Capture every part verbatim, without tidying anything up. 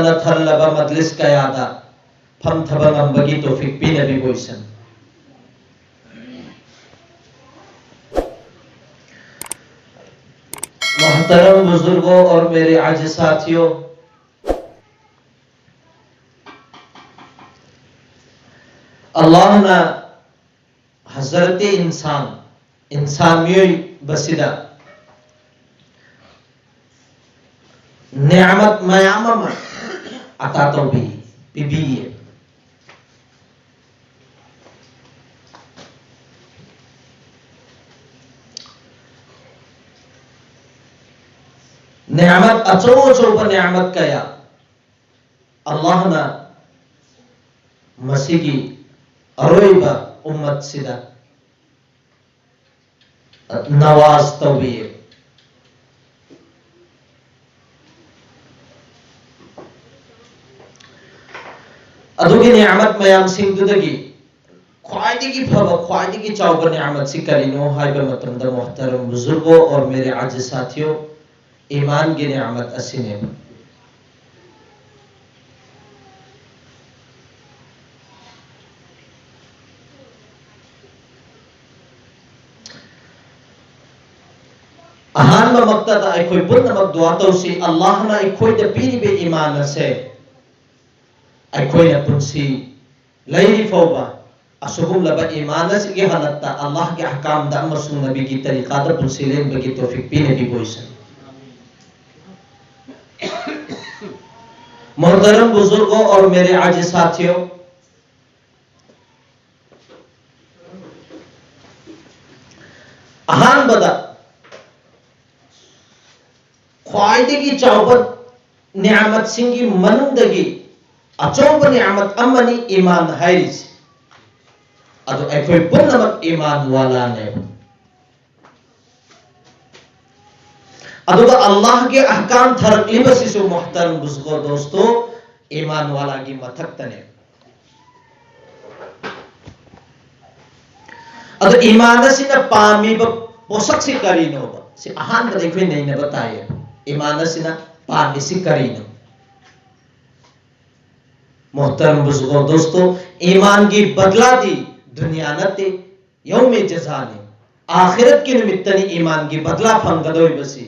ꯅ ꯊꯜꯂꯕ ꯃꯖꯂꯤꯁ ꯀꯌꯥꯗ ꯐꯝꯊꯕ ꯉꯝꯕꯒꯤ ꯇꯧꯐꯤꯛ ꯄꯤꯅꯕꯤꯕ ꯑꯣꯏꯁꯅꯨ꯫ मोहतरम बुजुर्गों और मेरे अजीज साथियों, अल्लाह ने हजरत इंसान, इंसान ꯃꯤꯑꯣꯏꯕꯁꯤꯗ ꯅꯤꯌꯥꯃꯠ ꯃꯌꯥꯝ ꯑꯃ ꯑꯇꯥ ꯇꯧꯕꯤ, ꯄꯤꯕꯤꯌꯦ꯫ ꯅꯤꯌꯥꯃꯠ, ꯑꯆꯧ ꯑꯆꯧꯕ ꯅꯤꯌꯥꯃꯠ ꯀꯌꯥ ꯑꯜꯂꯥꯍꯅ ꯃꯁꯤꯒꯤ ꯑꯔꯣꯏꯕ ꯎꯝꯃꯠꯁꯤꯗ ꯅꯋꯥꯖ ꯇꯧꯕꯤꯌꯦ꯫ ꯑꯗꯨꯒꯤ ꯅꯤꯌꯥꯃꯠ ꯃꯌꯥꯝꯁꯤꯡꯗꯨꯗꯒꯤ ꯈ꯭ꯋꯥꯏꯗꯒꯤ ꯐꯕ, ꯈ꯭ꯋꯥꯏꯗꯒꯤ ꯆꯥꯎꯕ ꯅꯤꯌꯥꯃꯠꯁꯤ ꯀꯔꯤꯅꯣ ꯍꯥꯏꯕ ꯃꯇꯝꯗ, ꯃꯣꯍꯇꯔꯝ ꯕꯨꯖꯨꯔꯒꯣ ꯑꯣꯔ ꯃꯦꯔꯦ ꯑꯖꯤꯖ ꯁꯥꯊꯤꯌꯣ, ꯏꯃꯥꯟꯒꯤ ꯅꯤꯌꯥꯃꯠ ꯑꯁꯤꯅꯦꯕ꯫ ꯑꯍꯥꯟꯕꯃꯛꯇꯗ ꯑꯩꯈꯣꯏ ꯄꯨꯝꯅꯃꯛ ꯗꯨꯋꯥ ꯇꯧꯁꯤ, ꯑꯜꯂꯥꯍꯅ ꯑꯩꯈꯣꯏꯗ ꯄꯤꯔꯤꯕ ꯏꯃꯥꯟ ꯑꯁꯦ ꯑꯩꯈꯣꯏꯅ ꯄꯨꯟꯁꯤ ꯂꯩꯔꯤ ꯐꯥꯎꯕ ꯑꯁꯤꯒꯨꯝꯂꯕ ꯏꯃꯥꯟ ꯑꯁꯤꯒꯤ ꯍꯥꯂꯠꯇ ꯑꯜꯂꯥꯍꯒꯤ ꯑꯍꯀꯥꯝꯗ ꯑꯃꯁꯨꯡ ꯅꯕꯤꯒꯤ ꯇꯔꯤꯀꯥꯗ ꯄꯨꯟꯁꯤ ꯂꯦꯟꯕꯒꯤ ꯇꯧꯐꯤꯛ ꯄꯤꯅꯕꯤꯕ ꯑꯣꯏꯁꯅꯨ꯫ मोहतरम बुजुर्गों और मेरे अजीज साथियों, ꯑꯍꯥꯟꯕꯗ ꯈ꯭ꯋꯥꯏꯗꯒꯤ ꯆꯥꯎꯕ ꯅꯤꯌꯥꯃꯠꯁꯤꯡꯒꯤ ꯃꯅꯨꯡꯗꯒꯤ ꯑꯆꯧꯕ ꯅꯤꯌꯥꯃꯠ ꯑꯃꯅꯤ ꯏꯃꯥꯟ ꯍꯥꯏꯔꯤꯁꯤ꯫ ꯑꯗꯨ ꯑꯩꯈꯣꯏ ꯄꯨꯝꯅꯃꯛ ꯏꯃꯥꯟ ꯋꯥꯂꯥꯅꯦꯕ꯫ ꯑꯗꯨꯒ ꯑꯜꯂꯥꯍꯒꯤ ꯑꯍꯀꯥꯝ ꯊꯥꯔꯛꯂꯤꯕꯁꯤꯁꯨ, ꯃꯣꯍꯇꯔꯝ ꯕꯨꯖꯨꯔꯒꯣ ꯗꯣꯁꯇꯣ, ꯏꯃꯥꯟ ꯋꯥꯂꯥꯒꯤ ꯃꯊꯛꯇꯅꯦ꯫ ꯑꯗꯣ ꯏꯃꯥꯟ ꯑꯁꯤꯅ ꯄꯥꯝꯃꯤꯕ ꯄꯣꯠꯁꯛꯁꯤ ꯀꯔꯤꯅꯣꯕ? ꯁꯤ ꯑꯍꯥꯟꯕꯗ ꯑꯩꯈꯣꯏ ꯅꯩꯅꯕ ꯇꯥꯏꯌꯦ꯫ ꯏꯃꯥꯟ ꯑꯁꯤꯅ ꯄꯥꯝꯃꯤꯁꯤ ꯀꯔꯤꯅꯣ? ꯃꯣꯍꯇꯔꯝ ꯕꯨꯖꯨꯔꯒꯣ ꯗꯣꯁꯇꯣ, ꯏꯃꯥꯟꯒꯤ ꯕꯗꯂꯥꯗꯤ ꯗꯨꯅꯤꯌꯥ ꯅꯠꯇꯦ, ꯌꯧꯃꯦ ꯖꯖꯥꯅꯤ꯫ ꯑꯥꯈꯤꯔꯠꯀꯤ ꯅꯨꯃꯤꯠꯇꯅꯤ ꯏꯃꯥꯟꯒꯤ ꯕꯗꯂꯥ ꯐꯪꯒꯗꯧꯔꯤꯕꯁꯤ꯫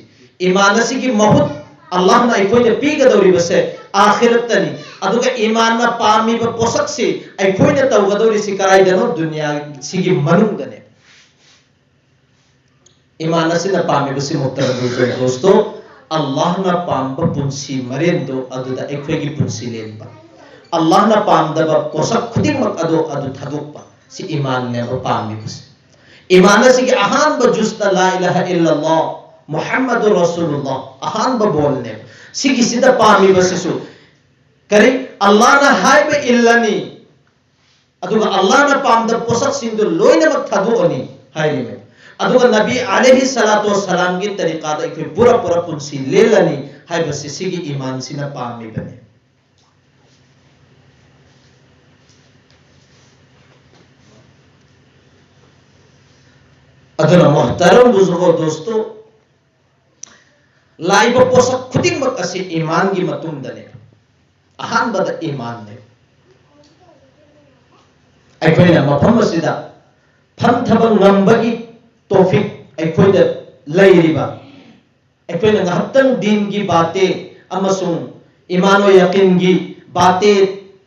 ꯏꯃꯥꯟ ꯑꯁꯤꯒꯤ ꯃꯍꯨꯠ ꯑꯜꯂꯥꯍꯅ ꯑꯩꯈꯣꯏꯗ ꯄꯤꯒꯗꯧꯔꯤꯕꯁꯦ ꯑꯥꯈꯤꯔꯠꯇꯅꯤ꯫ ꯑꯗꯨꯒ ꯏꯃꯥꯟꯅ ꯄꯥꯝꯃꯤꯕ ꯄꯣꯠꯁꯛꯁꯤ ꯑꯩꯈꯣꯏꯅ ꯇꯧꯒꯗꯧꯔꯤꯁꯤ ꯀꯗꯥꯏꯗꯅꯣ? ꯗꯨꯅꯤꯌꯥꯁꯤꯒꯤ ꯃꯅꯨꯡꯗꯅꯦ꯫ ꯏꯃꯥꯟ ꯑꯁꯤꯅ ꯄꯥꯝꯃꯤꯕꯁꯤ, ꯃꯣꯍꯇꯔꯝ ꯕꯨꯖꯨꯔꯒꯣ ꯗꯣꯁꯇꯣ, ꯑꯜꯂꯥꯍꯅ ꯄꯥꯝꯕ ꯄꯨꯟꯁꯤ ꯃꯔꯦꯟꯗꯣ ꯑꯗꯨꯗ ꯑꯩꯈꯣꯏꯒꯤ ꯄꯨꯟꯁꯤ ꯂꯦꯟꯕ, ꯑꯜꯂꯥꯍꯅ ꯄꯥꯝꯗꯕ ꯄꯣꯠꯁꯛ ꯈꯨꯗꯤꯡꯃꯛ ꯑꯗꯣ ꯑꯗꯨ ꯊꯥꯗꯣꯛꯄ, ꯁꯤ ꯏꯃꯥꯟꯅꯦꯕ ꯄꯥꯝꯃꯤꯕꯁꯦ꯫ ꯏꯃꯥꯟ ꯑꯁꯤꯒꯤ ꯑꯍꯥꯟꯕ ꯖꯨꯁꯇ ꯂꯥ ꯏꯂꯥꯍ ꯏꯜꯂꯜꯂꯥꯍ ꯃꯨꯍꯝꯃꯗꯨ ꯔꯁꯨꯂꯨꯜꯂꯥꯍ ꯑꯍꯥꯟꯕ ꯕꯣꯜꯅꯦꯕ꯫ ꯁꯤꯒꯤꯁꯤꯗ ꯄꯥꯝꯃꯤꯕꯁꯤꯁꯨ ꯀꯔꯤ? ꯑꯜꯂꯥꯍꯅ ꯍꯥꯏꯕ ꯏꯜꯂꯅꯤ, ꯑꯗꯨꯒ ꯑꯜꯂꯥꯍꯅ ꯄꯥꯝꯗꯕ ꯄꯣꯠꯁꯛꯁꯤꯡꯗꯨ ꯂꯣꯏꯅꯃꯛ ꯊꯥꯗꯣꯛꯑꯅꯤ ꯍꯥꯏꯔꯤꯕꯅꯤ꯫ ꯑꯗꯨꯒ ꯅꯕꯤ ꯑꯂꯩꯍꯤ ꯁꯂꯥꯇꯨ ꯋꯁꯁꯂꯥꯝꯒꯤ ꯇꯔꯤꯀꯥꯗ ꯑꯩꯈꯣꯏ ꯄꯨꯔꯥ ꯄꯨꯔꯥ ꯄꯨꯟꯁꯤ ꯂꯦꯜꯂꯅꯤ ꯍꯥꯏꯕꯁꯤ ꯁꯤꯒꯤ ꯏꯃꯥꯟꯁꯤꯅ ꯄꯥꯝꯃꯤꯕꯅꯤ꯫ ꯑꯗꯨꯅ ꯃꯣꯍꯇꯔꯝ ꯕꯨꯖꯨꯔꯒꯣ ꯗꯣꯁꯇꯣ, ꯂꯥꯛꯏꯕ ꯄꯣꯠꯁꯛ ꯈꯨꯗꯤꯡꯃꯛ ꯑꯁꯤ ꯏꯃꯥꯟꯒꯤ ꯃꯇꯨꯡꯗꯅꯦ꯫ ꯑꯍꯥꯟꯕꯗ ꯏꯃꯥꯟꯅꯦ꯫ ꯑꯩꯈꯣꯏꯅ ꯃꯐꯝ ꯑꯁꯤꯗ ꯐꯝꯊꯕ ꯉꯝꯕꯒꯤ ꯇꯣꯐꯤꯛ ꯑꯩꯈꯣꯏꯗ ꯂꯩꯔꯤꯕ, ꯑꯩꯈꯣꯏꯅ ꯉꯥꯏꯍꯥꯛꯇꯪ ꯗꯤꯟꯒꯤ ꯕꯥꯇꯦ ꯑꯃꯁꯨꯡ ꯏꯃꯥꯟ ꯌꯥꯀꯤꯟꯒꯤ ꯕꯥꯇꯦ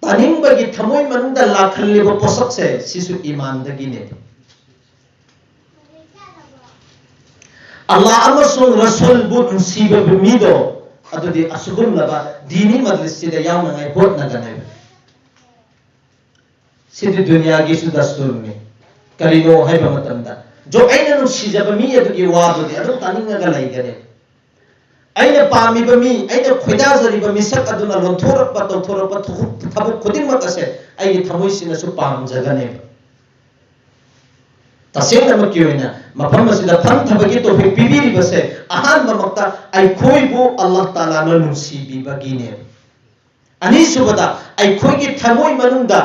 ꯇꯥꯅꯤꯡꯕꯒꯤ ꯊꯃꯣꯏ ꯃꯅꯨꯡꯗ ꯂꯥꯛꯍꯜꯂꯤꯕ ꯄꯣꯠꯁꯛꯁꯦ, ꯁꯤꯁꯨ ꯏꯃꯥꯟꯗꯒꯤꯅꯦ꯫ ꯑꯜꯂꯥꯍ ꯑꯃꯁꯨꯡ ꯔꯁꯨꯜꯕꯨ ꯅꯨꯡꯁꯤꯕ ꯃꯤꯗꯣ, ꯑꯗꯨꯗꯤ ꯑꯁꯤꯒꯨꯝꯂꯕ ꯗꯤꯅꯤ ꯃꯖꯂꯤꯁꯁꯤꯗ ꯌꯥꯎꯅꯉꯥꯏ ꯍꯣꯠꯅꯒꯅꯦꯕ꯫ ꯁꯤꯗꯤ ꯗꯨꯅꯤꯌꯥꯒꯤꯁꯨ ꯗꯁꯇꯨꯔꯅꯤ꯫ ꯀꯔꯤꯅꯣ ꯍꯥꯏꯕ ꯃꯇꯝꯗ, ꯖꯣ ꯑꯩꯅ ꯅꯨꯡꯁꯤꯖꯕ ꯃꯤ ꯑꯗꯨꯒꯤ ꯋꯥꯗꯨꯗꯤ ꯑꯗꯨꯝ ꯇꯥꯅꯤꯡꯉꯒ ꯂꯩꯒꯅꯤ꯫ ꯑꯩꯅ ꯄꯥꯝꯃꯤꯕ ꯃꯤ, ꯑꯩꯅ ꯈꯣꯏꯗꯥꯖꯔꯤꯕ ꯃꯤꯁꯛ ꯑꯗꯨꯅ ꯂꯣꯟꯊꯣꯔꯛꯄ, ꯇꯧꯊꯣꯔꯛꯄ ꯊꯕꯛ, ꯊꯕꯛ ꯈꯨꯗꯤꯡꯃꯛ ꯑꯁꯦ ꯑꯩꯒꯤ ꯊꯃꯣꯏꯁꯤꯅꯁꯨ ꯄꯥꯝꯖꯒꯅꯦꯕ꯫ ꯇꯁꯦꯡꯅꯃꯛꯀꯤ ꯑꯣꯏꯅ ꯃꯐꯝ ꯑꯁꯤꯗ ꯐꯝꯊꯕꯒꯤ ꯇꯣꯐꯤꯛ ꯄꯤꯕꯤꯔꯤꯕꯁꯦ, ꯑꯍꯥꯟꯕꯃꯛꯇ ꯑꯩꯈꯣꯏꯕꯨ ꯑꯜꯂꯥꯍ ꯇꯥꯂꯥꯅ ꯅꯨꯡꯁꯤꯕꯤꯕꯒꯤꯅꯦꯕ꯫ ꯑꯅꯤꯁꯨꯕꯗ, ꯑꯩꯈꯣꯏꯒꯤ ꯊꯃꯣꯏ ꯃꯅꯨꯡꯗ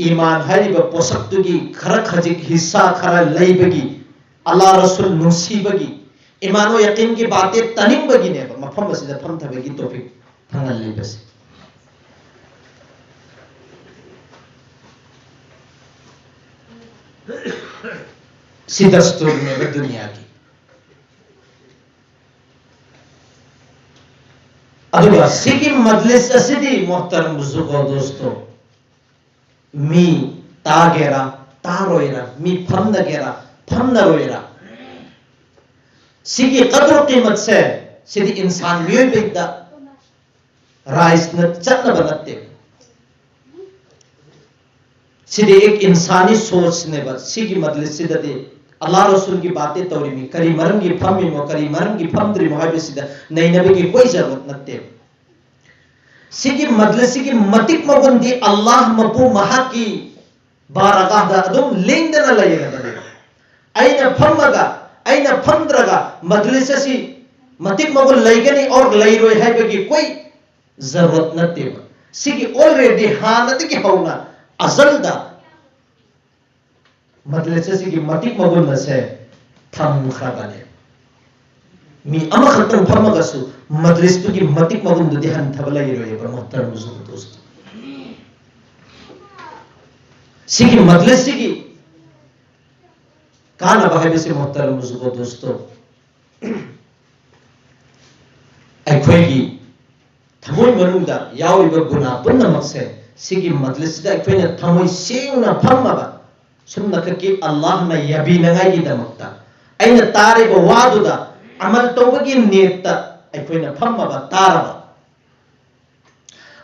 ꯏꯃꯥꯟ ꯍꯥꯏꯔꯤꯕ ꯄꯣꯠꯁꯛꯇꯨꯒꯤ ꯈꯔ ꯈꯖꯤꯛ ꯍꯤꯁꯥ ꯈꯔ ꯂꯩꯕꯒꯤ, ꯑꯜꯂꯥꯍ ꯔꯁꯨꯜ ꯅꯨꯡꯁꯤꯕꯒꯤ, ꯏꯃꯥꯟ ꯌꯥꯀꯤꯟꯒꯤ ꯕꯥꯇꯦ ꯇꯥꯅꯤꯡꯕꯒꯤꯅꯦꯕ ꯃꯐꯝ ꯑꯁꯤꯗ ꯐꯝꯊꯕꯒꯤ ꯇꯣꯐꯤꯛ ꯐꯪꯍꯜꯂꯤꯕꯁꯦ꯫ ꯁꯤ ꯗꯁꯇꯨꯔꯅꯦꯕ ꯗꯨꯅꯤꯌꯥꯒꯤ꯫ ꯑꯗꯨꯒ ꯁꯤꯒꯤ ꯃꯖꯂꯤꯁ ꯑꯁꯤꯗꯤ ꯃꯣꯍꯇꯔꯝ ꯕꯨꯖꯨꯔꯒꯣ ꯗꯣꯁꯇꯣ, ꯃꯤ ꯇꯥꯒꯦꯔꯥ ꯇꯥꯔꯣꯏꯔꯥ, ꯃꯤ ꯐꯝꯅꯒꯦꯔꯥ ꯐꯝꯅꯔꯣꯏꯔꯥ, ꯁꯤꯒꯤ ꯀꯗꯔ ꯀꯤꯃꯠꯁꯦ ꯁꯤꯗꯤ ꯏꯟꯁꯥꯟ ꯃꯤꯑꯣꯏꯕꯗ ꯔꯥꯏꯁꯅ ꯆꯠꯅꯕ ꯅꯠꯇꯦ꯫ ꯁꯤꯗꯤ ꯑꯦꯛ ꯏꯟꯁꯥꯅꯤ ꯁꯣꯆꯅꯦꯕ꯫ ꯁꯤꯒꯤ ꯃꯖꯂꯤꯁꯁꯤꯗꯗꯤ ꯑꯜꯂꯥꯍ ꯔꯁꯨꯜꯒꯤ ꯕꯥꯇꯦ ꯇꯧꯔꯤꯃꯤ, ꯀꯔꯤ ꯃꯔꯝꯒꯤ ꯐꯝꯃꯤꯅꯣ, ꯀꯔꯤ ꯃꯔꯝꯒꯤ ꯐꯝꯗ꯭ꯔꯤꯃꯣ ꯍꯥꯏꯕꯁꯤꯗ ꯅꯩꯅꯕꯒꯤ ꯀꯣꯏ ꯖꯔꯨꯔꯠ ꯅꯠꯇꯦꯕ꯫ ꯁꯤꯒꯤ ꯃꯖꯂꯤꯁꯁꯤꯒꯤ ꯃꯇꯤꯛ ꯃꯒꯨꯟꯗꯤ ꯑꯜꯂꯥꯍ ꯃꯄꯨ ꯃꯍꯥꯛꯀꯤ ꯕꯥꯔꯒꯥꯍꯗ ꯑꯗꯨꯝ ꯂꯦꯡꯗꯅ ꯂꯩꯔꯕꯅꯦꯕ꯫ ꯑꯩꯅ ꯐꯝꯃꯒ, ꯑꯩꯅ ꯐꯝꯗ꯭ꯔꯒ ꯃꯖꯂꯤꯁ ꯑꯁꯤ ꯃꯇꯤꯛ ꯃꯒꯨꯟ ꯂꯩꯒꯅꯤ ꯑꯣꯔ ꯂꯩꯔꯣꯏ ꯍꯥꯏꯕꯒꯤ ꯀꯣꯏ ꯖꯔꯨꯔꯠ ꯅꯠꯇꯦꯕ꯫ ꯁꯤꯒꯤ already ꯍꯥꯟꯅꯗꯒꯤ ꯍꯧꯅ ꯑꯖꯜꯗ ꯃꯖꯂꯤꯁ ꯑꯁꯤꯒꯤ ꯃꯇꯤꯛ ꯃꯒꯨꯟ ꯑꯁꯦ ꯊꯝꯈ꯭ꯔꯕꯅꯦ꯫ ꯃꯤ ꯑꯃꯈꯛꯇꯪ ꯐꯝꯃꯒꯁꯨ ꯃꯖꯂꯤꯁꯇꯨꯒꯤ ꯃꯇꯤꯛ ꯃꯒꯨꯟꯗꯨꯗꯤ ꯍꯟꯊꯕ ꯂꯩꯔꯣꯏꯕ, ꯃꯣꯍꯇꯔꯝ ꯕꯨꯖꯨꯔꯒꯣ ꯗꯣꯁꯇꯣ꯫ ꯁꯤꯒꯤ ꯃꯖꯂꯤꯁꯁꯤꯒꯤ ꯀꯥꯟꯅꯕ ꯍꯥꯏꯕꯁꯤ, ꯃꯣꯍꯇꯔꯝ ꯕꯨꯖꯨꯔꯒꯣ ꯗꯣꯁꯇꯣ, ꯑꯩꯈꯣꯏꯒꯤ ꯊꯃꯣꯏ ꯃꯅꯨꯡꯗ ꯌꯥꯎꯔꯤꯕ ꯒꯨꯅꯥ ꯄꯨꯝꯅꯃꯛꯁꯦ ꯁꯤꯒꯤ ꯃꯖꯂꯤꯁꯁꯤꯗ ꯑꯩꯈꯣꯏꯅ ꯊꯃꯣꯏ ꯁꯦꯡꯅ ꯐꯝꯃꯕ, ꯁꯨꯝꯅꯈꯛꯀꯤ ꯑꯜꯂꯥꯍꯅ ꯌꯥꯕꯤꯅꯉꯥꯏꯒꯤꯗꯃꯛꯇ ꯑꯩꯅ ꯇꯥꯔꯤꯕ ꯋꯥꯗꯨꯗ ꯑꯃꯜ ꯇꯧꯕꯒꯤ ꯅꯤꯌꯠꯇ ꯑꯩꯈꯣꯏꯅ ꯐꯝꯃꯕ, ꯇꯥꯔꯕ,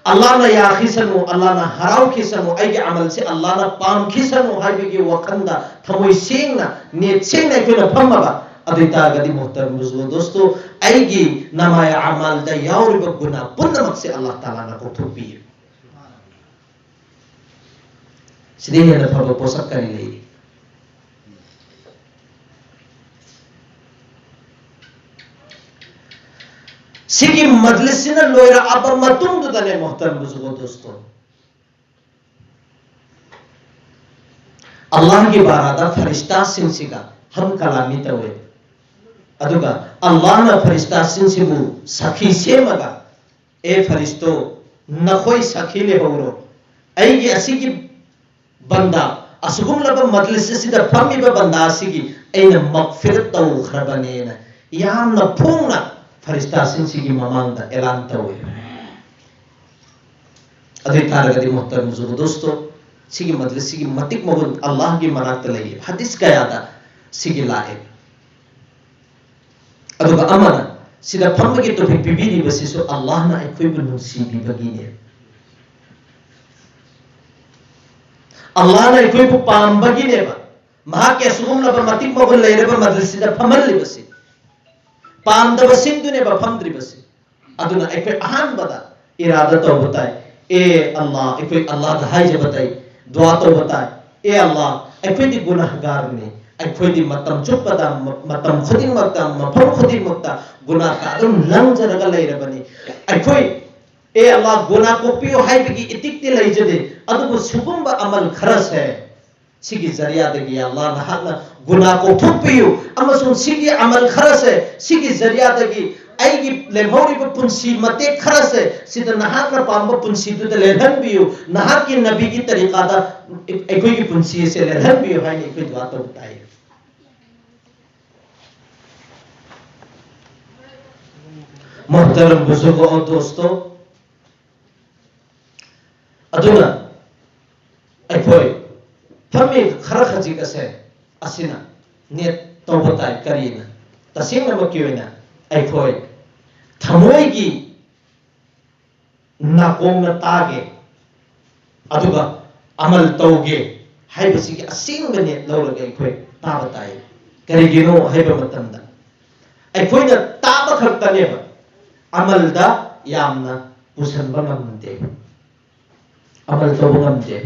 ꯑꯜꯂꯥꯍꯅ ꯌꯥꯈꯤꯁꯅꯨ, ꯑꯜꯂꯥꯍꯅ ꯍꯔꯥꯎꯈꯤꯁꯅꯨ, ꯑꯩꯒꯤ ꯑꯃꯜꯁꯦ ꯑꯜꯂꯥꯍꯅ ꯄꯥꯝꯈꯤꯁꯅꯨ ꯍꯥꯏꯕꯒꯤ ꯋꯥꯈꯜꯗ ꯊꯃꯣꯏ ꯁꯦꯡꯅ, ꯅꯤꯌꯠ ꯁꯦꯡꯅ ꯑꯩꯈꯣꯏꯅ ꯐꯝꯃꯕ, ꯑꯗꯨ ꯑꯣꯏꯇꯥꯔꯒꯗꯤ, ꯃꯣꯍꯇꯔꯝ ꯕꯨꯖꯨꯔꯒꯣ ꯗꯣꯁꯇꯣ, ꯑꯩꯒꯤ ꯅꯃꯥꯌꯥ ꯑꯃꯜꯗ ꯌꯥꯎꯔꯤꯕ ꯒꯨꯅꯥ ꯄꯨꯝꯅꯃꯛꯁꯦ ꯑꯜꯂꯥꯍ ꯇꯥꯂꯥꯅ ꯀꯣꯛꯊꯣꯛꯄꯤꯌꯦ꯫ ꯁꯤꯗꯩ ꯍꯦꯟꯅ ꯐꯕ ꯄꯣꯠꯁꯛ ꯀꯔꯤ ꯂꯩꯔꯤ? ꯁꯤꯒꯤ ꯃꯖꯂꯤꯁꯁꯤꯅ ꯂꯣꯏꯔꯛꯑꯕ ꯃꯇꯨꯡꯗꯨꯗꯅꯦ, ꯃꯣꯍꯇꯔꯝ ꯕꯨꯖꯨꯔꯒꯣ ꯗꯣꯁꯇꯣ, ꯑꯜꯂꯥꯍꯒꯤ ꯕꯥꯔꯥꯗ ꯐꯔꯤꯁꯇꯥꯁꯤꯡꯁꯤꯒ ꯍꯝ ꯀꯂꯥꯃꯤ ꯇꯧꯋꯦ꯫ ꯑꯗꯨꯒ ꯑꯜꯂꯥꯍꯅ ꯐꯔꯤꯁꯇꯥꯁꯤꯡꯁꯤꯕꯨ ꯁꯥꯈꯤ ꯁꯦꯝꯃꯒ, "ꯑꯦ ꯐꯔꯤꯁꯇꯣ, ꯅꯈꯣꯏ ꯁꯥꯈꯤ ꯂꯩꯍꯧꯔꯣ, ꯑꯩꯒꯤ ꯑꯁꯤꯒꯤ ꯕꯟꯗꯥ ꯑꯁꯤꯒꯨꯝꯂꯕ ꯃꯖꯂꯤꯁ ꯑꯁꯤꯗ ꯐꯝꯃꯤꯕ ꯕꯟꯗꯥ ꯑꯁꯤꯒꯤ ꯑꯩꯅ ꯃꯒꯐꯤꯔꯠ ꯇꯧꯈ꯭ꯔꯕꯅꯦꯅ ꯌꯥꯝꯅ ꯐꯣꯡꯅ ꯐꯔꯤꯁꯇꯥꯁꯤꯡꯁꯤꯒꯤ ꯃꯃꯥꯡꯗ ꯑꯦꯂꯥꯟ ꯇꯧꯏ꯫ ꯑꯗꯨ ꯑꯣꯏ ꯇꯥꯔꯒꯗꯤ ꯃꯨꯍꯇꯔꯝ ꯕꯨꯖꯨꯔꯒ ꯗꯣꯁꯇꯣ, ꯁꯤꯒꯤ ꯃꯖꯂꯤꯁ ꯁꯤꯒꯤ ꯃꯇꯤꯛ ꯃꯒꯨꯟ ꯑꯜꯂꯥꯍꯒꯤ ꯃꯅꯥꯛꯇ ꯂꯩꯌꯦ꯫ ꯍꯗꯤꯁ ꯀꯌꯥꯗ ꯁꯤꯒꯤ ꯂꯥꯛꯑꯦ꯫ ꯑꯗꯨꯒ ꯑꯃꯅ ꯁꯤꯗ ꯐꯝꯕꯒꯤ ꯇꯣꯐꯤꯛ ꯄꯤꯕꯤꯔꯤꯕꯁꯤꯁꯨ ꯑꯜꯂꯥꯍꯅ ꯑꯩꯈꯣꯏꯕꯨ ꯅꯨꯡꯁꯤꯕꯤꯕꯒꯤꯅꯦ꯫ ꯑꯜꯂꯥꯍꯅ ꯑꯩꯈꯣꯏꯕꯨ ꯄꯥꯝꯕꯒꯤꯅꯦꯕ ꯃꯍꯥꯛꯀꯤ ꯑꯁꯤꯒꯨꯝꯂꯕ ꯃꯇꯤꯛ ꯃꯒꯨꯟ ꯂꯩꯔꯕ ꯃꯖꯂꯤꯁꯁꯤꯗ ꯐꯝꯍꯜꯂꯤꯕꯁꯤ꯫ ꯄꯥꯝꯗꯕꯁꯤꯡꯗꯨꯅꯦꯕ ꯐꯝꯗ꯭ꯔꯤꯕꯁꯤ꯫ ꯑꯗꯨꯅ ꯑꯩꯈꯣꯏ ꯑꯍꯥꯟꯕꯗ ꯏꯔꯥꯗ ꯇꯧꯕ ꯇꯥꯏ꯫ ꯑꯦ ꯑꯜꯂꯥ, ꯑꯩꯈꯣꯏ ꯑꯜꯂꯥꯗ ꯍꯥꯏꯖꯕ ꯇꯥꯏ, ꯗꯨꯋꯥ ꯇꯧꯕ ꯇꯥꯏ꯫ ꯑꯦ ꯑꯜꯂꯥ, ꯑꯩꯈꯣꯏꯗꯤ ꯒꯨꯅꯥꯍꯒꯥꯔꯅꯤ꯫ ꯑꯩꯈꯣꯏꯗꯤ ꯃꯇꯝ ꯆꯨꯞꯄꯗ, ꯃ-, ꯃꯇꯝ ꯈꯨꯗꯤꯡꯃꯛꯇ, ꯃꯐꯝ ꯈꯨꯗꯤꯡꯃꯛꯇ ꯒꯨꯅꯥꯍ ꯑꯗꯨꯝ ꯂꯪꯖꯔꯒ ꯂꯩꯔꯕꯅꯤ꯫ ꯑꯩꯈꯣꯏ, ꯑꯦ ꯑꯜꯂꯥ, ꯒꯨꯅꯥꯍ ꯀꯣꯛꯄꯤꯌꯨ ꯍꯥꯏꯕꯒꯤ ꯏꯇꯤꯛꯇꯤ ꯂꯩꯖꯗꯦ꯫ ꯑꯗꯨꯕꯨ ꯁꯤꯒꯨꯝꯕ ꯑꯃꯜ ꯈꯔꯁꯦ ꯁꯤꯒꯤ ꯖꯔꯤꯌꯥꯗꯒꯤ, ꯌꯥ ꯑꯜꯂꯥ, ꯅꯍꯥꯛꯅ ꯒꯨꯅꯥ ꯀꯣꯛꯊꯣꯛꯄꯤꯌꯨ, ꯑꯃꯁꯨꯡ ꯁꯤꯒꯤ ꯑꯃꯜ ꯈꯔꯁꯦ, ꯁꯤꯒꯤ ꯖꯔꯤꯌꯥꯗꯒꯤ ꯑꯩꯒꯤ ꯂꯦꯝꯍꯧꯔꯤꯕ ꯄꯨꯟꯁꯤ ꯃꯇꯦꯛ ꯈꯔꯁꯦ ꯁꯤꯗ ꯅꯍꯥꯛꯅ ꯄꯥꯝꯕ ꯄꯨꯟꯁꯤꯗꯨꯗ ꯂꯦꯜꯍꯟꯕꯤꯌꯨ, ꯅꯍꯥꯛꯀꯤ ꯅꯕꯤꯒꯤ ꯇꯔꯤꯀꯥꯗ ꯑꯩꯈꯣꯏꯒꯤ ꯄꯨꯟꯁꯤ ꯑꯁꯦ ꯂꯦꯜꯍꯟꯕꯤꯌꯨ ꯍꯥꯏꯅ ꯑꯩꯈꯣꯏ ꯗꯨꯋꯥ ꯇꯧꯕ ꯇꯥꯏ꯫ ꯃꯨꯍꯇꯔꯝ ꯕꯨꯖꯨꯔꯒ ꯑꯣ ꯗꯣꯁꯇꯣ, ꯑꯗꯨꯅ ꯑꯩꯈꯣꯏ ꯐꯝꯃꯤ ꯈꯔ ꯈꯖꯤꯛ ꯑꯁꯦ ꯑꯁꯤꯅ ꯅꯦꯠ ꯇꯧꯕ ꯇꯥꯏ꯫ ꯀꯔꯤꯅ? ꯇꯁꯦꯡꯅꯃꯛꯀꯤ ꯑꯣꯏꯅ ꯑꯩꯈꯣꯏ ꯊꯃꯣꯏꯒꯤ ꯅꯥꯀꯣꯡꯅ ꯇꯥꯒꯦ, ꯑꯗꯨꯒ ꯑꯃꯜ ꯇꯧꯒꯦ ꯍꯥꯏꯕꯁꯤꯒꯤ ꯑꯁꯦꯡꯕ ꯅꯦꯠ ꯂꯧꯔꯒ ꯑꯩꯈꯣꯏ ꯇꯥꯕ ꯇꯥꯏ꯫ ꯀꯔꯤꯒꯤꯅꯣ ꯍꯥꯏꯕ ꯃꯇꯝꯗ ꯑꯩꯈꯣꯏꯅ ꯇꯥꯕ ꯈꯛꯇꯅꯦꯕ ꯑꯃꯜꯗ ꯌꯥꯝꯅ ꯄꯨꯁꯟꯕ ꯉꯝꯗꯦ, ꯑꯃꯜ ꯇꯧꯕ ꯉꯝꯗꯦ꯫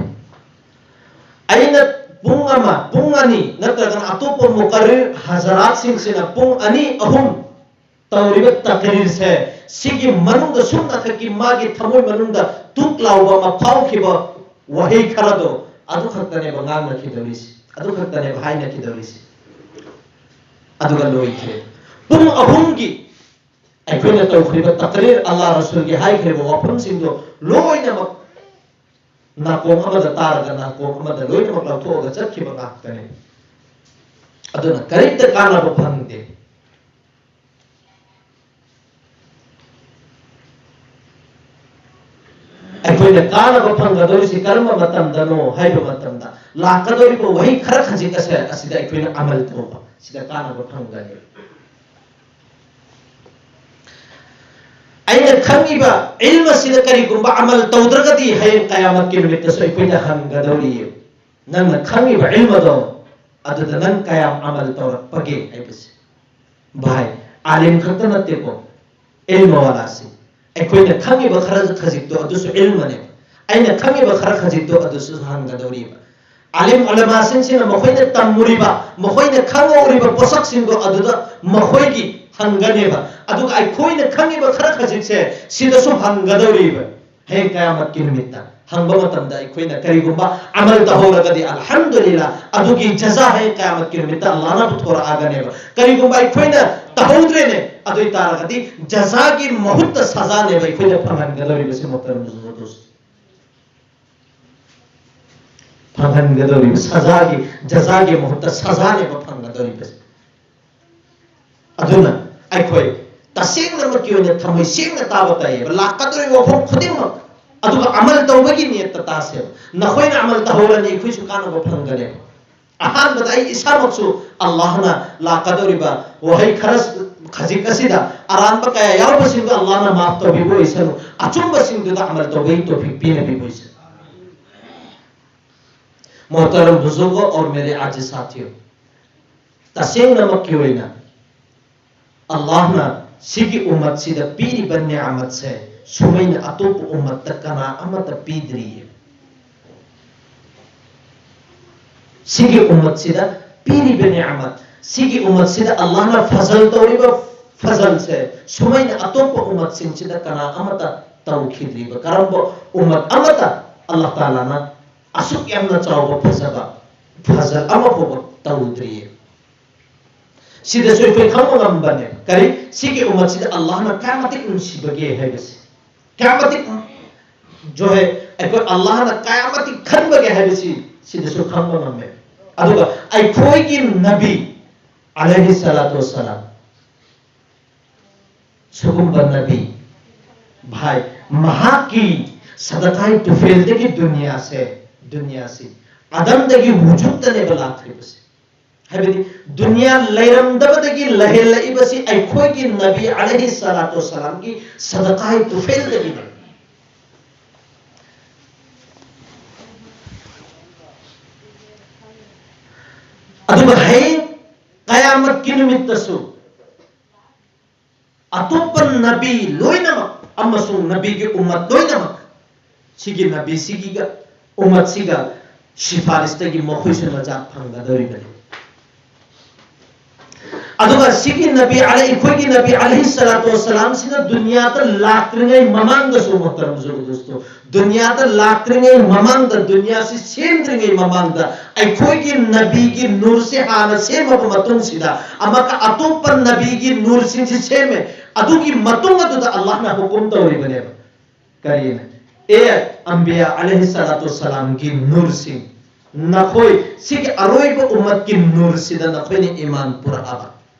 ꯑꯩꯅ ꯄꯨꯡ ꯑꯃ, ꯄꯨꯡ ꯑꯅꯤ, ꯅꯠꯇ꯭ꯔꯒꯅ ꯑꯇꯣꯞꯄ ꯃꯨꯀꯔꯔꯤꯔ ꯍꯖꯔꯥꯠꯁꯤꯡꯁꯤꯅ ꯄꯨꯡ ꯑꯅꯤ, ꯑꯍꯨꯝ ꯇꯧꯔꯤꯕ ꯇꯛꯔꯤꯔꯁꯦ, ꯁꯤꯒꯤ ꯃꯅꯨꯡꯗ ꯁꯨꯞꯅꯈꯛꯀꯤ ꯃꯥꯒꯤ ꯊꯃꯣꯏ ꯃꯅꯨꯡꯗ ꯇꯨꯛ ꯂꯥꯎꯕ ꯑꯃ ꯐꯥꯎꯈꯤꯕ ꯋꯥꯍꯩ ꯈꯔꯗꯣ, ꯑꯗꯨ ꯈꯛꯇꯅꯦꯕ ꯉꯥꯡꯅꯈꯤꯗꯧꯔꯤꯁꯦ, ꯑꯗꯨ ꯈꯛꯇꯅꯦꯕ ꯍꯥꯏꯅꯈꯤꯗꯧꯔꯤꯁꯦ꯫ ꯑꯗꯨꯒ ꯂꯣꯏꯈ꯭ꯔꯦ꯫ ꯄꯨꯡ ꯑꯍꯨꯝꯒꯤ ꯑꯩꯈꯣꯏꯅ ꯇꯧꯈ꯭ꯔꯤꯕ ꯇꯛꯔꯤꯔ, ꯑꯜꯂꯥ ꯔꯁꯨꯜꯒꯤ ꯍꯥꯏꯈ꯭ꯔꯤꯕ ꯋꯥꯐꯝꯁꯤꯡꯗꯣ ꯂꯣꯏꯅꯃꯛ ꯅꯥꯀꯣꯡ ꯑꯃꯗ ꯇꯥꯔꯒ ꯅꯥꯀꯣꯡ ꯑꯃꯗ ꯂꯣꯏꯅꯃꯛ ꯂꯧꯊꯣꯛꯑꯒ ꯆꯠꯈꯤꯕ ꯉꯥꯛꯇꯅꯤ꯫ ꯑꯗꯨꯅ ꯀꯔꯤꯝꯇ ꯀꯥꯟꯅꯕ ꯐꯪꯗꯦ꯫ ꯑꯩꯈꯣꯏꯅ ꯀꯥꯟꯅꯕ ꯐꯪꯒꯗꯧꯔꯤꯁꯤ ꯀꯔꯝꯕ ꯃꯇꯝꯗꯅꯣ ꯍꯥꯏꯕ ꯃꯇꯝꯗ, ꯂꯥꯛꯀꯗꯧꯔꯤꯕ ꯋꯥꯍꯩ ꯈꯔ ꯈꯖꯤꯛ ꯑꯁꯦ, ꯑꯁꯤꯗ ꯑꯩꯈꯣꯏꯅ ꯑꯃꯜ ꯇꯧꯕ, ꯁꯤꯗ ꯀꯥꯟꯅꯕ ꯐꯪꯒꯅꯤ꯫ ꯑꯩꯅ ꯈꯪꯉꯤꯕ ꯏꯜꯝ ꯑꯁꯤꯗ ꯀꯔꯤꯒꯨꯝꯕ ꯑꯃꯜ ꯇꯧꯗ꯭ꯔꯒꯗꯤ, ꯍꯌꯦꯡ ꯀꯌꯥꯃꯠꯀꯤ ꯅꯨꯃꯤꯠꯇꯁꯨ ꯑꯩꯈꯣꯏꯗ ꯍꯪꯒꯗꯧꯔꯤ꯫ ꯅꯪꯅ ꯈꯪꯉꯤꯕ ꯏꯜꯝ ꯑꯗꯣ, ꯑꯗꯨꯗ ꯅꯪ ꯀꯌꯥꯝ ꯑꯃꯜ ꯇꯧꯔꯛꯄꯒꯦ ꯍꯥꯏꯕꯁꯦ꯫ ꯚꯥꯏ, ꯑꯥꯂꯤꯝ ꯈꯛꯇ ꯅꯠꯇꯦꯀꯣ, ꯏꯜꯃ ꯋꯥꯂꯥꯁꯤ꯫ ꯑꯩꯈꯣꯏꯅ ꯈꯪꯉꯤꯕ ꯈꯔ ꯈꯖꯤꯛꯇꯣ ꯑꯗꯨꯁꯨ ꯏꯜꯃꯅꯦꯕ꯫ ꯑꯩꯅ ꯈꯪꯉꯤꯕ ꯈꯔ ꯈꯖꯤꯛꯇꯣ ꯑꯗꯨꯁꯨ ꯍꯪꯒꯗꯧꯔꯤꯕ꯫ ꯑꯥꯂꯤꯝ ꯎꯂꯃꯥꯁꯤꯡꯁꯤꯅ ꯃꯈꯣꯏꯅ ꯇꯝꯃꯨꯔꯤꯕ, ꯃꯈꯣꯏꯅ ꯈꯪꯍꯧꯔꯤꯕ ꯄꯣꯠꯁꯛꯁꯤꯡꯗꯣ ꯑꯗꯨꯗ ꯃꯈꯣꯏꯒꯤ ꯍꯪꯒꯅꯦꯕ꯫ ꯑꯗꯨꯒ ꯑꯩꯈꯣꯏꯅ ꯈꯪꯉꯤꯕ ꯈꯔ ꯈꯖꯤꯛꯁꯦ ꯁꯤꯗꯁꯨ ꯍꯪꯒꯗꯧꯔꯤꯕ꯫ ꯍꯌꯦꯡ ꯀꯌꯥꯃꯠꯀꯤ ꯅꯨꯃꯤꯠꯇ ꯍꯪꯕ ꯃꯇꯝꯗ ꯑꯩꯈꯣꯏꯅ ꯀꯔꯤꯒꯨꯝꯕ ꯑꯃꯜ ꯇꯧꯍꯧꯔꯒꯗꯤ, ꯑꯜꯍꯝꯗꯨꯂꯤꯜꯂꯥ, ꯑꯗꯨꯒꯤ ꯖꯖꯥ ꯍꯌꯦꯡ ꯀꯌꯥꯃꯠꯀꯤ ꯅꯨꯃꯤꯠꯇ ꯑꯜꯂꯥꯍꯅ ꯄꯨꯊꯣꯔꯛꯑꯒꯅꯦꯕ꯫ ꯀꯔꯤꯒꯨꯝꯕ ꯑꯩꯈꯣꯏꯅ ꯇꯧꯍꯧꯗ꯭ꯔꯦꯅꯦ, ꯑꯗꯨ ꯑꯣꯏ ꯇꯥꯔꯒꯗꯤ ꯖꯖꯥꯒꯤ ꯃꯍꯨꯠꯇ ꯁꯖꯥꯅꯦꯕ ꯑꯩꯈꯣꯏꯅ ꯐꯪꯍꯟꯒꯗꯧꯔꯤꯕꯁꯦ, ꯃꯣꯍꯇꯔꯝ ꯖꯨꯖꯨꯗꯨꯁ꯫ ꯐꯪꯍꯟꯒꯗꯧꯔꯤꯕ ꯁꯖꯥꯒꯤ, ꯖꯖꯥꯒꯤ ꯃꯍꯨꯠꯇ ꯁꯖꯥꯅꯦꯕ ꯐꯪꯒꯗꯧꯔꯤꯕꯁꯦ꯫ ꯑꯗꯨꯅ ꯑꯩꯈꯣꯏ ꯇꯁꯦꯡꯅꯃꯛꯀꯤ ꯑꯣꯏꯅ ꯊꯃꯣꯏ ꯁꯦꯡꯅ ꯇꯥꯕ ꯇꯥꯏꯌꯦꯕ, ꯂꯥꯛꯀꯗꯧꯔꯤꯕ ꯋꯥꯐꯝ ꯈꯨꯗꯤꯡꯃꯛ꯫ ꯑꯗꯨꯒ ꯑꯃꯜ ꯇꯧꯕꯒꯤ ꯅꯤꯌꯠꯇ ꯇꯥꯁꯦꯕ꯫ ꯅꯈꯣꯏꯅ ꯑꯃꯜ ꯇꯧꯍꯧꯔꯅꯤ, ꯑꯩꯈꯣꯏꯁꯨ ꯀꯥꯟꯅꯕ ꯐꯪꯒꯅꯦꯕ꯫ ꯑꯍꯥꯟꯕꯗ ꯑꯩ ꯏꯁꯥꯃꯛꯁꯨ ꯑꯜꯂꯥꯍꯅ ꯂꯥꯛꯀꯗꯧꯔꯤꯕ ꯋꯥꯍꯩ ꯈꯔ ꯈꯖꯤꯛ ꯑꯁꯤꯗ ꯑꯔꯥꯟꯕ ꯀꯌꯥ ꯌꯥꯎꯕꯁꯤꯡꯗꯣ ꯑꯜꯂꯥꯍꯅ ꯃꯥꯐ ꯇꯧꯕꯤꯕ ꯑꯣꯏꯁꯅꯨ, ꯑꯆꯨꯝꯕꯁꯤꯡꯗꯨꯗ ꯑꯃꯜ ꯇꯧꯕꯒꯤ ꯇꯧꯐꯤꯛ ꯄꯤꯅꯕꯤꯕ ꯑꯣꯏꯁꯅꯨ꯫ ꯃꯣꯍꯇꯔꯝ ꯕꯨꯖꯨꯔꯒꯣ ꯑꯣꯔ ꯃꯦꯔꯦ ꯑꯖꯤꯖ ꯁꯥꯊꯤꯌꯣ, ꯇꯁꯦꯡꯅꯃꯛꯀꯤ ꯑꯣꯏꯅ ꯑꯜꯂꯥꯍꯅ ꯁꯤꯒꯤ ꯎꯝꯃꯠꯁꯤꯗ ꯄꯤꯔꯤꯕ ꯅꯤꯌꯥꯃꯠꯁꯦ ꯁꯨꯃꯩꯅ ꯑꯇꯣꯞꯄ ꯎꯝꯃꯠꯇ ꯀꯅꯥ ꯑꯃꯠꯇ ꯄꯤꯗ꯭ꯔꯤꯌꯦ꯫ ꯁꯤꯒꯤ ꯎꯝꯃꯠꯁꯤꯗ ꯄꯤꯔꯤꯕ ꯅꯤꯌꯥꯃꯠ, ꯁꯤꯒꯤ ꯎꯝꯃꯠꯁꯤꯗ ꯑꯜꯂꯥꯍꯅ ꯐꯖꯜ ꯇꯧꯔꯤꯕ ꯐꯖꯜꯁꯦ ꯁꯨꯃꯩꯅ ꯑꯇꯣꯞꯄ ꯎꯝꯃꯠꯁꯤꯡꯁꯤꯗ ꯀꯅꯥ ꯑꯃꯠꯇ ꯇꯧꯈꯤꯗ꯭ꯔꯤꯕ, ꯀꯔꯝꯕ ꯎꯝꯃꯠ ꯑꯃꯠꯇ ꯑꯜꯂꯥꯍ ꯇꯥꯂꯥꯅ ꯑꯁꯨꯛ ꯌꯥꯝꯅ ꯆꯥꯎꯕ ꯐꯖꯕ ꯐꯖꯜ ꯑꯃ ꯐꯥꯎꯕ ꯇꯧꯗ꯭ꯔꯤꯌꯦ꯫ ꯁꯤꯗꯁꯨ ꯑꯩꯈꯣꯏ ꯈꯪꯕ ꯉꯝꯕꯅꯦ꯫ ꯀꯔꯤ? ꯁꯤꯒꯤ ꯎꯝꯃꯠꯁꯤꯗ ꯑꯜꯂꯥꯍꯅ ꯀꯌꯥꯃꯇꯤꯛ ꯅꯨꯡꯁꯤꯕꯒꯦ ꯍꯥꯏꯕꯁꯦ꯫ ꯀꯌꯥꯃꯇꯤꯛ ꯖꯣ ꯍꯦ, ꯑꯩꯈꯣꯏ ꯑꯜꯂꯥꯍꯅ ꯀꯌꯥꯃꯇꯤꯛ ꯈꯟꯕꯒꯦ ꯍꯥꯏꯕꯁꯤ ꯁꯤꯗꯁꯨ ꯈꯪꯕ ꯉꯝꯃꯦ꯫ ꯑꯗꯨꯒ ꯑꯩꯈꯣꯏꯒꯤ ꯅꯕꯤ ꯑꯂꯩꯍꯤ ꯁꯂꯥꯇꯨ ꯋꯁꯁꯂꯥꯝ, ꯁꯤꯒꯨꯝꯕ ꯅꯕꯤ, ꯚꯥꯏ, ꯃꯍꯥꯛꯀꯤ ꯁꯗꯀꯥꯏ ꯇꯨꯐꯦꯜꯗꯒꯤ ꯗꯨꯅꯤꯌꯥꯁꯦ, ꯗꯨꯅꯤꯌꯥꯁꯤ ꯑꯗꯝꯗꯒꯤ ꯋꯨꯖꯨꯗꯇꯅꯦꯕ ꯂꯥꯛꯈ꯭ꯔꯤꯕꯁꯦ꯫ ꯍꯥꯏꯕꯗꯤ ꯗꯨꯅꯤꯌꯥ ꯂꯩꯔꯝꯗꯕꯗꯒꯤ ꯂꯩꯍꯜꯂꯛꯏꯕꯁꯤ ꯑꯩꯈꯣꯏꯒꯤ ꯅꯕꯤ ꯑꯂꯩꯍꯤ ꯁꯂꯥꯇꯨ ꯋꯁꯁꯂꯥꯝꯒꯤ ꯁꯗꯀꯥꯏ ꯇꯨꯐꯦꯜꯗꯒꯤꯅꯦ꯫ ꯑꯗꯨꯒ ꯍꯌꯦꯡ ꯀꯌꯥꯃꯠꯀꯤ ꯅꯨꯃꯤꯠꯇꯁꯨ ꯑꯇꯣꯞꯄ ꯅꯕꯤ ꯂꯣꯏꯅꯃꯛ ꯑꯃꯁꯨꯡ ꯅꯕꯤꯒꯤ ꯎꯝꯃꯠ ꯂꯣꯏꯅꯃꯛ ꯁꯤꯒꯤ ꯅꯕꯤꯁꯤꯒꯤꯒ ꯎꯝꯃꯠꯁꯤꯒ ꯁꯤꯐꯥꯔꯤꯁꯇꯒꯤ ꯃꯈꯣꯏꯁꯨ ꯅꯖꯥꯠ ꯐꯪꯒꯗꯧꯔꯤꯕꯅꯤ꯫ ꯑꯗꯨꯒ ꯁꯤꯒꯤ ꯅꯕꯤ ꯑꯂꯩ, ꯑꯩꯈꯣꯏꯒꯤ ꯅꯕꯤ ꯑꯂꯩꯍꯤ ꯁꯂꯥꯇꯨ ꯋꯁꯁꯂꯥꯝꯁꯤꯅ ꯗꯨꯅꯤꯌꯥꯗ ꯂꯥꯛꯇ꯭ꯔꯤꯉꯩ ꯃꯃꯥꯡꯗꯁꯨ, ꯃꯨꯍꯇꯔꯝ ꯖꯨꯒꯗꯨꯁꯇꯨ, ꯗꯨꯅꯤꯌꯥꯗ ꯂꯥꯛꯇ꯭ꯔꯤꯉꯩ ꯃꯃꯥꯡꯗ, ꯗꯨꯅꯤꯌꯥꯁꯤ ꯁꯦꯝꯗ꯭ꯔꯤꯉꯩ ꯃꯃꯥꯡꯗ ꯑꯩꯈꯣꯏꯒꯤ ꯅꯕꯤꯒꯤ ꯅꯨꯔꯁꯤ ꯍꯥꯟꯅ ꯁꯦꯝꯃꯕ ꯃꯇꯨꯡꯁꯤꯗ ꯑꯃꯨꯛꯀ ꯑꯇꯣꯞꯄ ꯅꯕꯤꯒꯤ ꯅꯨꯔꯁꯤꯡꯁꯤ ꯁꯦꯝꯃꯦ꯫ ꯑꯗꯨꯒꯤ ꯃꯇꯨꯡ ꯑꯗꯨꯗ ꯑꯜꯂꯥꯍꯅ ꯍꯨꯀꯨꯝ ꯇꯧꯔꯤꯕꯅꯦꯕ꯫ ꯀꯔꯤꯅ? ꯑꯦ ꯑꯝꯕꯤꯌꯥ ꯑꯂꯩꯍꯤ ꯁꯂꯥꯇꯨ ꯁꯂꯥꯝꯒꯤ ꯅꯨꯔꯁꯤꯡ, ꯅꯈꯣꯏ ꯁꯤꯒꯤ ꯑꯔꯣꯏꯕ ꯎꯝꯃꯠꯀꯤ ꯅꯨꯔꯁꯤꯗ ꯅꯈꯣꯏꯅ ꯏꯃꯥꯟ ꯄꯨꯔꯛꯑꯕ,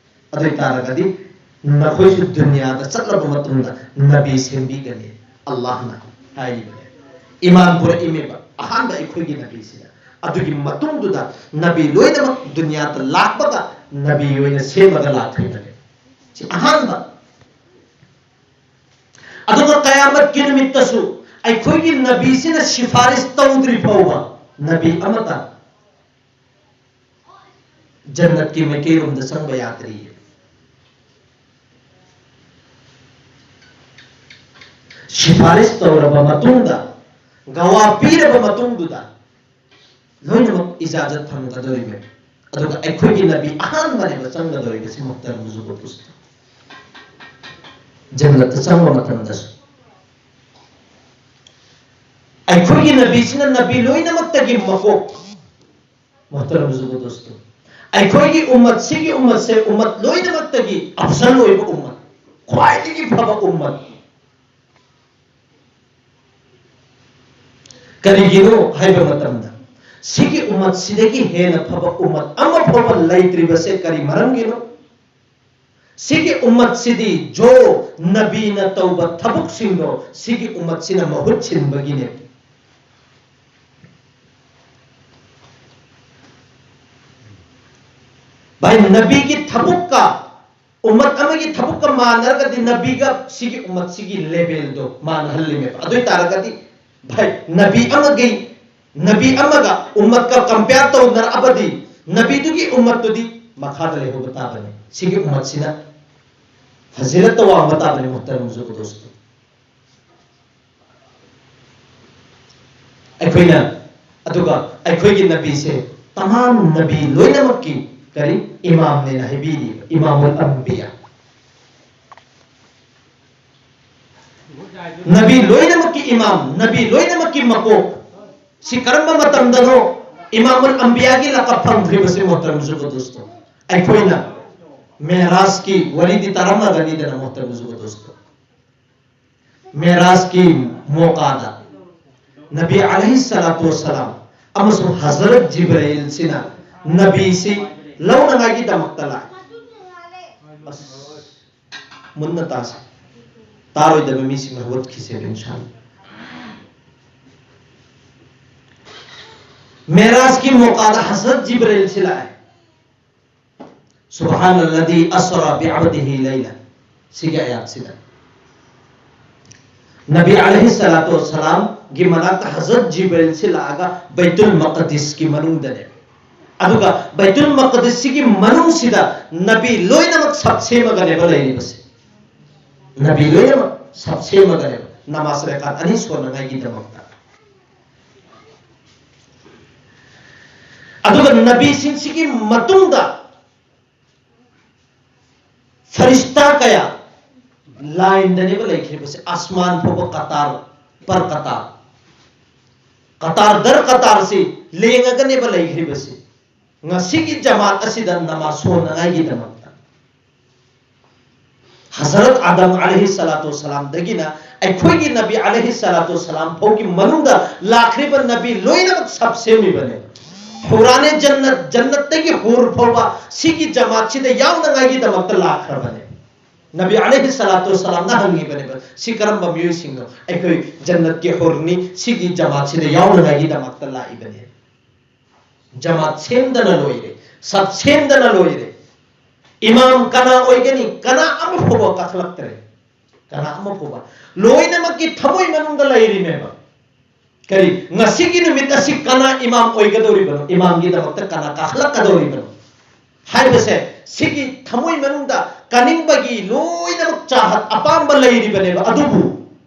ꯑꯗꯨ ꯑꯣꯏ ꯇꯥꯔꯒꯗꯤ ꯅꯈꯣꯏꯁꯨ ꯗꯨꯅꯤꯌꯥꯗ ꯆꯠꯂꯕ ꯃꯇꯨꯡꯗ ꯅꯕꯤ ꯁꯦꯝꯕꯤꯒꯅꯤ꯫ ꯑꯜꯂꯥꯍꯅ ꯍꯥꯏꯔꯤꯕꯅꯦ꯫ ꯏꯃꯥꯟ ꯄꯨꯔꯛꯏꯃꯦꯕ ꯑꯍꯥꯟꯕ ꯑꯩꯈꯣꯏꯒꯤ ꯅꯕꯤꯁꯤꯗ꯫ ꯑꯗꯨꯒꯤ ꯃꯇꯨꯡꯗꯨꯗ ꯅꯕꯤ ꯂꯣꯏꯅꯃꯛ ꯗꯨꯅꯤꯌꯥꯗ ꯂꯥꯛꯄꯒ ꯅꯕꯤ ꯑꯣꯏꯅ ꯁꯦꯝꯃꯒ ꯂꯥꯛꯈꯤꯕꯅꯦ꯫ ꯁꯤ ꯑꯍꯥꯟꯕ꯫ ꯑꯗꯨꯒ ꯀꯌꯥꯃꯠꯀꯤ ꯅꯨꯃꯤꯠꯇꯁꯨ ꯑꯩꯈꯣꯏꯒꯤ ꯅꯕꯤꯁꯤꯅ ꯁꯤꯐꯥꯔꯤꯁ ꯇꯧꯗ꯭ꯔꯤ ꯐꯥꯎꯕ ꯅꯕꯤ ꯑꯃꯇ ꯖꯟꯅꯠꯀꯤ ꯃꯥꯏꯀꯩꯔꯣꯝꯗ ꯆꯪꯕ ꯌꯥꯗ꯭ꯔꯤꯌꯦ꯫ ꯁꯤꯐꯥꯔꯤꯁ ꯇꯧꯔꯕ ꯃꯇꯨꯡꯗ, ꯒꯋꯥ ꯄꯤꯔꯕ ꯃꯇꯨꯡꯗꯨꯗ ꯂꯣꯏꯅꯃꯛ ꯏꯖꯥꯖꯠ ꯐꯪꯒꯗꯧꯔꯤꯕꯅꯤ꯫ ꯑꯗꯨꯒ ꯑꯩꯈꯣꯏꯒꯤ ꯅꯕꯤ ꯑꯍꯥꯟꯕꯅꯦꯕ ꯆꯪꯒꯗꯧꯔꯤꯕꯁꯤ, ꯃꯨꯍꯇꯔꯝ ꯖꯨꯒꯗꯨꯁꯇ, ꯖꯟꯅꯠꯇ ꯆꯪꯕ ꯃꯇꯝꯗꯁꯨ꯫ ꯑꯩꯈꯣꯏꯒꯤ ꯅꯕꯤꯁꯤꯅ ꯅꯕꯤ ꯂꯣꯏꯅꯃꯛꯇꯒꯤ ꯃꯀꯣꯛ, ꯃꯨꯍꯇꯔꯝ ꯖꯨꯒꯗꯨꯁꯇꯨ꯫ ꯑꯩꯈꯣꯏꯒꯤ ꯎꯝꯃꯠ, ꯁꯤꯒꯤ ꯎꯝꯃꯠꯁꯦ ꯎꯝꯃꯠ ꯂꯣꯏꯅꯃꯛꯇꯒꯤ ꯑꯐꯖꯜ ꯑꯣꯏꯕ ꯎꯝꯃꯠ, ꯈ꯭ꯋꯥꯏꯗꯒꯤ ꯐꯕ ꯎꯝꯃꯠ꯫ ꯀꯔꯤꯒꯤꯅꯣ ꯍꯥꯏꯕ ꯃꯇꯝꯗ, ꯁꯤꯒꯤ ꯎꯝꯃꯠꯁꯤꯗꯒꯤ ꯍꯦꯟꯅ ꯐꯕ ꯎꯝꯃꯠ ꯑꯃ ꯐꯥꯎꯕ ꯂꯩꯇ꯭ꯔꯤꯕꯁꯦ ꯀꯔꯤ ꯃꯔꯝꯒꯤꯅꯣ? ꯁꯤꯒꯤ ꯎꯝꯃꯠꯁꯤꯗꯤ ꯖꯣ ꯅꯕꯤꯅ ꯇꯧꯕ ꯊꯕꯛꯁꯤꯡꯗꯣ ꯁꯤꯒꯤ ꯎꯝꯃꯠꯁꯤꯅ ꯃꯍꯨꯠ ꯁꯤꯟꯕꯒꯤꯅꯦ꯫ ꯚꯥꯏ, ꯅꯕꯤꯒꯤ ꯊꯕꯛꯀ ꯎꯝꯃꯠ ꯑꯃꯒꯤ ꯊꯕꯛꯀ ꯃꯥꯟꯅꯔꯒꯗꯤ ꯅꯕꯤꯒ ꯁꯤꯒꯤ ꯎꯝꯃꯠꯁꯤꯒꯤ ꯂꯦꯚꯦꯜꯗꯣ ꯃꯥꯟꯅꯍꯜꯂꯤꯃꯦꯕ꯫ ꯑꯗꯨ ꯑꯣꯏ ꯇꯥꯔꯒꯗꯤ ꯚꯥꯏ, ꯅꯕꯤ ꯑꯃꯒꯤ, ꯅꯕꯤ ꯑꯃꯒ ꯎꯝꯃꯠꯀ ꯀꯝꯄꯤꯌꯔ ꯇꯧꯅꯔꯛꯑꯕꯗꯤ ꯅꯕꯤꯗꯨꯒꯤ ꯎꯝꯃꯠꯇꯨꯗꯤ ꯃꯈꯥꯗ ꯂꯩꯍꯧꯕ ꯇꯥꯕꯅꯤ꯫ ꯁꯤꯒꯤ ꯎꯝꯃꯠꯁꯤꯅ ꯐꯖꯤꯂꯠꯇ ꯋꯥꯡꯕ ꯇꯥꯕꯅꯤ, ꯃꯨꯍꯇꯔꯝ ꯖꯨꯒꯗꯣꯁꯇꯣ꯫ ꯑꯩꯈꯣꯏꯅ, ꯑꯗꯨꯒ ꯑꯩꯈꯣꯏꯒꯤ ꯅꯕꯤꯁꯦ ꯇꯃꯥꯝ ꯅꯕꯤ ꯂꯣꯏꯅꯃꯛꯀꯤ ꯀꯔꯤ ꯏꯃꯥꯝꯅꯦꯅ ꯍꯥꯏꯕꯤꯔꯤꯕ, ꯏꯃꯥꯃꯨꯜ ꯑꯝꯕꯤꯌꯥ꯫ ꯅꯕꯤ ꯂꯣꯏꯅꯃꯛꯀꯤ ꯏꯃꯥꯝ, ꯅꯕꯤ ꯂꯣꯏꯅꯃꯛꯀꯤ ꯃꯀꯣꯛ꯫ ꯁꯤ ꯀꯔꯝꯕ ꯃꯇꯝꯗꯅꯣ ꯏꯃꯥꯃꯨꯜ ꯑꯝꯕꯤꯌꯥꯒꯤ ꯂꯀꯞ ꯐꯪꯈ꯭ꯔꯤꯕꯁꯤ, ꯃꯣꯍꯇꯔꯝ ꯖꯨꯒꯗꯣꯁꯇꯣ? ꯑꯩꯈꯣꯏꯅ ꯃꯦꯔꯥꯖꯀꯤ ꯋꯥꯔꯤꯗꯤ ꯇꯥꯔꯝꯃꯒꯅꯤꯗꯅ, ꯃꯣꯍꯇꯔꯝ ꯖꯨꯒꯗꯣꯁꯇꯣ꯫ ꯃꯦꯔꯥꯖꯀꯤ ꯃꯣꯀꯥꯗ ꯅꯕꯤ ꯑꯂꯩꯍꯤ ꯁꯂꯥꯇꯨ ꯋꯁꯁꯂꯥꯝ ꯑꯃꯁꯨꯡ ꯍꯖꯔꯠ ꯖꯤꯕ꯭ꯔꯥꯏꯜꯁꯤꯅ ꯅꯕꯤꯁꯤ ꯂꯧꯅꯉꯥꯏꯒꯤꯗꯃꯛꯇ ꯂꯥꯛꯏ꯫ ꯑꯁ, ꯃꯨꯟꯅ ꯇꯥꯁꯤ꯫ ꯇꯥꯔꯣꯏꯗꯕ ꯃꯤꯁꯤꯡꯅ ꯍꯧꯒꯠꯈꯤꯁꯦ, ꯏꯟꯁꯥꯜꯂꯥ꯫ ꯃꯦꯔꯥꯖꯀꯤ ꯃꯣꯀꯥꯗ ꯍꯖꯔꯠ ꯖꯤꯕ꯭ꯔꯥꯏꯜꯁꯤ ꯂꯥꯛꯑꯦ꯫ ꯁꯨꯕꯍꯥꯅꯜꯂꯗꯤ ꯑꯁꯔꯥ ꯕꯤꯑꯕꯗꯤꯍꯤ ꯂꯩꯂꯥ꯫ ꯁꯤꯒꯤ ꯑꯥꯌꯥꯠꯁꯤꯗ ꯅꯕꯤ ꯑꯂꯩꯍꯤ ꯁꯂꯥꯇꯨ ꯋꯁꯁꯂꯥꯝꯒꯤ ꯃꯅꯥꯛꯇ ꯍꯖꯔꯠ ꯖꯤꯕ꯭ꯔꯤꯜꯁꯤ ꯂꯥꯛꯑꯒ ꯕꯩꯇꯨꯜ ꯃꯛꯗꯤꯁꯀꯤ ꯃꯅꯨꯡꯗꯅꯦ꯫ ꯑꯗꯨꯒ ꯕꯩꯇꯨꯜ ꯃꯛꯗꯤꯁꯁꯤꯒꯤ ꯃꯅꯨꯡꯁꯤꯗ ꯅꯕꯤ ꯂꯣꯏꯅꯃꯛ ꯁꯞ ꯁꯦꯝꯃꯒꯅꯦꯕ ꯂꯩꯔꯤꯕꯁꯦ꯫ ꯅꯕꯤ ꯂꯣꯏꯅꯃꯛ ꯁꯞ ꯁꯦꯝꯃꯒꯅꯦꯕ ꯅꯃꯥꯖ ꯔꯀꯥꯠ ꯑꯅꯤ ꯁꯣꯟꯅꯉꯥꯏꯒꯤꯗꯃꯛꯇ꯫ ꯑꯗꯨꯒ ꯅꯕꯤꯁꯤꯡꯁꯤꯒꯤ ꯃꯇꯨꯡꯗ ꯐꯔꯤꯁꯇꯥ ꯀꯌꯥ ꯂꯥꯏꯟꯗꯅꯦꯕ ꯂꯩꯈ꯭ꯔꯤꯕꯁꯦ, ꯑꯁꯃꯥꯟ ꯐꯥꯎꯕ ꯀꯇꯥꯔ ꯄꯔ ꯀꯇꯥꯔ, ꯀꯇꯥꯔ ꯗꯔ ꯀꯇꯥꯔꯁꯤ ꯂꯦꯡꯉꯒꯅꯦꯕ ꯂꯩꯈ꯭ꯔꯤꯕꯁꯦ, ꯉꯁꯤꯒꯤ ꯖꯃꯥꯠ ꯑꯁꯤꯗ ꯅꯃꯥꯖ ꯁꯣꯟꯅꯉꯥꯏꯒꯤꯗꯃꯛꯇ꯫ ꯍꯖꯔꯠ ꯑꯥꯗꯝ ꯑꯂꯩꯍꯤ ꯁꯂꯥꯇꯨ ꯋꯁꯁꯂꯥꯝꯗꯒꯤꯅ ꯑꯩꯈꯣꯏꯒꯤ ꯅꯕꯤ ꯑꯂꯩꯍꯤ ꯁꯂꯥꯇꯨ ꯁꯂꯥꯝ ꯐꯥꯎꯒꯤ ꯃꯅꯨꯡꯗ ꯂꯥꯛꯈ꯭ꯔꯤꯕ ꯅꯕꯤ ꯂꯣꯏꯅꯃꯛ ꯁꯞ ꯁꯦꯝꯃꯤꯕꯅꯦ꯫ ꯍꯨꯔꯥꯅꯦ ꯖꯟꯅꯠ, ꯖꯟꯅꯠꯇꯒꯤ ꯍꯨꯔ ꯐꯥꯎꯕ ꯁꯤꯒꯤ ꯖꯃꯥꯠꯁꯤꯗ ꯌꯥꯎꯅꯉꯥꯏꯒꯤꯗꯃꯛꯇ ꯂꯥꯛꯈ꯭ꯔꯕꯅꯦ꯫ ꯅꯕꯤ ꯑꯂꯩꯍꯤ ꯁꯂꯥꯇꯨ ꯁꯂꯥꯝꯅ ꯍꯪꯉꯤꯕꯅꯦꯕ, "ꯁꯤ ꯀꯔꯝꯕ ꯃꯤꯑꯣꯏꯁꯤꯡꯅꯣ?" "ꯑꯩꯈꯣꯏ ꯖꯟꯅꯠꯀꯤ ꯍꯨꯔꯅꯤ, ꯁꯤꯒꯤ ꯖꯃꯥꯠꯁꯤꯗ ꯌꯥꯎꯅꯉꯥꯏꯒꯤꯗꯃꯛꯇ ꯂꯥꯛꯏꯕꯅꯦ"꯫ ꯖꯃꯥꯠ ꯁꯦꯝꯗꯅ ꯂꯣꯏꯔꯦ, ꯁꯞ ꯁꯦꯝꯗꯅ ꯂꯣꯏꯔꯦ꯫ ꯏꯃꯥꯝ ꯀꯅꯥ ꯑꯣꯏꯒꯅꯤ? ꯀꯅꯥ ꯑꯃ ꯐꯥꯎꯕ ꯀꯥꯈꯠꯂꯛꯇ꯭ꯔꯦ꯫ ꯀꯅꯥ ꯑꯃ ꯐꯥꯎꯕ꯫ ꯂꯣꯏꯅꯃꯛꯀꯤ ꯊꯃꯣꯏ ꯃꯅꯨꯡꯗ ꯂꯩꯔꯤꯃꯦꯕ꯫ ꯀꯔꯤ? ꯉꯁꯤꯒꯤ ꯅꯨꯃꯤꯠ ꯑꯁꯤ ꯀꯅꯥ ꯏꯃꯥꯝ ꯑꯣꯏꯒꯗꯧꯔꯤꯕꯅꯣ? ꯏꯃꯥꯝꯒꯤꯗꯃꯛꯇ ꯀꯅꯥ ꯀꯥꯈꯠꯂꯛꯀꯗꯧꯔꯤꯕꯅꯣ? ꯍꯥꯏꯕꯁꯦ, ꯁꯤꯒꯤ ꯊꯃꯣꯏ ꯃꯅꯨꯡꯗ ꯀꯥꯅꯤꯡꯕꯒꯤ ꯂꯣꯏꯅꯃꯛ ꯆꯥꯍꯠ ꯑꯄꯥꯝꯕ ꯂꯩꯔꯤꯕꯅꯦꯕ꯫ ꯑꯗꯨꯕꯨ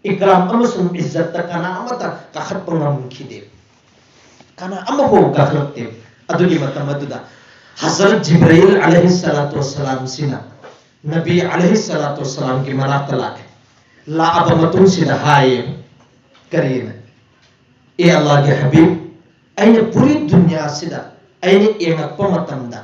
ꯏꯀ꯭ꯔꯥꯝ ꯑꯃꯁꯨꯡ ꯏꯖꯠꯇ ꯀꯅꯥ ꯑꯃꯠꯇ ꯀꯥꯈꯠꯄ ꯉꯝꯈꯤꯗꯦ꯫ ꯀꯅꯥ ꯑꯃꯐꯥꯎ ꯀꯥꯈꯠꯂꯛꯇꯦ꯫ ꯑꯗꯨꯒꯤ ꯃꯇꯝ ꯑꯗꯨꯗ ꯍꯖꯔꯠ ꯖꯤꯕ꯭ꯔꯥꯏꯜ ꯑꯂꯩꯍꯤ ꯁꯂꯥꯇꯨ ꯋꯁꯁꯂꯥꯝꯁꯤꯅ ꯅꯕꯤ ꯑꯂꯩꯍꯤ ꯁꯂꯥꯇꯨ ꯋꯁꯁꯂꯥꯝꯒꯤ ꯃꯅꯥꯛꯇ ꯂꯥꯛꯑꯦ꯫ ꯂꯥꯛꯑꯕ ꯃꯇꯨꯡꯁꯤꯗ ꯍꯥꯏꯌꯦ, ꯀꯔꯤꯅ? "ꯑꯦ ꯑꯜꯂꯥꯍꯒꯤ ꯍꯕꯤꯕ, ꯑꯩꯅ ꯄꯨꯔꯤ ꯗꯨꯅꯤꯌꯥꯁꯤꯗ ꯑꯩꯅ ꯌꯦꯡꯉꯛꯄ ꯃꯇꯝꯗ,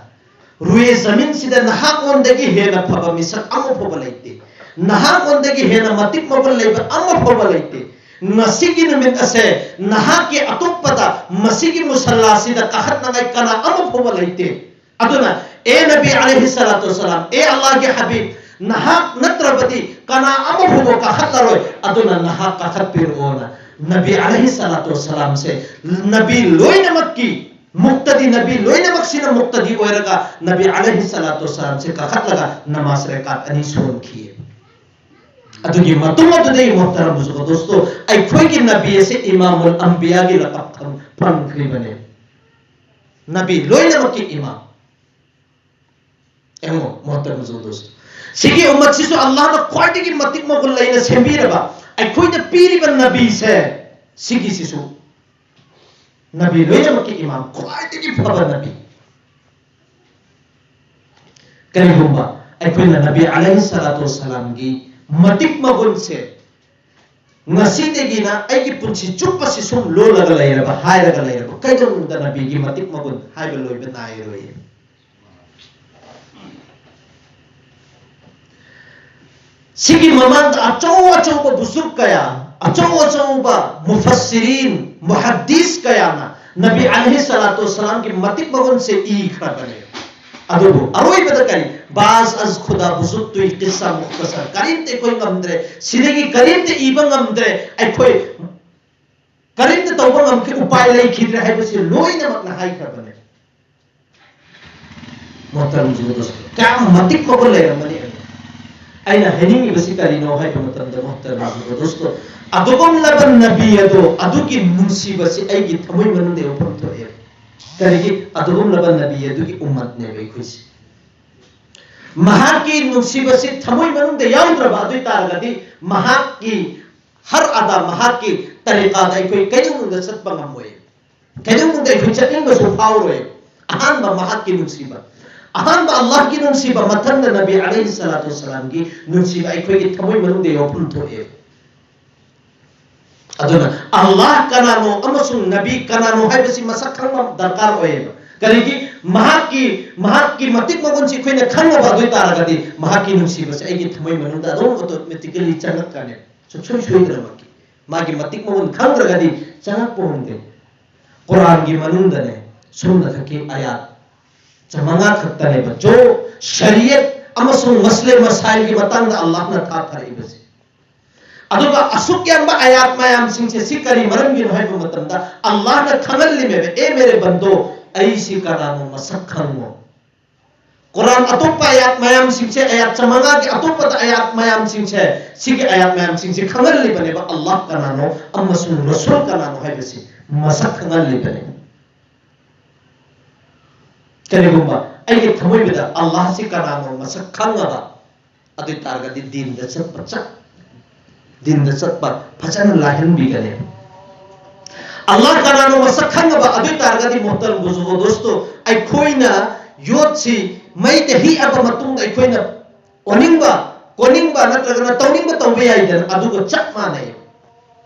ꯔꯨꯌꯦ ꯖꯃꯤꯟꯁꯤꯗ ꯅꯍꯥꯛꯉꯣꯟꯗꯒꯤ ꯍꯦꯟꯅ ꯐꯕ ꯃꯤꯁꯛ ꯑꯃ ꯐꯥꯎꯕ ꯂꯩꯇꯦ, ꯅꯍꯥꯛꯉꯣꯟꯗꯒꯤ ꯍꯦꯟꯅ ꯃꯇꯤꯛ ꯃꯒꯨꯟ ꯂꯩꯕ ꯑꯃ ꯐꯥꯎꯕ ꯂꯩꯇꯦ꯫ ꯉꯁꯤꯒꯤ ꯅꯨꯃꯤꯠ ꯑꯁꯦ ꯅꯍꯥꯛꯀꯤ ꯑꯇꯣꯞꯄꯗ ꯃꯁꯤꯒꯤ ꯃꯨꯁꯜꯂꯥꯁꯤꯗ ꯀꯥꯈꯠꯅꯉꯥꯏ ꯀꯅꯥ ꯑꯃ ꯐꯥꯎꯕ ꯂꯩꯇꯦ꯫ ꯑꯗꯨꯅ, ꯑꯦ ꯅꯕꯤ ꯑꯂꯩꯍꯤ ꯁꯂꯥꯇꯨ ꯋꯁꯁꯂꯥꯝ, ꯑꯦ ꯑꯜꯂꯥꯍꯒꯤ ꯍꯕꯤꯕ, ꯅꯍꯥꯛ ꯅꯠꯇ꯭ꯔꯕꯗꯤ ꯀꯅꯥ ꯑꯃ ꯐꯥꯎꯕ ꯀꯥꯈꯠꯂꯔꯣꯏ꯫ ꯑꯗꯨꯅ ꯅꯍꯥꯛ ꯀꯥꯈꯠꯄꯤꯔꯛꯑꯣꯅ" ꯅꯕꯤ ꯑꯂꯩꯍꯤ ꯁꯂꯥꯇꯨ ꯋꯁꯁꯂꯥꯝꯁꯦ, ꯅꯕꯤ ꯂꯣꯏꯅꯃꯛꯀꯤ ꯃꯨꯛꯇꯗꯤ, ꯅꯕꯤ ꯂꯣꯏꯅꯃꯛꯁꯤꯅ ꯃꯨꯛꯇꯗꯤ ꯑꯣꯏꯔꯒ ꯅꯕꯤ ꯑꯂꯩꯍꯤ ꯁꯂꯥꯇꯨ ꯋꯁꯁꯂꯥꯝꯁꯦ ꯀꯥꯈꯠꯂꯒ ꯅꯃꯥꯖ ꯔꯦꯀꯥꯠ ꯑꯅꯤ ꯁꯣꯟꯈꯤ꯫ ꯑꯗꯨꯒꯤ ꯃꯇꯨꯡ ꯑꯗꯨꯗꯒꯤ, ꯃꯣꯍꯇꯔꯝ ꯕꯨꯖꯨꯔꯒ ꯗꯣꯁꯇꯣ, ꯑꯩꯈꯣꯏꯒꯤ ꯅꯕꯤ ꯑꯁꯦ ꯏꯃꯥꯃꯨꯜ ꯑꯝꯕꯤꯌꯥꯒꯤ ꯂꯀꯕ ꯐꯪ-, ꯐꯪꯈ꯭ꯔꯤꯕꯅꯦ꯫ ꯅꯕꯤ ꯂꯣꯏꯅꯃꯛꯀꯤ ꯏꯃꯥꯝ꯫ ꯌꯦꯡꯉꯣ, ꯃꯣꯍꯇꯔꯝ ꯕꯨꯖꯨꯔꯒ ꯗꯣꯁꯇꯣ, ꯁꯤꯒꯤ ꯎꯝꯃꯠꯁꯤꯁꯨ ꯑꯜꯂꯥꯍꯅ ꯈ꯭ꯋꯥꯏꯗꯒꯤ ꯃꯇꯤꯛ ꯃꯒꯨꯟ ꯂꯩꯅ ꯁꯦꯝꯕꯤꯔꯕ, ꯑꯩꯈꯣꯏꯗ ꯄꯤꯔꯤꯕ ꯅꯕꯤꯁꯦ, ꯁꯤꯒꯤꯁꯤꯁꯨ ꯅꯕꯤ ꯂꯣꯏꯅꯃꯛꯀꯤ ꯏꯃꯥꯝ, ꯈ꯭ꯋꯥꯏꯗꯒꯤ ꯐꯕ ꯅꯕꯤ꯫ ꯀꯔꯤꯒꯨꯝꯕ ꯑꯩꯈꯣꯏꯅ ꯅꯕꯤ ꯑꯂꯩꯍꯤ ꯁꯂꯥꯇꯨ ꯋꯁꯁꯂꯥꯝꯒꯤ ꯃꯇꯤꯛ ꯃꯒꯨꯟꯁꯦ ꯉꯁꯤꯗꯒꯤꯅ ꯑꯩꯒꯤ ꯄꯨꯟꯁꯤ ꯆꯨꯞꯄꯁꯤ ꯁꯨꯝ ꯂꯣꯜꯂꯒ ꯂꯩꯔꯕ, ꯍꯥꯏꯔꯒ ꯂꯩꯔꯕ, ꯀꯩꯗꯧꯅꯨꯡꯗ ꯅꯕꯤꯒꯤ ꯃꯇꯤꯛ ꯃꯒꯨꯟ ꯍꯥꯏꯕ ꯂꯣꯏꯕ ꯅꯥꯏꯔꯣꯏ꯫ ꯁꯤꯒꯤ ꯃꯃꯥꯡꯗ ꯑꯆꯧ ꯑꯆꯧꯕ ꯕꯨꯖꯨꯔꯒ ꯀꯌꯥ, ꯑꯆꯧ ꯑꯆꯧꯕ ꯃꯨꯐꯁꯤꯔꯤꯟ, ꯃꯨꯍꯗꯤꯁ ꯀꯌꯥꯅ ꯅꯕꯤ ꯑꯂꯩꯍꯤ ꯁꯂꯥꯇꯨ ꯋꯁꯁꯂꯥꯝꯒꯤ ꯃꯇꯤꯛ ꯃꯒꯨꯟꯁꯦ ꯏꯈ꯭ꯔꯕꯅꯦ꯫ ꯑꯗꯨꯕꯨ ꯑꯔꯣꯏꯕꯗ ꯀꯔꯤ? ꯕꯥꯖ ꯑꯖ ꯈꯨꯗꯥ ꯕꯨꯖꯨꯔꯒ ꯇꯨꯏ ꯀꯤꯁꯥ ꯃꯨꯈꯇꯁꯔ꯫ ꯀꯔꯤꯝꯇ ꯑꯩꯈꯣꯏ ꯉꯝꯗ꯭ꯔꯦ, ꯁꯤꯗꯒꯤ ꯀꯔꯤꯝꯇ ꯏꯕ ꯉꯝꯗ꯭ꯔꯦ, ꯑꯩꯈꯣꯏ ꯀꯔꯤꯝꯇ ꯇꯧꯕ ꯉꯝꯈꯤ, ꯎꯄꯥꯏ ꯂꯩꯈꯤꯗ꯭ꯔꯦ ꯍꯥꯏꯕꯁꯤ ꯂꯣꯏꯅꯃꯛꯅ ꯍꯥꯏꯈ꯭ꯔꯕꯅꯦ꯫ ꯃꯣꯍꯇꯔꯝ ꯖꯨꯒꯗꯣꯁ, ꯀꯌꯥꯝ ꯃꯇꯤꯛ ꯃꯒꯨꯟ ꯂꯩꯔꯝꯃꯅꯤ꯫ ꯑꯩꯅ ꯍꯥꯏꯅꯤꯡꯉꯤꯕꯁꯤ ꯀꯔꯤꯅꯣ ꯍꯥꯏꯕ ꯃꯇꯝꯗ, ꯃꯣꯍꯇꯔꯝ ꯖꯨꯒꯗꯣꯁꯇꯣ, ꯑꯗꯨꯒꯨꯝꯂꯕ ꯅꯕꯤ ꯑꯗꯣ, ꯑꯗꯨꯒꯤ ꯅꯨꯡꯁꯤꯕꯁꯤ ꯑꯩꯒꯤ ꯊꯃꯣꯏ ꯃꯅꯨꯡꯗ ꯌꯧꯐꯝ ꯊꯣꯛꯑꯦ꯫ ꯀꯔꯤꯒꯤ? ꯑꯗꯨꯒꯨꯝꯂꯕ ꯅꯕꯤ ꯑꯗꯨꯒꯤ ꯎꯝꯃꯠꯅꯦꯕ ꯑꯩꯈꯣꯏꯁꯦ꯫ ꯃꯍꯥꯛꯀꯤ ꯅꯨꯡꯁꯤꯕꯁꯤ ꯊꯃꯣꯏ ꯃꯅꯨꯡꯗ ꯌꯥꯎꯗ꯭ꯔꯕ ꯑꯗꯨ ꯑꯣꯏ ꯇꯥꯔꯒꯗꯤ, ꯃꯍꯥꯛꯀꯤ ꯍꯔ ꯑꯗꯥ, ꯃꯍꯥꯛꯀꯤ ꯇꯔꯤꯀꯥꯗ ꯑꯩꯈꯣꯏ ꯀꯩꯗꯧꯅꯨꯡꯗ ꯆꯠꯄ ꯉꯝꯃꯣꯏ꯫ ꯀꯩꯗꯧꯅꯨꯡꯗ ꯑꯩꯈꯣꯏ ꯆꯠꯅꯤꯡꯕꯁꯨ ꯐꯥꯎꯔꯣꯏ꯫ ꯑꯍꯥꯟꯕ ꯃꯍꯥꯛꯀꯤ ꯅꯨꯡꯁꯤꯕ, ꯑꯍꯥꯟꯕ ꯑꯜꯂꯥꯍꯒꯤ ꯅꯨꯡꯁꯤꯕ, ꯃꯊꯪꯗ ꯅꯕꯤ ꯑꯂꯩꯍꯤ ꯁꯂꯥꯇꯨ ꯋꯁꯁꯂꯥꯝꯒꯤ ꯅꯨꯡꯁꯤꯕ ꯑꯩꯈꯣꯏꯒꯤ ꯊꯃꯣꯏ ꯃꯅꯨꯡꯗ ꯌꯥꯎꯐꯝ ꯊꯣꯛꯑꯦ꯫ ꯑꯗꯨꯅ ꯑꯜꯂꯥꯍ ꯀꯅꯥꯅꯣ ꯑꯃꯁꯨꯡ ꯅꯕꯤ ꯀꯅꯥꯅꯣ ꯍꯥꯏꯕꯁꯤ ꯃꯁꯛ ꯈꯪꯕ ꯗꯔꯀꯥꯔ ꯑꯣꯏꯌꯦꯕ꯫ ꯀꯔꯤꯒꯤ? ꯃꯍꯥꯛꯀꯤ, ꯃꯍꯥꯛꯀꯤ ꯃꯇꯤꯛ ꯃꯒꯨꯟꯁꯤ ꯑꯩꯈꯣꯏꯅ ꯈꯪꯉꯕ ꯑꯗꯨ ꯑꯣꯏ ꯇꯥꯔꯒꯗꯤ, ꯃꯍꯥꯛꯀꯤ ꯅꯨꯡꯁꯤꯕꯁꯦ ꯑꯩꯒꯤ ꯊꯃꯣꯏ ꯃꯅꯨꯡꯗ ꯑꯗꯨꯝ automatically ꯆꯪꯉꯛꯀꯅꯤ, ꯁꯨꯡꯁꯣꯏ ꯁꯣꯏꯗꯅꯃꯛꯀꯤ꯫ ꯃꯥꯒꯤ ꯃꯇꯤꯛ ꯃꯒꯨꯟ ꯈꯪꯗ꯭ꯔꯒꯗꯤ ꯆꯪꯉꯛꯄ ꯉꯝꯗꯦ꯫ ꯀꯨꯔꯥꯟꯒꯤ ꯃꯅꯨꯡꯗꯅꯦ, ꯁꯨꯝꯅ ꯈꯛꯀꯤ ꯑꯌꯥꯠ ꯆꯥꯃꯉꯥ ꯈꯛꯇꯅꯦꯕ ꯖꯣ ꯁꯔꯤꯌꯠ ꯑꯃꯁꯨꯡ ꯃꯁꯂꯦ ꯃꯁꯥꯏꯜꯒꯤ ꯃꯇꯥꯡꯗ ꯑꯜꯂꯥꯍꯅ ꯊꯥꯊꯔꯛꯏꯕꯁꯦ꯫ ꯑꯗꯨꯒ ꯑꯁꯨꯛ ꯌꯥꯝꯕ ꯑꯌꯥꯠ ꯃꯌꯥꯝꯁꯤꯡꯁꯦ ꯁꯤ ꯀꯔꯤ ꯃꯔꯝꯒꯤꯅꯣ ꯍꯥꯏꯕ ꯃꯇꯝꯗ, ꯑꯜꯂꯥꯍꯅ ꯈꯪꯍꯜꯂꯤꯃꯦꯕ, "ꯑꯦ ꯃꯦꯔꯦ ꯕꯟꯗꯣ, ꯑꯩꯁꯤ ꯀꯅꯥꯅꯣ ꯃꯁꯛ ꯈꯪꯉꯣ"꯫ ꯀꯨꯔꯥꯟ ꯑꯇꯣꯞꯄ ꯑꯌꯥꯠ ꯃꯌꯥꯝꯁꯤꯡꯁꯦ, ꯑꯌꯥꯠ ꯆꯥꯃꯉꯥꯒꯤ ꯑꯇꯣꯞꯄꯗ ꯑꯌꯥꯠ ꯃꯌꯥꯝꯁꯤꯡꯁꯦ, ꯁꯤꯒꯤ ꯑꯌꯥꯠ ꯃꯌꯥꯝꯁꯤꯡꯁꯦ ꯈꯪꯍꯜꯂꯤꯕꯅꯦꯕ, ꯑꯜꯂꯥꯍ ꯀꯅꯥꯅꯣ ꯑꯃꯁꯨꯡ ꯔꯁꯨꯜ ꯀꯅꯥꯅꯣ ꯍꯥꯏꯕꯁꯤ ꯃꯁꯛ ꯈꯪꯍꯜꯂꯤꯕꯅꯦ꯫ ꯀꯔꯤꯒꯨꯝꯕ ꯑꯩꯒꯤ ꯊꯃꯣꯏꯕꯗ ꯑꯜꯂꯥꯍꯁꯤ ꯀꯅꯥꯅꯣ ꯃꯁꯛ ꯈꯪꯉꯕ, ꯑꯗꯨ ꯑꯣꯏ ꯇꯥꯔꯒꯗꯤ ꯗꯤꯟꯗ ꯆꯠꯄ ꯆꯞ, ꯗꯤꯟꯗ ꯆꯠꯄ ꯐꯖꯅ ꯂꯥꯏꯍꯟꯕꯤꯒꯅꯤ꯫ ꯑꯜꯂꯥꯍ ꯀꯅꯥꯅꯣ ꯃꯁꯛ ꯈꯪꯉꯕ, ꯑꯗꯨ ꯑꯣꯏ ꯇꯥꯔꯒꯗꯤ, ꯃꯣꯍꯇꯔꯝ ꯕꯨꯖꯨꯔꯒ ꯗꯣꯁꯇꯣ, ꯑꯩꯈꯣꯏꯅ ꯌꯣꯠꯁꯤ ꯃꯩꯗ ꯍꯤꯛꯑꯕ ꯃꯇꯨꯡꯗ ꯑꯩꯈꯣꯏꯅ ꯑꯣꯅꯤꯡꯕ, ꯀꯣꯅꯤꯡꯕ ꯅꯠꯇ꯭ꯔꯒꯅ ꯇꯧꯅꯤꯡꯕ ꯇꯧꯕ ꯌꯥꯏꯗꯅ, ꯑꯗꯨꯒ ꯆꯞ ꯃꯥꯟꯅꯩ꯫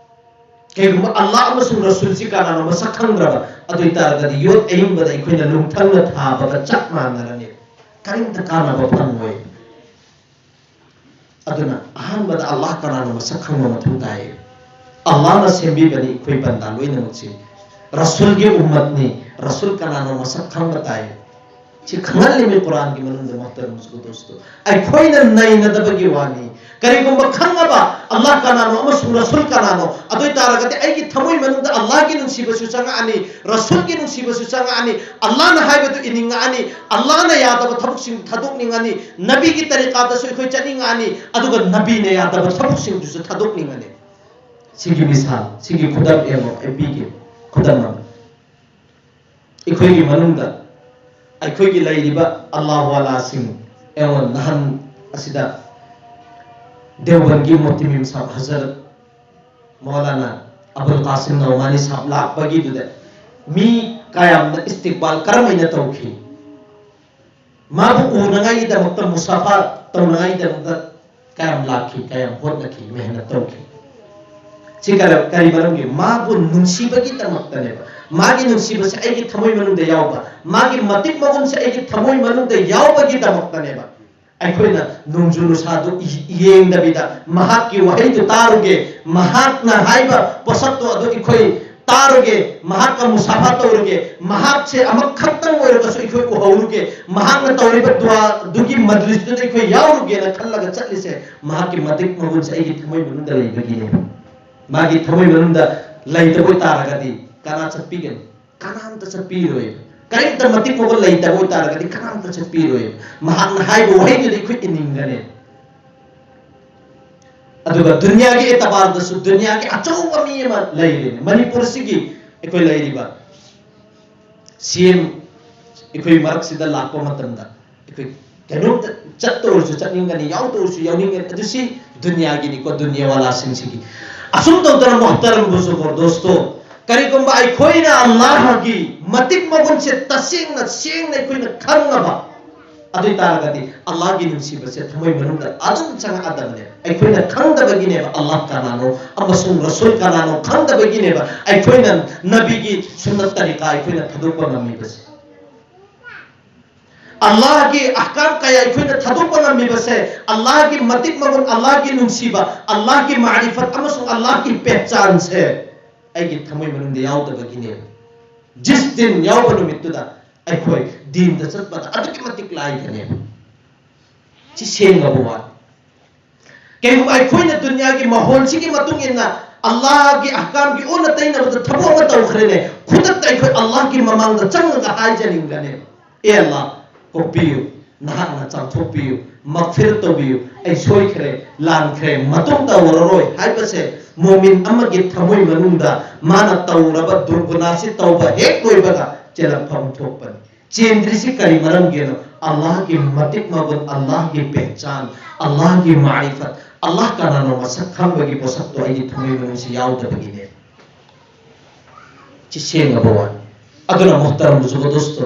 ꯀꯩꯒꯨꯝꯕ ꯑꯜꯂꯥꯍ ꯑꯃꯁꯨꯡ ꯔꯁꯨꯜꯁꯤ ꯀꯅꯥꯅꯣ ꯃꯁꯛ ꯈꯪꯗ꯭ꯔꯕ, ꯑꯗꯨ ꯑꯣꯏ ꯇꯥꯔꯒꯗꯤ ꯌꯣꯠ ꯑꯌꯤꯡꯕꯗ ꯑꯩꯈꯣꯏꯅ ꯅꯨꯡꯊꯪꯅ ꯊꯥꯕꯒ ꯆꯞ ꯃꯥꯟꯅꯔꯅꯤ, ꯀꯔꯤꯝꯇ ꯀꯥꯟꯅꯕ ꯐꯪꯉꯣꯏ꯫ ꯑꯗꯨꯅ ꯑꯍꯥꯟꯕꯗ ꯑꯜꯂꯥꯍ ꯀꯅꯥꯅꯣ ꯃꯁꯛ ꯈꯪꯕ ꯃꯊꯧ ꯇꯥꯏ꯫ ꯑꯜꯂꯥꯍꯅ ꯁꯦꯝꯕꯤꯕꯅꯤ ꯑꯩꯈꯣꯏ ꯕꯟꯗꯥ ꯂꯣꯏꯅꯃꯛꯁꯤ꯫ ꯔꯁꯨꯜꯒꯤ ꯎꯝꯃꯠꯅꯤ꯫ ꯔꯁꯨꯜ ꯀꯅꯥꯅꯣ ꯃꯁꯛ ꯈꯪꯕ ꯇꯥꯏ꯫ ꯁꯤ ꯈꯪꯍꯜꯂꯤꯃꯤ ꯀꯨꯔꯥꯟꯒꯤ ꯃꯅꯨꯡꯗ, ꯃꯨꯍꯇꯔꯝ ꯗꯣꯁꯇꯣ꯫ ꯑꯩꯈꯣꯏꯅ ꯅꯩꯅꯗꯕꯒꯤ ꯋꯥꯅꯤ꯫ ꯀꯔꯤꯒꯨꯝꯕ ꯈꯪꯉꯕ ꯑꯜꯂꯥꯍ ꯀꯅꯥꯅꯣ ꯑꯃꯁꯨꯡ ꯔꯁꯨꯜ ꯀꯅꯥꯅꯣ, ꯑꯗꯨ ꯑꯣꯏ ꯇꯥꯔꯒꯗꯤ ꯑꯩꯒꯤ ꯊꯃꯣꯏ ꯃꯅꯨꯡꯗ ꯑꯜꯂꯥꯍꯒꯤ ꯅꯨꯡꯁꯤꯕꯁꯨ ꯆꯪꯉꯛꯑꯅꯤ, ꯔꯁꯨꯜꯒꯤ ꯅꯨꯡꯁꯤꯕꯁꯨ ꯆꯪꯉꯛꯑꯅꯤ, ꯑꯜꯂꯥꯍꯅ ꯍꯥꯏꯕꯗꯨ ꯏꯅꯤꯡꯉꯛꯑꯅꯤ, ꯑꯜꯂꯥꯍꯅ ꯌꯥꯗꯕ ꯊꯕꯛꯁꯤꯡ ꯊꯥꯗꯣꯛꯅꯤꯡꯉꯅꯤ, ꯅꯕꯤꯒꯤ ꯇꯔꯤꯀꯥꯗꯁꯨ ꯑꯩꯈꯣꯏ ꯆꯠꯅꯤꯡꯉꯛꯑꯅꯤ, ꯑꯗꯨꯒ ꯅꯕꯤꯅ ꯌꯥꯗꯕ ꯊꯕꯛꯁꯤꯡꯗꯨꯁꯨ ꯊꯥꯗꯣꯛꯅꯤꯡꯉꯅꯤ꯫ ꯁꯤꯒꯤ ꯃꯤꯁꯥꯜ, ꯁꯤꯒꯤ ꯈꯨꯗꯝ ꯌꯦꯡꯉꯣ, ꯑꯩ ꯄꯤꯒꯦ꯫ ꯈꯨꯗꯝ ꯑꯃ, ꯑꯩꯈꯣꯏꯒꯤ ꯃꯅꯨꯡꯗ, ꯑꯩꯈꯣꯏꯒꯤ ꯂꯩꯔꯤꯕ ꯑꯜꯂꯥꯍ ꯋꯥꯂꯥꯁꯤꯡ, ꯑꯩꯉꯣꯟ ꯅꯍꯥꯟ ꯑꯁꯤꯗ ꯗꯦꯋꯕꯟꯒꯤ ꯃꯣꯇꯤꯃꯤꯝ ꯁꯥꯍꯕ ꯍꯖꯔꯠ ꯃꯧꯂꯥꯅꯥ ꯑꯕꯨꯜ ꯀꯥꯁꯤꯝ ꯅꯧꯃꯥꯅꯤ ꯁꯥꯍꯕ ꯂꯥꯛꯄꯒꯤꯗꯨꯗ ꯃꯤ ꯀꯌꯥꯝꯅ ꯏꯁꯇꯤꯛꯕꯥꯜ ꯀꯔꯝꯍꯥꯏꯅ ꯇꯧꯈꯤ? ꯃꯥꯕꯨ ꯎꯅꯉꯥꯏꯒꯤꯗꯃꯛꯇ, ꯃꯨꯁꯥꯐꯥ ꯇꯧꯅꯉꯥꯏꯒꯤꯗꯃꯛꯇ ꯀꯌꯥꯝ ꯂꯥꯛꯈꯤ, ꯀꯌꯥꯝ ꯍꯣꯠꯅꯈꯤ, ꯃꯦꯍꯅꯠ ꯇꯧꯈꯤ? ꯁꯤ ꯀꯔ-, ꯀꯔꯤ ꯃꯔꯝꯒꯤ? ꯃꯥꯕꯨ ꯅꯨꯡꯁꯤꯕꯒꯤꯗꯃꯛꯇꯅꯦꯕ꯫ ꯃꯥꯒꯤ ꯅꯨꯡꯁꯤꯕꯁꯦ ꯑꯩꯒꯤ ꯊꯃꯣꯏ ꯃꯅꯨꯡꯗ ꯌꯥꯎꯕ, ꯃꯥꯒꯤ ꯃꯇꯤꯛ ꯃꯒꯨꯟꯁꯦ ꯑꯩꯒꯤ ꯊꯃꯣꯏ ꯃꯅꯨꯡꯗ ꯌꯥꯎꯕꯒꯤꯗꯃꯛꯇꯅꯦꯕ꯫ ꯑꯩꯈꯣꯏꯅ ꯅꯣꯡꯖꯨ ꯅꯨꯡꯁꯥꯗꯨ ꯌꯦꯡꯗꯕꯤꯗ ꯃꯍꯥꯛꯀꯤ ꯋꯥꯍꯩꯗꯨ ꯇꯥꯔꯨꯒꯦ, ꯃꯍꯥꯛꯅ ꯍꯥꯏꯕ ꯄꯣꯠꯁꯛꯇꯣ ꯑꯗꯨ ꯑꯩꯈꯣꯏ ꯇꯥꯔꯨꯒꯦ, ꯃꯍꯥꯛꯀ ꯃꯨꯁꯥꯐꯥ ꯇꯧꯔꯨꯒꯦ, ꯃꯍꯥꯛꯁꯦ ꯑꯃꯈꯛꯇꯪ ꯑꯣꯏꯔꯒꯁꯨ ꯑꯩꯈꯣꯏ ꯎꯍꯧꯔꯨꯒꯦ, ꯃꯍꯥꯛꯅ ꯇꯧꯔꯤꯕ ꯗꯨꯋꯥꯗꯨꯒꯤ ꯃꯖꯂꯤꯁꯇꯨꯗ ꯑꯩꯈꯣꯏ ꯌꯥꯎꯔꯨꯒꯦꯅ ꯈꯜꯂꯒ ꯆꯠꯂꯤꯁꯦ, ꯃꯍꯥꯛꯀꯤ ꯃꯇꯤꯛ ꯃꯒꯨꯟꯁꯦ ꯑꯩꯒꯤ ꯊꯃꯣꯏ ꯃꯅꯨꯡꯗ ꯂꯩꯕꯒꯤꯅꯦꯕ꯫ ꯃꯥꯒꯤ ꯊꯃꯣꯏ ꯃꯅꯨꯡꯗ ꯂꯩꯇꯕ ꯑꯣꯏꯇꯥꯔꯒꯗꯤ ꯀꯅꯥ ꯆꯠꯄꯤꯒꯅꯤ? ꯀꯅꯥꯝꯇ ꯆꯠꯄꯤꯔꯣꯏ꯫ ꯀꯔꯤꯝꯇ ꯃꯇꯤꯛ ꯃꯒꯨꯟ ꯂꯩꯇꯕ ꯑꯣꯏꯇꯥꯔꯒꯗꯤ ꯀꯅꯥꯝꯇ ꯆꯠꯄꯤꯔꯣꯏ꯫ ꯃꯍꯥꯛꯅ ꯍꯥꯏꯕ ꯋꯥꯍꯩꯗꯨꯗꯤ ꯑꯩꯈꯣꯏ ꯏꯅꯤꯡꯒꯅꯤ꯫ ꯑꯗꯨꯒ ꯗꯨꯅꯤꯌꯥꯒꯤ ꯑꯦꯇꯕꯥꯔꯗꯁꯨ ꯗꯨꯅꯤꯌꯥꯒꯤ ꯑꯆꯧꯕ ꯃꯤ ꯑꯃ ꯂꯩꯔꯦꯅꯦ꯫ ꯃꯅꯤꯄꯨꯔꯁꯤꯒꯤ ꯑꯩꯈꯣꯏ ꯂꯩꯔꯤꯕ ꯁꯤ ꯑꯦꯝ ꯑꯩꯈꯣꯏ ꯃꯔꯛꯁꯤꯗ ꯂꯥꯛꯄ ꯃꯇꯝꯗ ꯑꯩꯈꯣꯏ ꯀꯩꯅꯣꯝꯇ ꯆꯠꯇ ꯑꯣꯏꯔꯁꯨ ꯆꯠꯅꯤꯡꯒꯅꯤ, ꯌꯥꯎꯗ ꯑꯣꯏꯔꯁꯨ ꯌꯥꯎꯅꯤꯡꯒꯅꯤ꯫ ꯑꯗꯨ ꯁꯤ ꯗꯨꯅꯤꯌꯥꯒꯤꯅꯤꯀꯣ, ꯗꯨꯅꯤꯌꯥꯋꯥꯂꯥꯁꯤꯡꯁꯤꯒꯤ꯫ ꯑꯁꯨꯝ ꯇꯧꯗꯅ ꯃꯨꯍꯇꯔꯝ ꯕꯨꯖꯨꯔꯒ ꯗꯣꯁꯇꯣ, ꯀꯔꯤꯒꯨꯝꯕ ꯑꯩꯈꯣꯏꯅ ꯑꯜꯂꯥꯍꯒꯤ ꯃꯇꯤꯛ ꯃꯒꯨꯟꯁꯦ ꯇꯁꯦꯡꯅ ꯁꯦꯡꯅ ꯑꯩꯈꯣꯏꯅ ꯈꯪꯉꯕ, ꯑꯗꯨ ꯑꯣꯏ ꯇꯥꯔꯒꯗꯤ ꯑꯜꯂꯥꯍꯒꯤ ꯅꯨꯡꯁꯤꯕꯁꯦ ꯊꯃꯣꯏ ꯃꯅꯨꯡꯗ ꯑꯗꯨꯝ ꯆꯪꯉꯛꯑꯗꯕꯅꯦ꯫ ꯑꯩꯈꯣꯏꯅ ꯈꯪꯗꯕꯒꯤꯅꯦꯕ ꯑꯜꯂꯥꯍ ꯀꯅꯥꯅꯣ ꯑꯃꯁꯨꯡ ꯔꯁꯨꯜ ꯀꯅꯥꯅꯣ ꯈꯪꯗꯕꯒꯤꯅꯦꯕ ꯑꯩꯈꯣꯏꯅ ꯅꯕꯤꯒꯤ ꯁꯨꯟꯅꯠ ꯇꯔꯤꯀꯥ ꯑꯩꯈꯣꯏꯅ ꯊꯥꯗꯣꯛꯄ ꯉꯝꯃꯤꯕꯁꯦ꯫ ꯑꯜꯂꯥꯍꯒꯤ ꯑꯍꯀꯥꯝ ꯀꯌꯥ ꯑꯩꯈꯣꯏꯅ ꯊꯥꯗꯣꯛꯄ ꯉꯝꯃꯤꯕꯁꯦ, ꯑꯜꯂꯥꯍꯒꯤ ꯃꯇꯤꯛ ꯃꯒꯨꯟ, ꯑꯜꯂꯥꯍꯒꯤ ꯅꯨꯡꯁꯤꯕ, ꯑꯜꯂꯥꯍꯒꯤ ꯃꯥꯔꯤꯐꯠ ꯑꯃꯁꯨꯡ ꯑꯜꯂꯥꯍꯒꯤ ꯄꯦꯍꯆꯥꯟꯁꯦ ꯑꯩꯒꯤ ꯊꯃꯣꯏ ꯃꯅꯨꯡꯗ ꯌꯥꯎꯗꯕꯒꯤꯅꯦ꯫ ꯖꯤꯁ ꯗꯤꯟ ꯌꯥꯎꯕ ꯅꯨꯃꯤꯠꯇꯨꯗ ꯑꯩꯈꯣꯏ ꯗꯤꯟꯗ ꯆꯠꯄꯗ ꯑꯗꯨꯛꯀꯤ ꯃꯇꯤꯛ ꯂꯥꯏꯒꯅꯦꯕ꯫ ꯁꯤ ꯁꯦꯡꯉꯕ ꯋꯥꯅꯤ꯫ ꯀꯩꯒꯨꯝꯕ ꯑꯩꯈꯣꯏꯅ ꯗꯨꯅꯤꯌꯥꯒꯤ ꯃꯍꯣꯜꯁꯤꯒꯤ ꯃꯇꯨꯡ ꯏꯟꯅ ꯑꯜꯂꯥꯍꯒꯤ ꯑꯍꯀꯥꯝꯒꯤ ꯑꯣꯟꯅ ꯇꯩꯅꯕꯗ ꯊꯕꯛ ꯑꯃ ꯇꯧꯈ꯭ꯔꯦꯅꯦ, ꯈꯨꯗꯛꯇ ꯑꯩꯈꯣꯏ ꯑꯜꯂꯥꯍꯒꯤ ꯃꯃꯥꯡꯗ ꯆꯪꯉꯒ ꯍꯥꯏꯖꯅꯤꯡꯒꯅꯦꯕ, "ꯑꯦ ꯑꯜꯂꯥꯍ, ꯀꯣꯛꯄꯤꯌꯨ, ꯅꯍꯥꯛꯅ ꯆꯥꯝꯊꯣꯛꯄꯤꯌꯨ, ꯃꯒꯐꯤꯔꯠ ꯇꯧꯕꯤꯌꯨ, ꯑꯩ ꯁꯣꯏꯈ꯭ꯔꯦ, ꯂꯥꯟꯈ꯭ꯔꯦ, ꯃꯇꯨꯡ ꯇꯧꯔꯔꯣꯏ" ꯍꯥꯏꯕꯁꯦ ꯃꯣꯃꯤꯟ ꯑꯃꯒꯤ ꯊꯃꯣꯏ ꯃꯅꯨꯡꯗ ꯃꯥꯅ ꯇꯧꯔꯕ ꯗꯨꯔꯒꯨꯅꯥꯁꯤ ꯇꯧꯕ ꯍꯦꯛ ꯂꯣꯏꯕꯒ ꯆꯦꯜꯂꯛꯐꯝ ꯊꯣꯛꯄꯅꯤ꯫ ꯆꯦꯟꯗ꯭ꯔꯤꯁꯤ ꯀꯔꯤ ꯃꯔꯝꯒꯤꯅꯣ? ꯑꯜꯂꯥꯍꯒꯤ ꯃꯇꯤꯛ ꯃꯒꯨꯟ, ꯑꯜꯂꯥꯍꯒꯤ ꯄꯦꯍꯆꯥꯟ, ꯑꯜꯂꯥꯍꯒꯤ ꯃꯥꯔꯤꯐꯠ, ꯑꯜꯂꯥꯍ ꯀꯅꯥꯅꯣ ꯃꯁꯛ ꯈꯪꯕꯒꯤ ꯄꯣꯠꯁꯛꯇꯣ ꯑꯩꯒꯤ ꯊꯃꯣꯏ ꯃꯅꯨꯡꯁꯤ ꯌꯥꯎꯗꯕꯒꯤꯅꯦ꯫ ꯁꯤ ꯁꯦꯡꯉꯕ ꯋꯥꯅꯤ꯫ ꯑꯗꯨꯅ ꯃꯨꯍꯇꯔꯝ ꯕꯨꯖꯨꯔꯒ ꯗꯣꯁꯇꯣ,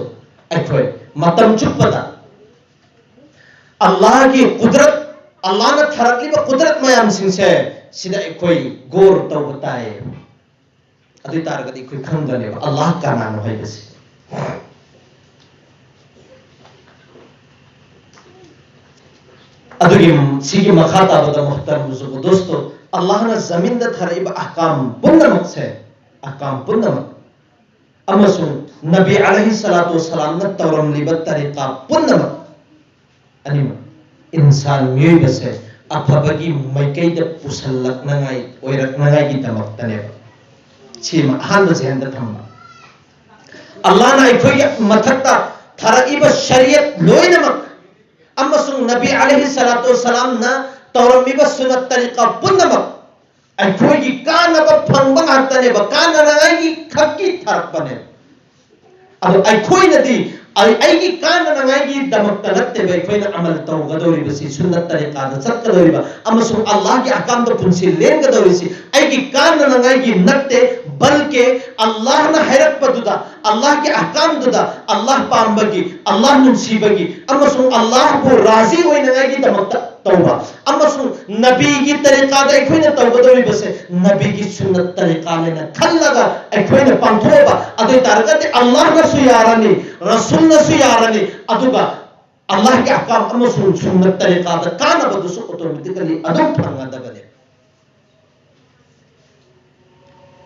ꯑꯩꯈꯣꯏ ꯃꯇꯝ ꯆꯨꯞꯄꯗ ꯑꯜꯂꯥꯍꯒꯤ ꯀꯨꯗꯔꯠ, ꯑꯜꯂꯥꯍꯅ ꯊꯥꯔꯛꯂꯤꯕ ꯀꯨꯗꯔꯠ ꯃꯌꯥꯝꯁꯤꯡꯁꯦ ꯁꯤꯗ ꯑꯩꯈꯣꯏ ꯒꯣꯔ ꯇꯧꯕ ꯇꯥꯏ꯫ ꯑꯗꯨ ꯑꯣꯏ ꯇꯥꯔꯒꯗꯤ ꯑꯩꯈꯣꯏ ꯈꯪꯒꯅꯦꯕ ꯑꯜꯂꯥꯍ ꯀꯅꯥꯅꯣ ꯍꯥꯏꯕꯁꯦ꯫ ꯑꯗꯨꯒꯤ ꯁꯤꯒꯤ ꯃꯈꯥ ꯇꯥꯕꯗ ꯃꯨꯍꯇꯔꯝ ꯕꯨꯖꯨꯔꯒ ꯗꯣꯁꯇꯣ, ꯑꯜꯂꯥꯍꯅ ꯖꯃꯤꯟꯗ ꯊꯥꯔꯛꯏꯕ ꯑꯍꯀꯥꯝ ꯄꯨꯝꯅꯃꯛꯁꯦ, ꯑꯍꯀꯥꯝ ꯄꯨꯝꯅꯃꯛ ꯑꯃꯁꯨꯡ ꯅꯕꯤ ꯑꯂꯩꯍꯤ ꯁꯂꯥꯇꯨ ꯋꯁꯁꯂꯥꯝꯅ ꯇꯧꯔꯝꯂꯤꯕ ꯇꯔꯤꯀꯥ ꯄꯨꯝꯅꯃꯛ ꯑꯅꯤꯃꯛ ꯏꯟꯁꯥꯟ ꯃꯤꯑꯣꯏꯕꯁꯦ ꯑꯐꯕꯒꯤ ꯃꯥꯏꯀꯩꯗ ꯄꯨꯁꯜꯂꯛꯅꯉꯥꯏ, ꯑꯣꯏꯔꯛꯅꯉꯥꯏꯒꯤꯗꯃꯛꯇꯅꯦꯕ꯫ ꯁꯤꯃ ꯑꯍꯥꯟꯕ ꯖꯦꯍꯟꯗ ꯊꯝꯕ꯫ ꯑꯜꯂꯥꯍꯅ ꯑꯩꯈꯣꯏꯒꯤ ꯃꯊꯛꯇ ꯊꯥꯔꯛꯏꯕ ꯁꯔꯤꯌꯠ ꯂꯣꯏꯅꯃꯛ ꯑꯃꯁꯨꯡ ꯅꯕꯤ ꯑꯂꯩꯍꯤ ꯁꯂꯥꯇꯨ ꯋꯁꯁꯂꯥꯝꯅ ꯇꯧꯔꯝꯃꯤꯕ ꯁꯨꯅꯠ ꯇꯔꯤꯀꯥ ꯄꯨꯝꯅꯃꯛ ꯑꯩꯈꯣꯏꯒꯤ ꯀꯥꯟꯅꯕ ꯐꯪꯕ ꯉꯥꯛꯇꯅꯦꯕ, ꯀꯥꯟꯅꯅꯉꯥꯏꯒꯤ ꯈꯛꯀꯤ ꯊꯥꯔꯛꯄꯅꯦꯕ꯫ ꯑꯗꯣ ꯑꯩꯈꯣꯏꯅꯗꯤ ꯑꯩ, ꯑꯩꯒꯤ ꯀꯥꯟꯅꯅꯉꯥꯏꯒꯤꯗꯃꯛꯇ ꯅꯠꯇꯦꯕ ꯑꯩꯈꯣꯏꯅ ꯑꯃꯜ ꯇꯧꯒꯗꯧꯔꯤꯕꯁꯤ, ꯁꯨꯟꯅꯠ ꯇꯔꯤꯀꯥꯗ ꯆꯠꯀꯗꯧꯔꯤꯕ ꯑꯃꯁꯨꯡ ꯑꯜꯂꯥꯍꯒꯤ ꯑꯍꯀꯥꯝꯗ ꯄꯨꯟꯁꯤ ꯂꯦꯟꯒꯗꯧꯔꯤꯁꯤ ꯑꯩꯒꯤ ꯀꯥꯟꯅꯅꯉꯥꯏꯒꯤ ꯅꯠꯇꯦ, ꯕꯜꯀꯦ ꯑꯜꯂꯥꯍꯅ ꯍꯥꯏꯔꯛꯄꯗꯨꯗ, ꯑꯜꯂꯥꯍꯒꯤ ꯑꯍꯀꯥꯝꯗꯨꯗ, ꯑꯜꯂꯥꯍ ꯄꯥꯝꯕꯒꯤ, ꯑꯜꯂꯥꯍ ꯅꯨꯡꯁꯤꯕꯒꯤ ꯑꯃꯁꯨꯡ ꯑꯜꯂꯥꯍꯕꯨ ꯔꯥꯖꯤ ꯑꯣꯏꯅꯉꯥꯏꯒꯤꯗꯃꯛꯇ ꯇꯧꯕ, ꯑꯃꯁꯨꯡ ꯅꯕꯤꯒꯤ ꯇꯔꯤꯀꯥꯗ ꯑꯩꯈꯣꯏꯅ ꯇꯧꯒꯗꯧꯔꯤꯕꯁꯦ ꯅꯕꯤꯒꯤ ꯁꯨꯟꯅꯠ ꯇꯔꯤꯀꯥꯅꯦꯅ ꯈꯜꯂꯒ ꯑꯩꯈꯣꯏꯅ ꯄꯥꯡꯊꯣꯛꯑꯕ, ꯑꯗꯨ ꯑꯣꯏ ꯇꯥꯔꯒꯗꯤ ꯑꯜꯂꯥꯍꯅꯁꯨ ꯌꯥꯔꯅꯤ, ꯔꯁꯨꯜꯅꯁꯨ ꯌꯥꯔꯅꯤ, ꯑꯗꯨꯒ ꯑꯜꯂꯥꯍꯒꯤ ꯑꯍꯀꯥꯝ ꯑꯃꯁꯨꯡ ꯁꯨꯟꯅꯠ ꯇꯔꯤꯀꯥꯗ ꯀꯥꯟꯅꯕꯗꯨꯁꯨ automatically ꯑꯗꯨꯝ ꯐꯪꯒꯗꯕꯅꯦ꯫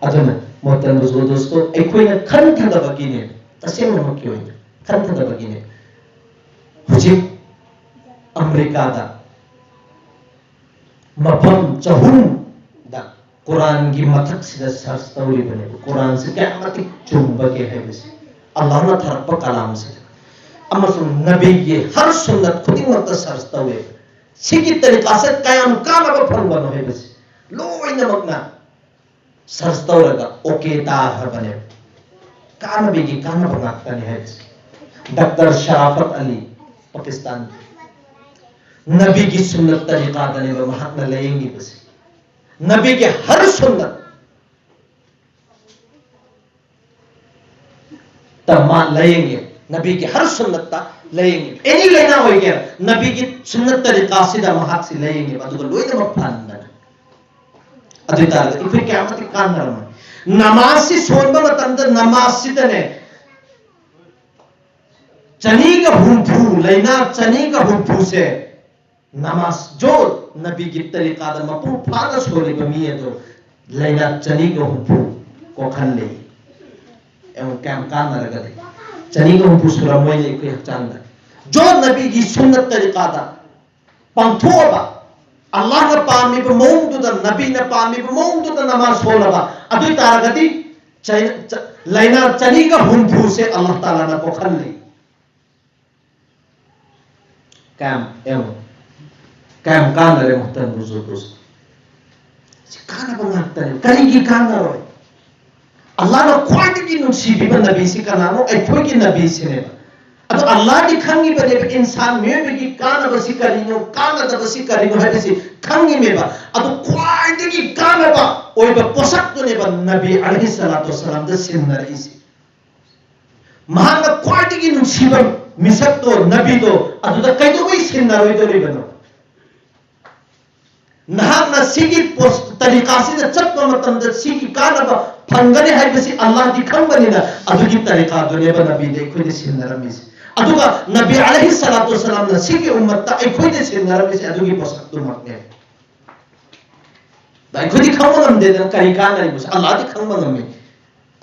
ꯑꯗꯨꯅ ꯃꯣꯍꯇꯔꯝ ꯕꯨꯖꯨꯔꯒ ꯗꯣꯁꯇꯣ, ꯑꯩꯈꯣꯏꯅ ꯈꯟꯊꯗꯕꯒꯤꯅꯦ, ꯇꯁꯦꯡꯅꯃꯛꯀꯤ ꯑꯣꯏꯅ ꯈꯟꯊꯗꯕꯒꯤꯅꯦ꯫ ꯍꯧꯖꯤꯛ ꯑꯃꯦꯔꯤꯀꯥꯗ ꯃꯐꯝ ꯆꯍꯨꯝꯗ ꯀꯨꯔꯥꯟꯒꯤ ꯃꯊꯛꯁꯤꯗ ꯁꯔꯆ ꯇꯧꯔꯤꯕꯅꯦꯕ, ꯀꯨꯔꯥꯟꯁꯤ ꯀꯌꯥꯝ ꯃꯇꯤꯛ ꯆꯨꯝꯕꯒꯦ ꯍꯥꯏꯕꯁꯦ, ꯑꯜꯂꯥꯍꯅ ꯊꯥꯔꯛꯄ ꯀꯂꯥꯝꯁꯤꯗ꯫ ꯑꯃꯁꯨꯡ ꯅꯕꯤꯒꯤ ꯍꯔ ꯁꯨꯟꯅꯠ ꯈꯨꯗꯤꯡꯃꯛꯇ ꯁꯔꯆ ꯇꯧꯋꯦꯕ꯫ ꯁꯤꯒꯤ ꯇꯔꯤꯀꯥꯁꯦ ꯀꯌꯥꯝ ꯀꯥꯟꯅꯕ ꯐꯪꯕꯅꯣ ꯍꯥꯏꯕꯁꯦ ꯂꯣꯏꯅꯃꯛꯅ ꯁꯔꯆ ꯇꯧꯔꯒ ꯑꯣꯀꯦ ꯇꯥꯈ꯭ꯔꯕꯅꯦꯕ꯫ ꯀꯥꯟꯅꯕꯒꯤ ꯀꯥꯟꯅꯕ ꯉꯥꯛꯇꯅꯤ ꯍꯥꯏꯕꯁꯦ꯫ ꯗꯥꯛꯇꯔ ꯁꯔꯥꯐꯠ ꯑꯂꯤ, ꯄꯥꯀꯤꯁꯇꯥꯟꯒꯤ, ꯅꯕꯤꯒꯤ ꯁꯨꯟꯅꯠ ꯇꯔꯤꯀꯥꯗꯅꯦꯕ ꯃꯍꯥꯛꯅ ꯂꯥꯌꯦꯡꯉꯤꯕꯁꯦ꯫ ꯅꯕꯤꯒꯤ ꯍꯔ ꯁꯨꯟꯅꯠ ꯇ ꯃꯥ ꯂꯥꯌꯦꯡꯉꯦ, ꯅꯕꯤꯒꯤ ꯍꯔ ꯁꯨꯟꯅꯠꯇ ꯂꯥꯌꯦꯡꯉꯦ꯫ ꯑꯦꯅꯤ ꯂꯥꯏꯅꯥ ꯑꯣꯏꯒꯦꯔꯥ, ꯅꯕꯤꯒꯤ ꯁꯨꯟꯅꯠ ꯇꯔꯤꯀꯥꯁꯤꯗ ꯃꯍꯥꯛꯁꯤ ꯂꯥꯌꯦꯡꯉꯦꯕ, ꯑꯗꯨꯒ ꯂꯣꯏꯅꯃꯛ ꯐꯍꯟꯕꯅꯦ꯫ ꯑꯗꯨ ꯑꯣꯏ ꯇꯥꯔꯒꯗꯤ ꯑꯩꯈꯣꯏ ꯀꯌꯥꯃꯇꯤꯛ ꯀꯥꯟꯅꯔꯝꯃꯣꯏ꯫ ꯅꯃꯥꯖꯁꯤ ꯁꯣꯟꯕ ꯃꯇꯝꯗ ꯅꯃꯥꯖꯁꯤꯗꯅꯦ ꯆꯅꯤꯒ ꯍꯨꯝꯐꯨ, ꯂꯥꯏꯅꯥ ꯆꯅꯤꯒ ꯍꯨꯝꯐꯨꯁꯦ ꯅꯃꯥꯖ ꯖꯣ ꯅꯕꯤꯒꯤ ꯇꯔꯤꯀꯥꯗ ꯃꯄꯨꯡ ꯐꯥꯅ ꯁꯣꯜꯂꯤꯕ ꯃꯤ ꯑꯗꯣ ꯂꯥꯏꯅꯥ ꯆꯅꯤꯒ ꯍꯨꯝꯐꯨ ꯀꯣꯛꯍꯜꯂꯤ꯫ ꯌꯦꯡꯉꯨ ꯀꯌꯥꯝ ꯀꯥꯟꯅꯔꯒꯗꯤ꯫ ꯆꯅꯤꯒ ꯍꯨꯝꯐꯨ ꯁꯨꯔꯝꯃꯣꯏꯅꯦ ꯑꯩꯈꯣꯏ ꯍꯛꯆꯥꯡꯗ꯫ ꯖꯣ ꯅꯕꯤꯒꯤ ꯁꯨꯟꯅꯠ ꯇꯔꯤꯀꯥꯗ ꯄꯥꯡꯊꯣꯛꯑꯕ, ꯑꯜꯂꯥꯍꯅ ꯄꯥꯝꯃꯤꯕ ꯃꯑꯣꯡꯗꯨꯗ, ꯅꯕꯤꯅ ꯄꯥꯝꯃꯤꯕ ꯃꯑꯣꯡꯗꯨꯗ ꯅꯃꯥꯖ ꯁꯣꯜꯂꯕ, ꯑꯗꯨ ꯑꯣꯏ ꯇꯥꯔꯒꯗꯤ ꯆꯩ-, ꯆ-, ꯂꯥꯏꯅꯥ ꯆꯅꯤꯒ ꯍꯨꯝꯐꯨꯁꯦ ꯑꯜꯂꯥꯍ ꯇꯥꯂꯥꯅ ꯀꯣꯛꯍꯜꯂꯤ꯫ ꯀꯌꯥꯝ, ꯌꯦꯡꯉꯨ, ꯀꯌꯥꯝ ꯀꯥꯟꯅꯔꯦ ꯃꯨꯍꯇꯔꯝ ꯕꯨꯖꯨꯔꯒ ꯗꯣꯁꯇꯣ? ꯁꯤ ꯀꯥꯟꯅꯕ ꯉꯥꯛꯇꯅꯦ꯫ ꯀꯔꯤꯒꯤ ꯀꯥꯟꯅꯔꯣꯏ? ꯑꯜꯂꯥꯍꯅ ꯈ꯭ꯋꯥꯏꯗꯒꯤ ꯅꯨꯡꯁꯤꯕꯤꯕ ꯅꯕꯤꯁꯤ ꯀꯅꯥꯅꯣ? ꯑꯩꯈꯣꯏꯒꯤ ꯅꯕꯤꯁꯤꯅꯦꯕ꯫ ꯑꯗꯣ ꯑꯜꯂꯥꯍꯗꯤ ꯈꯪꯉꯤꯕꯅꯦꯕ, ꯏꯟꯁꯥꯟ ꯃꯤꯑꯣꯏꯕꯒꯤ ꯀꯥꯟꯅꯕꯁꯤ ꯀꯔꯤꯅꯣ, ꯀꯥꯟꯅꯗꯕꯁꯤ ꯀꯔꯤꯅꯣ ꯍꯥꯏꯕꯁꯤ ꯈꯪꯉꯤꯃꯦꯕ꯫ ꯑꯗꯨ ꯈ꯭ꯋꯥꯏꯗꯒꯤ ꯀꯥꯟꯅꯕ ꯑꯣꯏꯕ ꯄꯣꯠꯁꯛꯇꯨꯅꯦꯕ ꯅꯕꯤ ꯑꯂꯩꯍꯤ ꯁꯂꯥꯇꯨ ꯋꯁꯁꯂꯥꯝꯗ ꯁꯤꯟꯅꯔꯛꯏꯁꯦ꯫ ꯃꯍꯥꯛꯅ ꯈ꯭ꯋꯥꯏꯗꯒꯤ ꯅꯨꯡꯁꯤꯕ ꯃꯤꯁꯛꯇꯣ, ꯅꯕꯤꯗꯣ, ꯑꯗꯨꯗ ꯀꯩꯗꯧꯕꯩ ꯁꯤꯟꯅꯔꯣꯏꯗꯧꯔꯤꯕꯅꯣ? ꯅꯍꯥꯛꯅ ꯁꯤꯒꯤ ꯄꯣꯁ ꯇꯔꯤꯀꯥꯁꯤꯗ ꯆꯠꯄ ꯃꯇꯝꯗ ꯁꯤꯒꯤ ꯀꯥꯟꯅꯕ ꯐꯪꯒꯅꯤ ꯍꯥꯏꯕꯁꯤ ꯑꯜꯂꯥꯍꯗꯤ ꯈꯪꯕꯅꯤꯅ, ꯑꯗꯨꯒꯤ ꯇꯔꯤꯀꯥꯗꯨꯅꯦꯕ ꯅꯕꯤꯗ ꯑꯩꯈꯣꯏꯅ ꯁꯤꯟꯅꯔꯝꯃꯤꯁꯦ꯫ ꯑꯗꯨꯒ ꯅꯕꯤ ꯑꯂꯩꯍꯤ ꯁꯂꯥꯇꯨ ꯋꯁꯁꯂꯥꯝꯅ ꯁꯤꯒꯤ ꯎꯝꯃꯠꯇ ꯑꯩꯈꯣꯏꯗ ꯁꯤꯟꯅꯔꯝꯃꯤꯁꯦ ꯑꯗꯨꯒꯤ ꯄꯣꯠꯁꯛꯇꯨꯃꯛꯅꯦ꯫ ꯑꯗ ꯑꯩꯈꯣꯏꯗꯤ ꯈꯪꯕ ꯉꯝꯗꯦꯗꯅ ꯀꯔꯤ ꯀꯥꯟꯅꯔꯤꯕꯁꯦ, ꯑꯜꯂꯥꯍꯗꯤ ꯈꯪꯕ ꯉꯝꯃꯤ꯫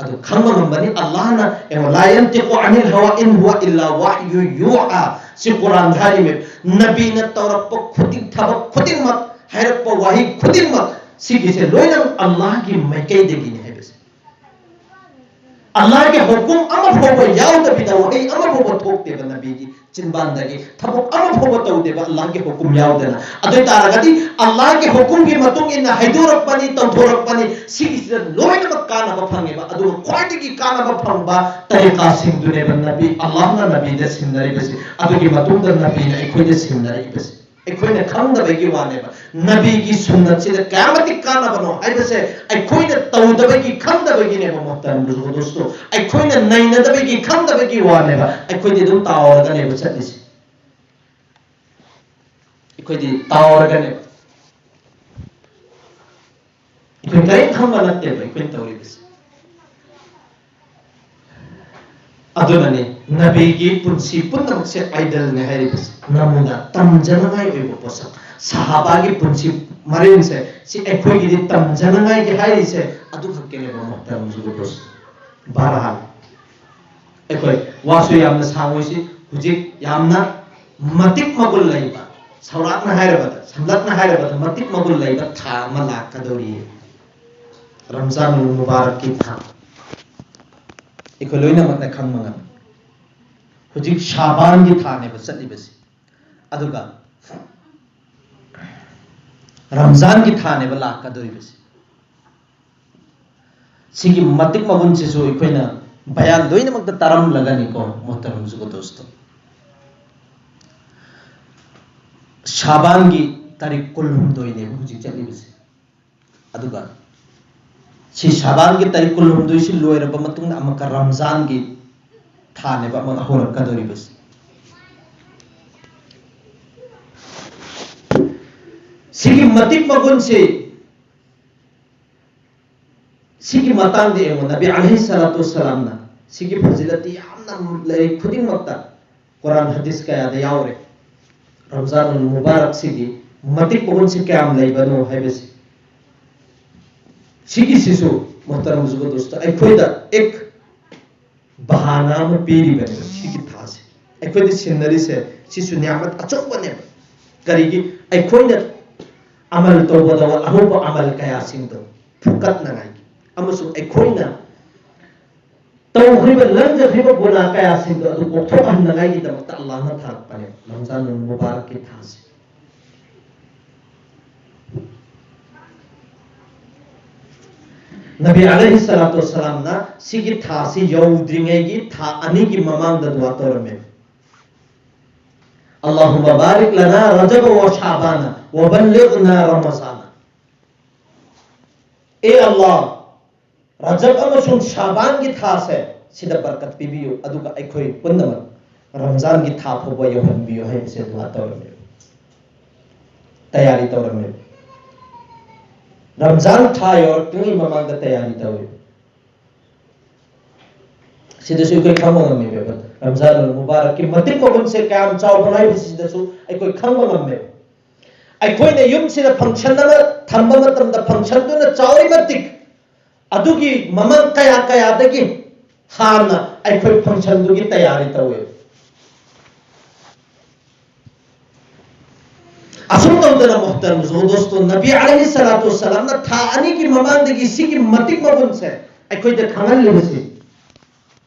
ꯑꯗꯨ ꯈꯪꯕ ꯉꯝꯕꯅꯤ ꯑꯜꯂꯥꯍꯅ꯫ ꯌꯦꯡꯉꯣ, "لا ينطق عن الهوى إن هو إلا وحي يوحى"꯫ ꯁꯤ ꯀꯨꯔꯥꯟꯗ ꯍꯥꯏꯔꯤꯃꯦ꯫ ꯅꯕꯤꯅ ꯇꯧꯔꯛꯄ ꯈꯨꯗꯤꯡ, ꯊꯕꯛ ꯈꯨꯗꯤꯡꯃꯛ, ꯍꯥꯏꯔꯛꯄ ꯋꯥꯍꯩ ꯈꯨꯗꯤꯡꯃꯛ, ꯁꯤꯒꯤꯁꯦ ꯂꯣꯏꯅ ꯑꯜꯂꯥꯍꯒꯤ ꯃꯥꯏꯀꯩꯗꯒꯤꯅꯤ ꯍꯥꯏꯕꯁꯦ꯫ ꯑꯜꯂꯥꯍꯒꯤ ꯍꯨꯀꯨꯝ ꯑꯃ ꯐꯥꯎꯕ ꯌꯥꯎꯗꯕꯤꯗ ꯋꯥꯍꯩ ꯑꯃ ꯐꯥꯎꯕ ꯊꯣꯛꯇꯦꯕ ꯅꯕꯤꯒꯤ ꯆꯤꯟꯕꯥꯟꯗꯒꯤ, ꯊꯕꯛ ꯑꯃ ꯐꯥꯎꯕ ꯇꯧꯗꯦꯕ ꯑꯜꯂꯥꯍꯒꯤ ꯍꯨꯀꯨꯝ ꯌꯥꯎꯗꯅ꯫ ꯑꯗꯨ ꯑꯣꯏ ꯇꯥꯔꯒꯗꯤ ꯑꯜꯂꯥꯍꯒꯤ ꯍꯨꯀꯨꯝꯒꯤ ꯃꯇꯨꯡ ꯏꯟꯅ ꯍꯥꯏꯗꯣꯔꯛꯄꯅꯤ, ꯇꯧꯊꯣꯔꯛꯄꯅꯤ, ꯁꯤꯒꯤꯁꯤꯗ ꯂꯣꯏꯅꯃꯛ ꯀꯥꯟꯅꯕ ꯐꯪꯉꯦꯕ꯫ ꯑꯗꯨꯒ ꯈ꯭ꯋꯥꯏꯗꯒꯤ ꯀꯥꯟꯅꯕ ꯐꯪꯕ ꯇꯔꯤꯀꯥꯁꯤꯡꯗꯨꯅꯦꯕ ꯅꯕꯤ, ꯑꯜꯂꯥꯍꯅ ꯅꯕꯤꯗ ꯁꯤꯟꯅꯔꯤꯕꯁꯤ, ꯑꯗꯨꯒꯤ ꯃꯇꯨꯡꯗ ꯅꯕꯤꯅ ꯑꯩꯈꯣꯏꯗ ꯁꯤꯟꯅꯔꯛꯏꯕꯁꯤ꯫ ꯑꯩꯈꯣꯏꯅ ꯈꯪꯗꯕꯒꯤ ꯋꯥꯅꯦꯕ꯫ ꯅꯕꯤꯒꯤ ꯁꯨꯟꯅꯠꯁꯤꯗ ꯀꯌꯥꯃꯇꯤꯛ ꯀꯥꯟꯅꯕꯅꯣ ꯍꯥꯏꯕꯁꯦ ꯑꯩꯈꯣꯏꯅ ꯇꯧꯗꯕꯒꯤ, ꯈꯪꯗꯕꯒꯤꯅꯦꯕ, ꯃꯣꯍꯇꯔꯝ ꯗꯣꯁꯇꯣ꯫ ꯑꯩꯈꯣꯏꯅ ꯅꯩꯅꯗꯕꯒꯤ, ꯈꯪꯗꯕꯒꯤ ꯋꯥꯅꯦꯕ꯫ ꯑꯩꯈꯣꯏꯗꯤ ꯑꯗꯨꯝ ꯇꯥꯎꯔꯒꯅꯦꯕ ꯆꯠꯂꯤꯁꯦ꯫ ꯑꯩꯈꯣꯏꯗꯤ ꯇꯥꯎꯔꯒꯅꯦꯕ꯫ ꯑꯩꯈꯣꯏ ꯀꯔꯤꯝ ꯈꯪꯕ ꯅꯠꯇꯦꯕ ꯑꯩꯈꯣꯏꯅ ꯇꯧꯔꯤꯕꯁꯦ꯫ ꯑꯗꯨꯅꯅꯤ ꯅꯕꯤꯒꯤ ꯄꯨꯟꯁꯤ ꯄꯨꯝꯅꯃꯛꯁꯦ ꯑꯥꯏꯗꯜꯅꯦ ꯍꯥꯏꯔꯤꯕꯁꯦ꯫ ꯅꯃꯨꯅ, ꯇꯝꯖꯅꯉꯥꯏ ꯑꯣꯏꯕ ꯄꯣꯠꯁꯛ꯫ ꯁꯍꯥꯕꯥꯒꯤ ꯄꯨꯟꯁꯤ ꯃꯔꯦꯜꯁꯦ, ꯁꯤ ꯑꯩꯈꯣꯏꯒꯤꯗꯤ ꯇꯝꯖꯅꯉꯥꯏꯒꯤ ꯍꯥꯏꯔꯤꯁꯦ ꯑꯗꯨ ꯈꯛꯀꯤꯅꯦꯕ, ꯃꯣꯍꯇꯔꯝ ꯗꯣꯁꯇꯣ꯫ ꯕꯍꯔꯍꯥꯜ, ꯑꯩꯈꯣꯏ ꯋꯥꯁꯨ ꯌꯥꯝꯅ ꯁꯥꯡꯉꯣꯏꯁꯤ, ꯍꯧꯖꯤꯛ ꯌꯥꯝꯅ ꯃꯇꯤꯛ ꯃꯒꯨꯟ ꯂꯩꯕ, ꯁꯧꯔꯥꯛꯅ ꯍꯥꯏꯔꯕꯗ, ꯁꯝꯂꯞꯅ ꯍꯥꯏꯔꯕꯗ, ꯃꯇꯤꯛ ꯃꯒꯨꯟ ꯂꯩꯕ ꯊꯥ ꯑꯃ ꯂꯥꯛꯀꯗꯧꯔꯤ꯫ ꯔꯝꯖꯥꯟ ꯃꯨꯕꯥꯔꯛꯀꯤ ꯊꯥ꯫ ꯑꯩꯈꯣꯏ ꯂꯣꯏꯅꯃꯛꯅ ꯈꯪꯕ ꯉꯝꯃꯤ꯫ ꯍꯧꯖꯤꯛ ꯁꯥꯕꯥꯟꯒꯤ ꯊꯥꯅꯦꯕ ꯆꯠꯂꯤꯕꯁꯤ꯫ ꯑꯗꯨꯒ ꯔꯝꯖꯥꯟꯒꯤ ꯊꯥꯅꯦꯕ ꯂꯥꯛꯀꯗꯧꯔꯤꯕꯁꯤ꯫ ꯁꯤꯒꯤ ꯃꯇꯤꯛ ꯃꯒꯨꯟꯁꯤꯁꯨ ꯑꯩꯈꯣꯏꯅ ꯕꯌꯥꯟ ꯂꯣꯏꯅꯃꯛꯇ ꯇꯥꯔꯝꯂꯒꯅꯤꯀꯣ, ꯃꯣꯍꯇꯔꯝ ꯖꯨꯒꯗꯣꯁꯇꯣ꯫ ꯁꯥꯕꯥꯟꯒꯤ ꯇꯥꯔꯤꯛ ꯀꯨꯟꯍꯨꯝꯗꯣꯏꯅꯦꯕ ꯍꯧꯖꯤꯛ ꯆꯠꯂꯤꯕꯁꯦ꯫ ꯑꯗꯨꯒ ꯁꯤ ꯁꯥꯕꯥꯟꯒꯤ ꯇꯥꯔꯤꯛ ꯀꯨꯟꯍꯨꯝꯗꯣꯏꯁꯤ ꯂꯣꯏꯔꯕ ꯃꯇꯨꯡꯗ ꯑꯃꯨꯛꯀ ꯔꯝꯖꯥꯟꯒꯤ ꯊꯥꯅꯦꯕ ꯑꯃꯨꯛ ꯍꯧꯔꯛꯀꯗꯧꯔꯤꯕꯁꯤ꯫ ꯁꯤꯒꯤ ꯃꯇꯤꯛ ꯃꯒꯨꯟꯁꯤ, ꯁꯤꯒꯤ ꯃꯇꯥꯡꯗ ꯌꯦꯡꯉꯣ, ꯅꯕꯤ ꯑꯂꯩꯍꯤ ꯁꯂꯥꯇꯨ ꯋꯁꯂꯥꯝꯅ ꯁꯤꯒꯤ ꯐꯖꯤꯂꯠꯇꯤ ꯌꯥꯝꯅ ꯂꯥꯏꯔꯤꯛ ꯈꯨꯗꯤꯡꯃꯛꯇ, ꯀꯨꯔꯥꯟ ꯍꯗꯤꯁ ꯀꯌꯥꯗ ꯌꯥꯎꯔꯦ꯫ ꯔꯝꯖꯥꯟ ꯃꯨꯕꯥꯔꯛꯁꯤꯒꯤ ꯃꯇꯤꯛ ꯃꯒꯨꯟꯁꯤ ꯀꯌꯥꯝ ꯂꯩꯕꯅꯣ ꯍꯥꯏꯕꯁꯤ꯫ ꯁꯤꯒꯤꯁꯤꯁꯨ ꯃꯣꯍꯇꯔꯝ ꯖꯨꯒꯗꯣꯁꯇꯣ ꯑꯩꯈꯣꯏꯗ ꯑꯦꯛ ꯕꯍꯥꯅꯥ ꯑꯃ ꯄꯤꯔꯤꯕꯅꯦꯕ ꯁꯤꯒꯤ ꯊꯥꯁꯦ꯫ ꯑꯩꯈꯣꯏꯗ ꯁꯤꯟꯅꯔꯤꯁꯦ ꯁꯤꯁꯨ ꯅꯤꯌꯥꯃꯠ ꯑꯆꯧꯕꯅꯦꯕ꯫ ꯀꯔꯤꯒꯤ? ꯑꯩꯈꯣꯏꯅ ꯑꯃꯜ ꯇꯧꯕꯗ ꯑꯍꯧꯕ ꯑꯃꯜ ꯀꯌꯥꯁꯤꯡꯗꯣ ꯐꯨꯀꯠꯅꯉꯥꯏꯒꯤ ꯑꯃꯁꯨꯡ ꯑꯩꯈꯣꯏꯅ ꯇꯧꯈ꯭ꯔꯤꯕ, ꯂꯪꯖꯈ꯭ꯔꯤꯕ ꯒꯨꯅꯥ ꯀꯌꯥꯁꯤꯡꯗꯣ ꯑꯗꯨ ꯀꯣꯛꯊꯣꯛꯍꯟꯅꯉꯥꯏꯒꯤꯗꯃꯛꯇ ꯑꯜꯂꯥꯍꯅ ꯊꯥꯔꯛꯄꯅꯦꯕ ꯔꯝꯖꯥꯟ ꯃꯨꯕꯥꯔꯛꯀꯤ ꯊꯥꯁꯦ꯫ ꯅꯕꯤ ꯑꯂꯩꯍꯤ ꯁꯂꯥꯇꯨ ꯋꯁꯂꯥꯝꯅ ꯁꯤꯒꯤ ꯊꯥꯁꯤ ꯌꯧꯗ꯭ꯔꯤꯉꯩꯒꯤ ꯊꯥ ꯑꯅꯤꯒꯤ ꯃꯃꯥꯡꯗ ꯗꯨꯋꯥ ꯇꯧꯔꯝꯃꯦ꯫ "ꯑꯜꯂꯥꯍꯨꯝꯃ ꯕꯥꯔꯤꯛ ꯂꯅꯥ ꯔꯖꯕ ꯋ ꯁꯥꯕꯥꯅ ꯋ ꯕꯜꯂꯤꯒꯅꯥ ꯔꯃꯖꯥꯅ"꯫ ꯑꯦ ꯑꯜꯂꯥꯍ, ꯔꯖꯕ ꯑꯃꯁꯨꯡ ꯁꯥꯕꯥꯟꯒꯤ ꯊꯥꯁꯦ ꯁꯤꯗ ꯕꯔꯀꯠ ꯄꯤꯕꯤꯌꯨ, ꯑꯗꯨꯒ ꯑꯩꯈꯣꯏ ꯄꯨꯝꯅꯃꯛ ꯔꯝꯖꯥꯟꯒꯤ ꯊꯥ ꯐꯥꯎꯕ ꯌꯧꯍꯟꯕꯤꯌꯨ ꯍꯥꯏꯕꯁꯦ ꯗꯨꯋꯥ ꯇꯧꯔꯝꯃꯦ, ꯇꯌꯥꯔꯤ ꯇꯧꯔꯝꯃꯦ꯫ ꯔꯝꯖꯥꯟ ꯊꯥ ꯌꯧꯔꯛꯇ꯭ꯔꯤꯉꯩ ꯃꯃꯥꯡꯗ ꯇꯌꯥꯔꯤ ꯇꯧꯋꯤ꯫ ꯁꯤꯗꯁꯨ ꯑꯩꯈꯣꯏ ꯈꯪꯕ ꯉꯝꯃꯦꯕ, ꯔꯝꯖꯥꯟ ꯃꯨꯕꯥꯔꯛꯀꯤ ꯃꯇꯤꯛ ꯃꯒꯨꯟꯁꯦ ꯀꯌꯥꯝ ꯆꯥꯎꯕꯅꯣ ꯍꯥꯏꯕꯁꯤꯗꯁꯨ ꯑꯩꯈꯣꯏ ꯈꯪꯕ ꯉꯝꯃꯦꯕ꯫ ꯑꯩꯈꯣꯏꯅ ꯌꯨꯝꯁꯤꯗ ꯐꯪꯁꯟ ꯑꯃ ꯊꯝꯕ ꯃꯇꯝꯗ, ꯐꯪꯁꯟꯗꯨꯅ ꯆꯥꯎꯔꯤ ꯃꯇꯤꯛ ꯑꯗꯨꯒꯤ ꯃꯃꯥꯡ ꯀꯌꯥ ꯀꯌꯥꯗꯒꯤ ꯍꯥꯟꯅ ꯑꯩꯈꯣꯏ ꯐꯪꯁꯟꯗꯨꯒꯤ ꯇꯌꯥꯔꯤ ꯇꯧꯋꯦ꯫ ꯑꯁꯨꯝ ꯇꯧꯗꯅ, ꯃꯣꯍꯇꯔꯝ ꯖꯨꯒꯗꯣꯁꯇꯣ, ꯅꯕꯤ ꯑꯂꯩꯍꯤ ꯁꯂꯥꯇꯨ ꯋꯁꯂꯥꯝꯅ ꯊꯥ ꯑꯅꯤꯒꯤ ꯃꯃꯥꯡꯗꯒꯤ ꯁꯤꯒꯤ ꯃꯇꯤꯛ ꯃꯒꯨꯟꯁꯦ ꯑꯩꯈꯣꯏꯗ ꯈꯪꯍꯜꯂꯤꯕꯁꯤ,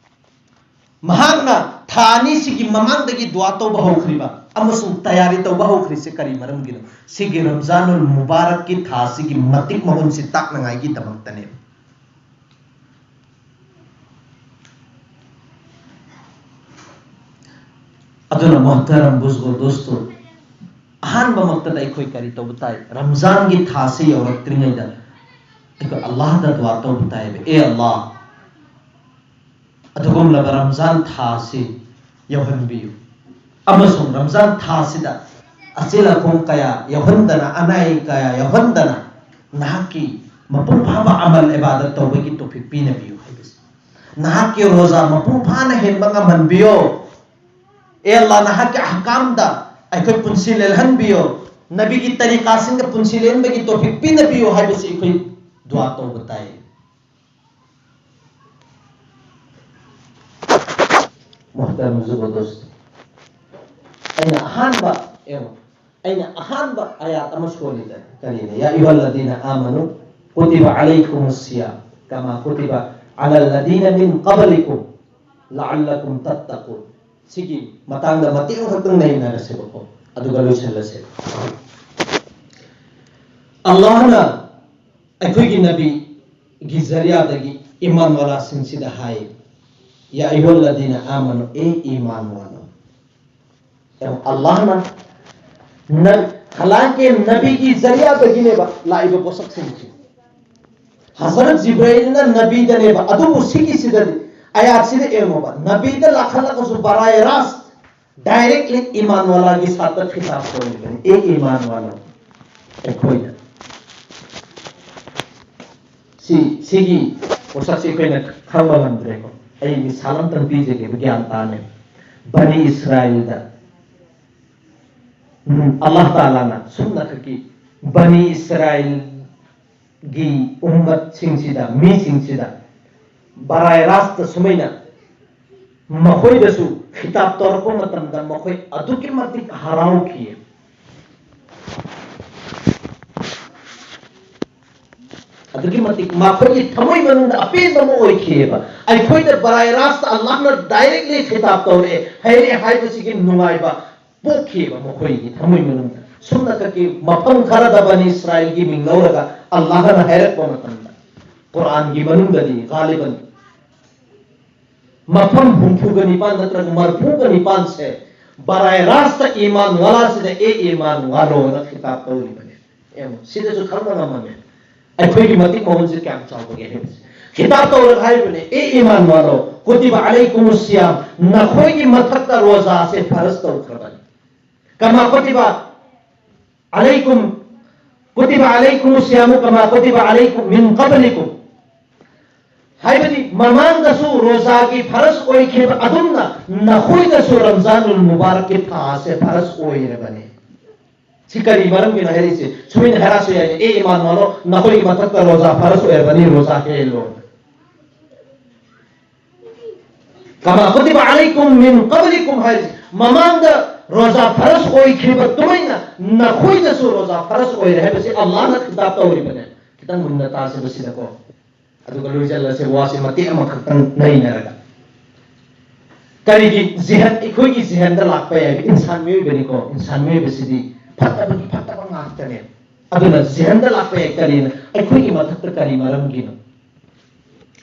ꯃꯍꯥꯛꯅ ꯊꯥ ꯑꯅꯤꯁꯤꯒꯤ ꯃꯃꯥꯡꯗꯒꯤ ꯗꯨꯋꯥ ꯇꯧꯕ ꯍꯧꯈ꯭ꯔꯤꯕ ꯑꯃꯁꯨꯡ ꯇꯌꯥꯔꯤ ꯇꯧꯕ ꯍꯧꯈ꯭ꯔꯤꯁꯦ ꯀꯔꯤ ꯃꯔꯝꯒꯤꯅꯣ? ꯁꯤꯒꯤ ꯔꯝꯖꯥꯅꯨꯜ ꯃꯨꯕꯥꯔꯛꯀꯤ ꯊꯥ ꯑꯁꯤꯒꯤ ꯃꯇꯤꯛ ꯃꯒꯨꯟꯁꯤ ꯇꯥꯛꯅꯉꯥꯏꯒꯤꯗꯃꯛꯇꯅꯦ꯫ ꯑꯗꯨꯅ ꯃꯣꯍꯇꯔꯝ ꯕꯨꯖꯨꯔꯒ ꯗꯣꯁꯇꯣ, ꯑꯍꯥꯟꯕꯃꯛꯇꯗ ꯑꯩꯈꯣꯏ ꯀꯔꯤ ꯇꯧꯕ ꯇꯥꯏ? ꯔꯝꯖꯥꯟꯒꯤ ꯊꯥꯁꯤ ꯌꯧꯔꯛꯇ꯭ꯔꯤꯉꯩꯗ ꯑꯩꯈꯣꯏ ꯑꯜꯂꯥꯍꯗ ꯗꯨꯋꯥ ꯇꯧꯕ ꯇꯥꯏꯕ, "ꯑꯦ ꯑꯜꯂꯥꯍ, ꯑꯗꯨꯒꯨꯝꯂꯕ ꯔꯝꯖꯥꯟ ꯊꯥ ꯑꯁꯤ ꯌꯧꯍꯟꯕꯤꯌꯨ, ꯑꯃꯁꯨꯡ ꯔꯝꯖꯥꯟ ꯊꯥ ꯑꯁꯤꯗ ꯑꯆꯤꯜ ꯑꯀꯣꯝ ꯀꯌꯥ ꯌꯥꯎꯍꯟꯗꯅ, ꯑꯅꯥ ꯑꯌꯦꯛ ꯀꯌꯥ ꯌꯥꯎꯍꯟꯗꯅ, ꯅꯍꯥꯛꯀꯤ ꯃꯄꯨꯡ ꯐꯥꯕ ꯑꯃꯜ ꯏꯕꯥꯗꯠ ꯇꯧꯕꯒꯤ ꯇꯣꯐꯤꯛ ꯄꯤꯅꯕꯤꯌꯨ" ꯍꯥꯏꯕꯁꯤ꯫ ꯅꯍꯥꯛꯀꯤ ꯔꯣꯖꯥ ꯃꯄꯨꯡ ꯐꯥꯅ ꯍꯦꯟꯕ ꯉꯝꯍꯟꯕꯤꯌꯣ꯫ ꯑꯦ ꯑꯜꯂꯥ, ꯅꯍꯥꯛꯀꯤ ꯑꯍꯀꯥꯝꯗ ꯑꯩꯈꯣꯏ ꯄꯨꯟꯁꯤ ꯂꯦꯜꯍꯟꯕꯤꯌꯣ, ꯅꯕꯤꯒꯤ ꯇꯔꯤꯀꯥꯁꯤꯡꯗ ꯄꯨꯟꯁꯤ ꯂꯦꯟꯕꯒꯤ ꯇꯣꯐꯤꯛ ꯄꯤꯅꯕꯤꯌꯨ ꯍꯥꯏꯕꯁꯤ ꯑꯩꯈꯣꯏ ꯗꯨꯋꯥ ꯇꯧꯕ ꯇꯥꯏ꯫ ꯃꯣꯍꯇꯔꯝ ꯕꯨꯖꯨꯔꯒ ꯗꯣꯁꯇꯣ, ꯑꯩꯅ ꯑꯍꯥꯟꯕ, ꯌꯦꯡꯉꯣ, ꯑꯩꯅ ꯑꯍꯥꯟꯕ ꯑꯌꯥꯠ ꯑꯃ ꯁꯣꯜꯂꯤꯗ, ꯀꯔꯤꯅ? "ꯌꯥ ꯑꯌꯨꯍꯜꯂꯗꯤꯅ ꯑꯥꯃꯅꯨ ꯀꯨꯇꯤꯕ ꯑꯂꯩꯀꯨꯃꯨꯁ ꯁꯤꯌꯥꯝ ꯀꯃꯥ ꯀꯨꯇꯤꯕ ꯑꯂꯜꯂꯗꯤꯅ ꯃꯤꯟ ꯀꯕꯂꯤꯀꯨꯝ ꯂꯥꯑꯜꯂꯀꯨꯝ ꯇꯠꯇꯀꯨꯟ"꯫ ꯁꯤꯒꯤ ꯃꯇꯥꯡꯗ ꯃꯇꯦꯛ ꯑꯃꯈꯛꯇꯪ ꯅꯩꯅꯔꯁꯦꯕꯀꯣ, ꯑꯗꯨꯒ ꯂꯣꯏꯁꯤꯜꯂꯁꯦ꯫ ꯑꯜꯂꯥꯍꯅ ꯑꯩꯈꯣꯏꯒꯤ ꯅꯕꯤꯒꯤ ꯖꯔꯤꯌꯥꯗꯒꯤ ꯏꯃꯥꯟ ꯋꯥꯂꯥꯁꯤꯡꯁꯤꯗ ꯍꯥꯏ, "ꯌꯥ ꯑꯌꯨꯍꯜꯂꯗꯤꯅ ꯑꯥꯃꯅꯨ", ꯑꯦ ꯏꯃꯥꯟ ꯋꯥꯂꯥ꯫ ꯌꯦꯡꯉꯣ, ꯑꯜꯂꯥꯍꯅ ꯅ-, ꯍꯂꯥꯟꯀꯤ ꯅꯕꯤꯒꯤ ꯖꯔꯤꯌꯥꯗꯒꯤꯅꯦꯕ ꯂꯥꯛꯏꯕ ꯄꯣꯠꯁꯛꯁꯤꯡꯁꯦ꯫ ꯍꯖꯔꯠ ꯖꯤꯕ꯭ꯔꯥꯏꯜꯅ ꯅꯕꯤꯗꯅꯦꯕ, ꯑꯗꯨꯕꯨ ꯁꯤꯒꯤꯁꯤꯗꯗꯤ, ꯑꯌꯥꯠꯁꯤꯗ ꯌꯦꯡꯉꯣꯕ, ꯅꯕꯤꯗ ꯂꯥꯛꯍꯜꯂꯒꯁꯨ ꯕꯔꯥꯏ ꯔꯥꯁ ꯗꯥꯏꯔꯦꯛꯂꯤ ꯏꯃꯥꯟ ꯋꯥꯂꯥꯒꯤ ꯁꯥꯠꯇ ꯈꯤꯇꯥꯕ ꯇꯧꯔꯤꯕꯅꯤ, "ꯑꯦ ꯏꯃꯥꯟ ꯋꯥꯂꯥ", ꯑꯩꯈꯣꯏꯗ꯫ ꯁꯤ, ꯁꯤꯒꯤ ꯄꯣꯠꯁꯛꯁꯤ ꯑꯩꯈꯣꯏꯅ ꯈꯪꯕ ꯉꯝꯗ꯭ꯔꯦꯀꯣ꯫ ꯑꯩ ꯃꯤꯁꯥꯜ ꯑꯝꯇꯪ ꯄꯤꯖꯒꯦꯕ, ꯒ꯭ꯌꯥꯟ ꯇꯥꯅꯦ꯫ ꯕꯅꯤ ꯏꯁꯔꯥꯏꯜꯗ, ꯎꯝ, ꯑꯜꯂꯥꯍ ꯇꯥꯂꯥꯅ ꯁꯨꯞꯅꯈꯛꯀꯤ ꯕꯅꯤ ꯏꯁꯔꯥꯏꯜꯒꯤ ꯎꯝꯃꯠꯁꯤꯡꯁꯤꯗ, ꯃꯤꯁꯤꯡꯁꯤꯗ, ꯕꯔꯥꯏ ꯔꯥꯁꯇ ꯁꯨꯃꯥꯏꯅ ꯃꯈꯣꯏꯗꯁꯨ ꯈꯤꯇꯥꯕ ꯇꯧꯔꯛꯄ ꯃꯇꯝꯗ ꯃꯈꯣꯏ ꯑꯗꯨꯛꯀꯤ ꯃꯇꯤꯛ ꯍꯔꯥꯎꯈꯤ꯫ ꯑꯗꯨꯛꯀꯤ ꯃꯇꯤꯛ ꯃꯈꯣꯏꯒꯤ ꯊꯃꯣꯏ ꯃꯅꯨꯡꯗ ꯑꯄꯦꯟꯕ ꯑꯃ ꯑꯣꯏꯈꯤꯑꯕ꯫ ꯑꯩꯈꯣꯏꯗ ꯕꯔꯥꯏ ꯔꯥꯁꯇ ꯑꯜꯂꯥꯍꯅ ꯗꯥꯏꯔꯦꯛꯂꯤ ꯈꯤꯇꯥꯕ ꯇꯧꯔꯛꯑꯦ, ꯍꯥꯏꯔꯛꯑꯦ ꯍꯥꯏꯕꯁꯤꯒꯤ ꯅꯨꯡꯉꯥꯏꯕ ꯄꯣꯛꯈꯤꯑꯕ ꯃꯈꯣꯏꯒꯤ ꯊꯃꯣꯏ ꯃꯅꯨꯡꯗ꯫ ꯁꯨꯝꯅꯇꯒꯤ ꯃꯐꯝ ꯈꯔꯗ ꯕꯅꯤ ꯏꯁꯔꯥꯏꯜꯒꯤ ꯃꯤꯡ ꯂꯧꯔꯒ ꯑꯜꯂꯥꯍꯅ ꯍꯥꯏꯔꯛꯄ ꯃꯇꯝꯗ, ꯀꯨꯔꯥꯟꯒꯤ ꯃꯅꯨꯡꯗꯗꯤ ꯒꯥꯂꯤꯕꯟ ꯃꯐꯝ ꯍꯨꯝꯐꯨꯒ ꯅꯤꯄꯥꯟ ꯅꯠꯇ꯭ꯔꯒ ꯃꯔꯐꯨꯒ ꯅꯤꯄꯥꯟꯁꯦ ꯕꯔꯥꯏ ꯔꯥꯁꯇ ꯏꯃꯥꯟ ꯋꯥꯂꯥꯁꯤꯗ ꯑꯦ ꯏꯃꯥꯟ ꯋꯥꯂꯣꯅ ꯈꯤꯇꯥꯕ ꯇꯧꯔꯤꯕꯅꯦ꯫ ꯌꯦꯡꯉꯨ, ꯁꯤꯗꯁꯨ ꯈꯪꯕ ꯉꯝꯃꯝꯃꯦ ꯑꯩꯈꯣꯏꯒꯤ ꯃꯇꯤꯛ ꯃꯒꯨꯟꯁꯦ ꯀꯌꯥꯝ ꯆꯥꯎꯕꯒꯦ ꯍꯥꯏꯕꯁꯦ꯫ ꯈꯤꯇꯥꯕ ꯇꯧꯔꯒ ꯍꯥꯏꯔꯤꯕꯅꯦ, ꯑꯦ ꯏꯃꯥꯟ ꯋꯥꯂꯣ, ꯀꯨꯇꯤꯕ ꯑꯂꯩꯀꯨꯃꯨ ꯁꯤꯌꯥꯝ, ꯅꯈꯣꯏꯒꯤ ꯃꯊꯛꯇ ꯔꯣꯖꯥꯁꯦ ꯐꯔꯁ ꯇꯧꯈ꯭ꯔꯕꯅꯤ꯫ ꯀꯃꯥ ꯀꯨꯇꯤꯕ ꯑꯂꯩꯀꯨꯝ, ꯀꯨꯇꯤꯕ ꯑꯂꯩꯀꯨꯃꯨ ꯁꯤꯌꯥꯃꯨ ꯀꯃꯥ ꯀꯨꯇꯤꯕ ꯑꯂꯩꯀꯨꯝ ꯃꯤꯟ ꯀꯕꯂꯤꯀꯨꯝ꯫ ꯍꯥꯏꯕꯗꯤ ꯃꯃꯥꯡꯗꯁꯨ ꯔꯣꯖꯥꯒꯤ ꯐꯔꯁ ꯑꯣꯏꯈꯤꯕ ꯑꯗꯨꯝꯅ ꯅꯈꯣꯏꯗꯁꯨ ꯔꯝꯖꯥꯅꯨꯜ ꯃꯨꯕꯥꯔꯛꯀꯤ ꯊꯥꯁꯦ ꯐꯔꯁ ꯑꯣꯏꯔꯕꯅꯤ꯫ ꯁꯤ ꯀꯔꯤ ꯃꯔꯝꯒꯤꯅꯣ ꯍꯥꯏꯔꯤꯁꯦ? ꯁꯨꯃꯥꯏꯅ ꯍꯥꯏꯔꯛꯑꯁꯨ ꯌꯥꯏꯅꯦ, "ꯑꯦ ꯏꯃꯥꯟ ꯋꯥꯂꯣ, ꯅꯈꯣꯏꯒꯤ ꯃꯊꯛꯇ ꯔꯣꯖꯥ ꯐꯔꯁ ꯑꯣꯏꯔꯕꯅꯤ, ꯔꯣꯖꯥ ꯍꯦꯜꯂꯣ"꯫ ꯀꯃꯥ ꯀꯨꯇꯤꯕ ꯑꯂꯩꯀꯨꯝ ꯃꯤꯟ ꯀꯕꯂꯤꯀꯨꯝ ꯍꯥꯏꯔꯤꯁꯦ, ꯃꯃꯥꯡꯗ ꯔꯣꯖꯥ ꯐꯔꯁ ꯑꯣꯏꯈꯤꯕ ꯑꯗꯨꯃꯥꯏꯅ ꯅꯈꯣꯏꯗꯁꯨ ꯔꯣꯖꯥ ꯐꯔꯁ ꯑꯣꯏꯔꯦ ꯍꯥꯏꯕꯁꯤ ꯑꯜꯂꯥꯍꯅ ꯈꯤꯇꯥꯕ ꯇꯧꯔꯤꯕꯅꯦ꯫ ꯈꯤꯇꯪ ꯃꯨꯟꯅ ꯇꯥꯁꯦꯕ ꯁꯤꯗꯀꯣ꯫ ꯑꯗꯨꯒ ꯂꯣꯏꯁꯤꯜꯂꯁꯦ, ꯋꯥꯁꯦ ꯃꯇꯦꯛ ꯑꯃꯈꯛꯇꯪ ꯅꯩꯅꯔꯒ꯫ ꯀꯔꯤꯒꯤ ꯖꯤꯍꯟ, ꯑꯩꯈꯣꯏꯒꯤ ꯖꯤꯍꯟꯗ ꯂꯥꯛꯄ ꯌꯥꯏ? ꯏꯟꯁꯥꯟ ꯃꯤꯑꯣꯏꯕꯅꯤꯀꯣ, ꯏꯟꯁꯥꯟ ꯃꯤꯑꯣꯏꯕꯁꯤꯗꯤ ꯐꯠꯇꯕꯒꯤ ꯐꯠꯇꯕ ꯉꯥꯛꯇꯅꯦ꯫ ꯑꯗꯨꯅ ꯖꯤꯍꯟꯗ ꯂꯥꯛꯄ ꯌꯥꯏ꯫ ꯀꯔꯤꯅ? ꯑꯩꯈꯣꯏꯒꯤ ꯃꯊꯛꯇ ꯀꯔꯤ ꯃꯔꯝꯒꯤꯅꯣ?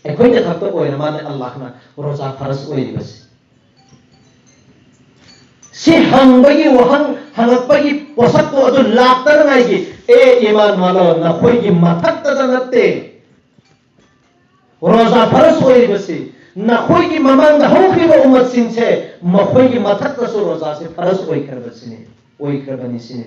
ꯑꯩꯈꯣꯏꯗ ꯈꯛꯇ ꯑꯣꯏꯔ ꯃꯥꯅꯦ ꯑꯜꯂꯥꯍꯅ ꯔꯣꯖꯥ ꯐꯔꯁ ꯑꯣꯏꯔꯤꯕꯁꯦ꯫ ꯁꯤ ꯍꯪꯕꯒꯤ ꯋꯥꯍꯪ, ꯍꯪꯉꯛꯄꯒꯤ ꯄꯣꯠꯁꯛꯇꯣ ꯑꯗꯨ ꯂꯥꯛꯇꯅꯉꯥꯏꯒꯤ, "ꯑꯦ ꯏꯃꯥꯟ ꯋꯥꯂꯣ, ꯅꯈꯣꯏꯒꯤ ꯃꯊꯛꯇꯗ ꯅꯠꯇꯦ ꯔꯣꯖꯥ ꯐꯔꯁ ꯑꯣꯏꯔꯤꯕꯁꯤ, ꯅꯈꯣꯏꯒꯤ ꯃꯃꯥꯡꯗ ꯍꯧꯈ꯭ꯔꯤꯕ ꯎꯝꯃꯠꯁꯤꯡꯁꯦ ꯃꯈꯣꯏꯒꯤ ꯃꯊꯛꯇꯁꯨ ꯔꯣꯖꯥꯁꯦ ꯐꯔꯁ ꯑꯣꯏꯈ꯭ꯔꯕꯁꯤꯅꯤ, ꯑꯣꯏꯈ꯭ꯔꯕꯅꯤ" ꯁꯤꯅꯤ꯫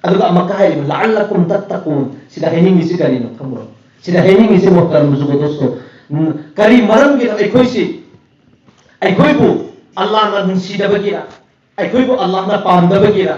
ꯑꯗꯨꯒ ꯑꯃꯨꯛꯀ ꯍꯥꯏꯔꯤꯕ, "ꯂꯥꯜꯂꯀꯨꯝ ꯇꯠꯇꯀꯨꯟ", ꯁꯤꯗ ꯍꯥꯏꯅꯤꯡꯉꯤꯁꯤ ꯀꯔꯤꯅꯣ ꯈꯪꯕ꯭ꯔꯣ? ꯁꯤꯗ ꯍꯥꯏꯅꯤꯡꯉꯤꯁꯤ, ꯃꯣꯍꯇꯔꯝ ꯖꯨꯒꯣꯗꯣꯁꯇꯣ, ꯎꯝ, ꯀꯔꯤ ꯃꯔꯝꯒꯤꯅꯣ ꯑꯩꯈꯣꯏꯁꯤ, ꯑꯩꯈꯣꯏꯕꯨ ꯑꯜꯂꯥꯍꯅ ꯅꯨꯡꯁꯤꯗꯕꯒꯤꯔ, ꯑꯩꯈꯣꯏꯕꯨ ꯑꯜꯂꯥꯍꯅ ꯄꯥꯝꯗꯕꯒꯤꯔ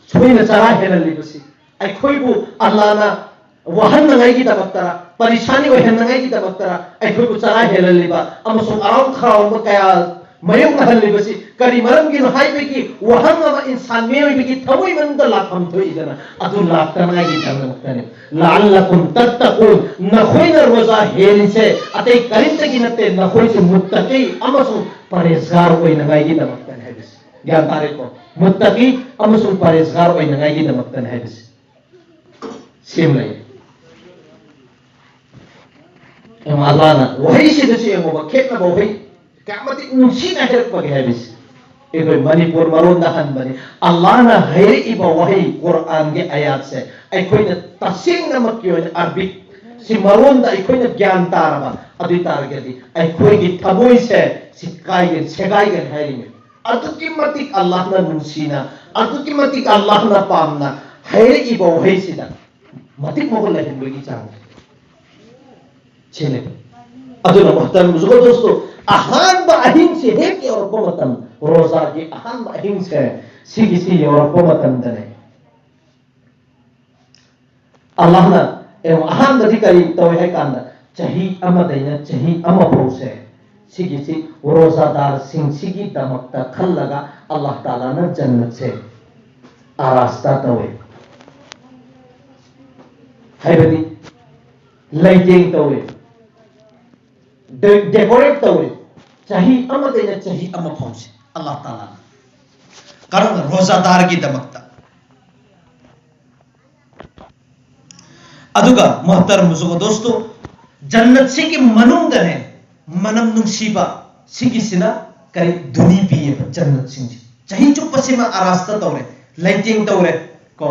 ꯁꯨꯃꯥꯏꯅ ꯆꯔꯥ ꯍꯦꯜꯍꯜꯂꯤꯕꯁꯤ? ꯑꯩꯈꯣꯏꯕꯨ ꯑꯜꯂꯥꯍꯅ ꯋꯥꯍꯟꯅꯉꯥꯏꯒꯤꯗꯃꯛꯇꯔ, ꯄꯔꯤꯁꯥꯅꯤ ꯑꯣꯏꯍꯟꯅꯉꯥꯏꯒꯤꯗꯃꯛꯇꯔ ꯑꯩꯈꯣꯏꯕꯨ ꯆꯔꯥ ꯍꯦꯜꯍꯜꯂꯤꯕ ꯑꯃꯁꯨꯡ ꯑꯔꯥꯎ ꯈꯥꯎꯕ ꯀꯌꯥ ꯃꯥꯌꯣꯛꯅꯍꯜꯂꯤꯕꯁꯤ ꯀꯔꯤ ꯃꯔꯝꯒꯤꯅꯣ ꯍꯥꯏꯕꯒꯤ ꯋꯥꯍꯪ ꯑꯃ ꯏꯟꯁꯥꯟ ꯃꯤꯑꯣꯏꯕꯒꯤ ꯊꯃꯣꯏ ꯃꯅꯨꯡꯗ ꯂꯥꯛꯐꯝ ꯊꯣꯛꯏꯗꯅ, ꯑꯗꯨ ꯂꯥꯛꯇꯅꯉꯥꯏꯒꯤꯗꯃꯛꯇꯅꯤ꯫ "ꯂꯥꯜꯂꯀꯨꯝ ꯇꯠꯇꯀꯨꯟ", ꯅꯈꯣꯏꯅ ꯔꯣꯖꯥ ꯍꯦꯜꯂꯤꯁꯦ ꯑꯇꯩ ꯀꯔꯤꯝꯇꯒꯤ ꯅꯠꯇꯦ, ꯅꯈꯣꯏꯁꯨ ꯃꯨꯠꯇꯀꯤ ꯑꯃꯁꯨꯡ ꯄꯔꯍꯦꯖꯒꯥꯔ ꯑꯣꯏꯅꯉꯥꯏꯒꯤꯗꯃꯛꯇꯅꯤ ꯍꯥꯏꯕꯁꯤ꯫ ꯒ꯭ꯌꯥꯟ ꯇꯥꯔꯦꯀꯣ? ꯃꯨꯠꯇꯀꯤ ꯑꯃꯁꯨꯡ ꯄꯔꯍꯦꯖꯒꯥꯔ ꯑꯣꯏꯅꯉꯥꯏꯒꯤꯗꯃꯛꯇꯅꯤ ꯍꯥꯏꯕꯁꯤ꯫ ꯁꯦꯝ ꯂꯩ꯫ ꯌꯦꯡꯉꯣ, ꯑꯜꯂꯥꯍꯅ ꯋꯥꯍꯩꯁꯤꯗꯁꯨ ꯌꯦꯡꯉꯣꯕ, ꯈꯦꯠꯅꯕ ꯋꯥꯍꯩ ꯀꯌꯥ ꯃꯇꯤꯛ ꯅꯨꯡꯁꯤꯅ ꯍꯥꯏꯔꯛꯄꯒꯦ ꯍꯥꯏꯕꯁꯤ꯫ ꯑꯩꯈꯣꯏ ꯃꯅꯤꯄꯨꯔ ꯃꯔꯣꯟꯗ ꯍꯟꯕꯅꯤ꯫ ꯑꯜꯂꯥꯍꯅ ꯍꯥꯏꯔꯛꯏꯕ ꯋꯥꯍꯩ ꯀꯨꯔꯥꯟꯒꯤ ꯑꯌꯥꯠꯁꯦ ꯑꯩꯈꯣꯏꯅ ꯇꯁꯦꯡꯅꯃꯛꯀꯤ ꯑꯣꯏꯅ ꯑꯔꯕꯤꯛ ꯁꯤ ꯃꯔꯣꯟꯗ ꯑꯩꯈꯣꯏꯅ ꯒ꯭ꯌꯥꯟ ꯇꯥꯔꯕ ꯑꯗꯨ ꯑꯣꯏ ꯇꯥꯔꯒꯗꯤ ꯑꯩꯈꯣꯏꯒꯤ ꯊꯃꯣꯏꯁꯦ ꯁꯤ ꯀꯥꯏꯒꯅꯤ, ꯁꯦꯒꯥꯏꯒꯅꯤ ꯍꯥꯏꯔꯤꯅꯤ꯫ ꯑꯗꯨꯛꯀꯤ ꯃꯇꯤꯛ ꯑꯜꯂꯥꯍꯅ ꯅꯨꯡꯁꯤꯅ, ꯑꯗꯨꯛꯀꯤ ꯃꯇꯤꯛ ꯑꯜꯂꯥꯍꯅ ꯄꯥꯝꯅ ꯍꯥꯏꯔꯛꯏꯕ ꯋꯥꯍꯩꯁꯤꯗ ꯃꯇꯤꯛ ꯃꯒꯨꯟ ꯂꯩꯍꯟꯕꯒꯤ ꯆꯥꯡ ꯁꯤꯅꯤ꯫ ꯑꯗꯨꯅ ꯃꯍꯇꯔꯝ ꯃꯨꯁꯨꯒ ꯗꯣꯁꯇꯣ, ꯑꯍꯥꯟꯕ ꯑꯍꯤꯡꯁꯦ ꯍꯦꯛ ꯌꯧꯔꯛꯄ ꯃꯇꯝ, ꯔꯣꯖꯥꯒꯤ ꯑꯍꯥꯟꯕ ꯑꯍꯤꯡꯁꯦ ꯁꯤꯒꯤꯁꯤ ꯌꯧꯔꯛꯄ ꯃꯇꯝꯗꯅꯦ, ꯑꯜꯂꯥꯍꯅ, ꯑꯦ, ꯑꯍꯥꯟꯕꯗꯤ ꯀꯔꯤ ꯇꯧꯏ ꯍꯥꯏ ꯀꯥꯟꯗ, ꯆꯍꯤ ꯑꯃꯗꯩꯅ ꯆꯍꯤ ꯑꯃ ꯐꯥꯎꯁꯦ ꯁꯤꯒꯤꯁꯤ ꯔꯣꯖꯥꯗꯥꯔꯁꯤꯡꯁꯤꯒꯤꯗꯃꯛꯇ ꯈꯜꯂꯒ ꯑꯜꯂꯥꯍ ꯇꯥꯂꯥꯅ ꯖꯟꯅꯠꯁꯦ ꯑꯔꯥꯁꯇꯥ ꯇꯧꯏ, ꯍꯥꯏꯕꯗꯤ ꯂꯩꯇꯦꯡ ꯇꯧꯏ, ꯗꯦꯀꯣꯔꯦꯠ ꯇꯧꯏ꯫ ꯆꯍꯤ ꯑꯃꯗꯩꯅ ꯆꯍꯤ ꯑꯃ ꯐꯥꯎꯁꯦ ꯑꯜꯂꯥꯍ ꯇꯥꯂꯥꯅ ꯀꯔꯝꯕ ꯔꯣꯖꯥꯗꯥꯔꯒꯤꯗꯃꯛꯇ꯫ ꯑꯗꯨꯒ ꯃꯍꯇꯔꯝ ꯃꯨꯁꯨꯒ ꯗꯣꯁꯇꯣ, ꯖꯟꯅꯠꯁꯤꯒꯤ ꯃꯅꯨꯡꯗꯅꯦ ꯃꯅꯝ ꯅꯨꯡꯁꯤꯕ ꯁꯤꯒꯤꯁꯤꯅ ꯀꯔꯤ ꯙꯨꯅꯤ ꯄꯤꯌꯦꯕ꯫ ꯖꯟꯅꯠꯁꯤꯡꯁꯦ ꯆꯍꯤ ꯆꯨꯞꯄꯁꯤꯃ ꯑꯔꯥꯁꯇ ꯇꯧꯔꯦ, ꯂꯩꯇꯦꯡ ꯇꯧꯔꯦ ꯀꯣ,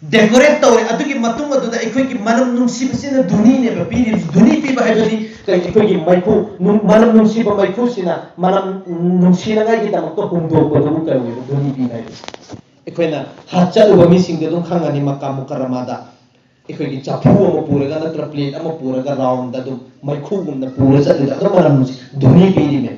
ꯗꯦꯀꯣꯔꯦꯠ ꯇꯧꯔꯦ꯫ ꯑꯗꯨꯒꯤ ꯃꯇꯨꯡ ꯑꯗꯨꯗ ꯑꯩꯈꯣꯏꯒꯤ ꯃꯅꯝ ꯅꯨꯡꯁꯤꯕꯁꯤꯅ ꯙꯨꯅꯤꯅꯦꯕ ꯄꯤꯔꯤꯕꯁꯤ꯫ ꯙꯨꯅꯤ ꯄꯤꯕ ꯍꯥꯏꯕꯗꯤ ꯀꯔꯤ? ꯑꯩꯈꯣꯏꯒꯤ ꯃꯩꯈꯨ, ꯅꯨꯡ-, ꯃꯅꯝ ꯅꯨꯡꯁꯤꯕ ꯃꯩꯈꯨꯁꯤꯅ ꯃꯅꯝ ꯅꯨꯡꯁꯤꯅꯉꯥꯏꯒꯤꯗꯃꯛꯇ ꯍꯨꯝꯗꯣꯛꯄꯗꯨꯕꯨ ꯀꯔꯤꯅꯦꯕ ꯙꯨꯅꯤ ꯄꯤꯕ ꯍꯥꯏꯕꯁꯤ? ꯑꯩꯈꯣꯏꯅ ꯍꯖ ꯆꯠꯂꯨꯕ ꯃꯤꯁꯤꯡꯗꯤ ꯑꯗꯨꯝ ꯈꯪꯉꯅꯤ, ꯃꯀꯥ ꯃꯨꯀꯔꯔꯃꯥꯗ ꯑꯩꯈꯣꯏꯒꯤ ꯆꯐꯨ ꯑꯃ ꯄꯨꯔꯒ ꯅꯠꯇ꯭ꯔ ꯄ꯭ꯂꯦꯠ ꯑꯃ ꯄꯨꯔꯒ ꯔꯥꯎꯟꯗ ꯑꯗꯨꯝ ꯃꯩꯈꯨꯒꯨꯝꯅ ꯄꯨꯔ ꯆꯠꯂꯤꯗꯣ ꯑꯗꯨꯝ ꯃꯅꯝ ꯅꯨꯡꯁꯤ, ꯙꯨꯅꯤ ꯄꯤꯔꯤꯅꯦ꯫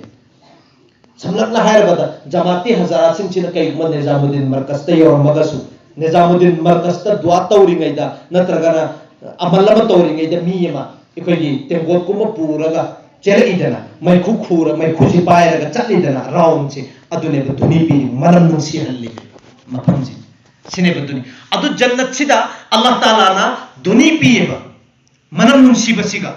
ꯁꯝꯂꯞꯅ ꯍꯥꯏꯔꯕꯗ, ꯖꯃꯥꯇꯤ ꯍꯖꯥꯔꯥꯠꯁꯤꯡꯁꯤꯅ ꯀꯩꯒꯨꯝꯕ ꯅꯤꯖꯥꯃꯨꯗꯗꯤꯟ ꯃꯔꯀꯖꯇ ꯌꯧꯔꯝꯃꯒꯁꯨ, ꯅꯤꯖꯥꯃꯨꯗꯗꯤꯟ ꯃꯔꯀꯖꯇ ꯗꯨꯋꯥ ꯇꯧꯔꯤꯉꯩꯗ ꯅꯠꯇ꯭ꯔꯒꯅ ꯑꯃꯜ ꯑꯃ ꯇꯧꯔꯤꯉꯩꯗ ꯃꯤ ꯑꯃ ꯑꯩꯈꯣꯏꯒꯤ ꯇꯦꯡꯀꯣꯠꯀꯨꯝꯕ ꯄꯨꯔꯒ ꯆꯦꯜꯂꯛꯏꯗꯅ, ꯃꯩꯈꯨ ꯈꯨꯔ-, ꯃꯩꯈꯨꯁꯤ ꯄꯥꯏꯔꯒ ꯆꯠꯂꯤꯗꯅ, ꯔꯥꯎꯟꯁꯦ, ꯑꯗꯨꯅꯦꯕ ꯙꯨꯅꯤ ꯄꯤꯔꯤ, ꯃꯅꯝ ꯅꯨꯡꯁꯤꯍꯜꯂꯤ ꯃꯐꯝꯁꯦ꯫ ꯁꯤꯅꯦꯕ ꯙꯨꯅꯤ꯫ ꯑꯗꯨ ꯖꯟꯅꯠꯁꯤꯗ ꯑꯜꯂꯥꯍ ꯇꯥꯂꯥꯅ ꯙꯨꯅꯤ ꯄꯤꯌꯦꯕ, ꯃꯅꯝ ꯅꯨꯡꯁꯤꯕꯁꯤꯒ꯫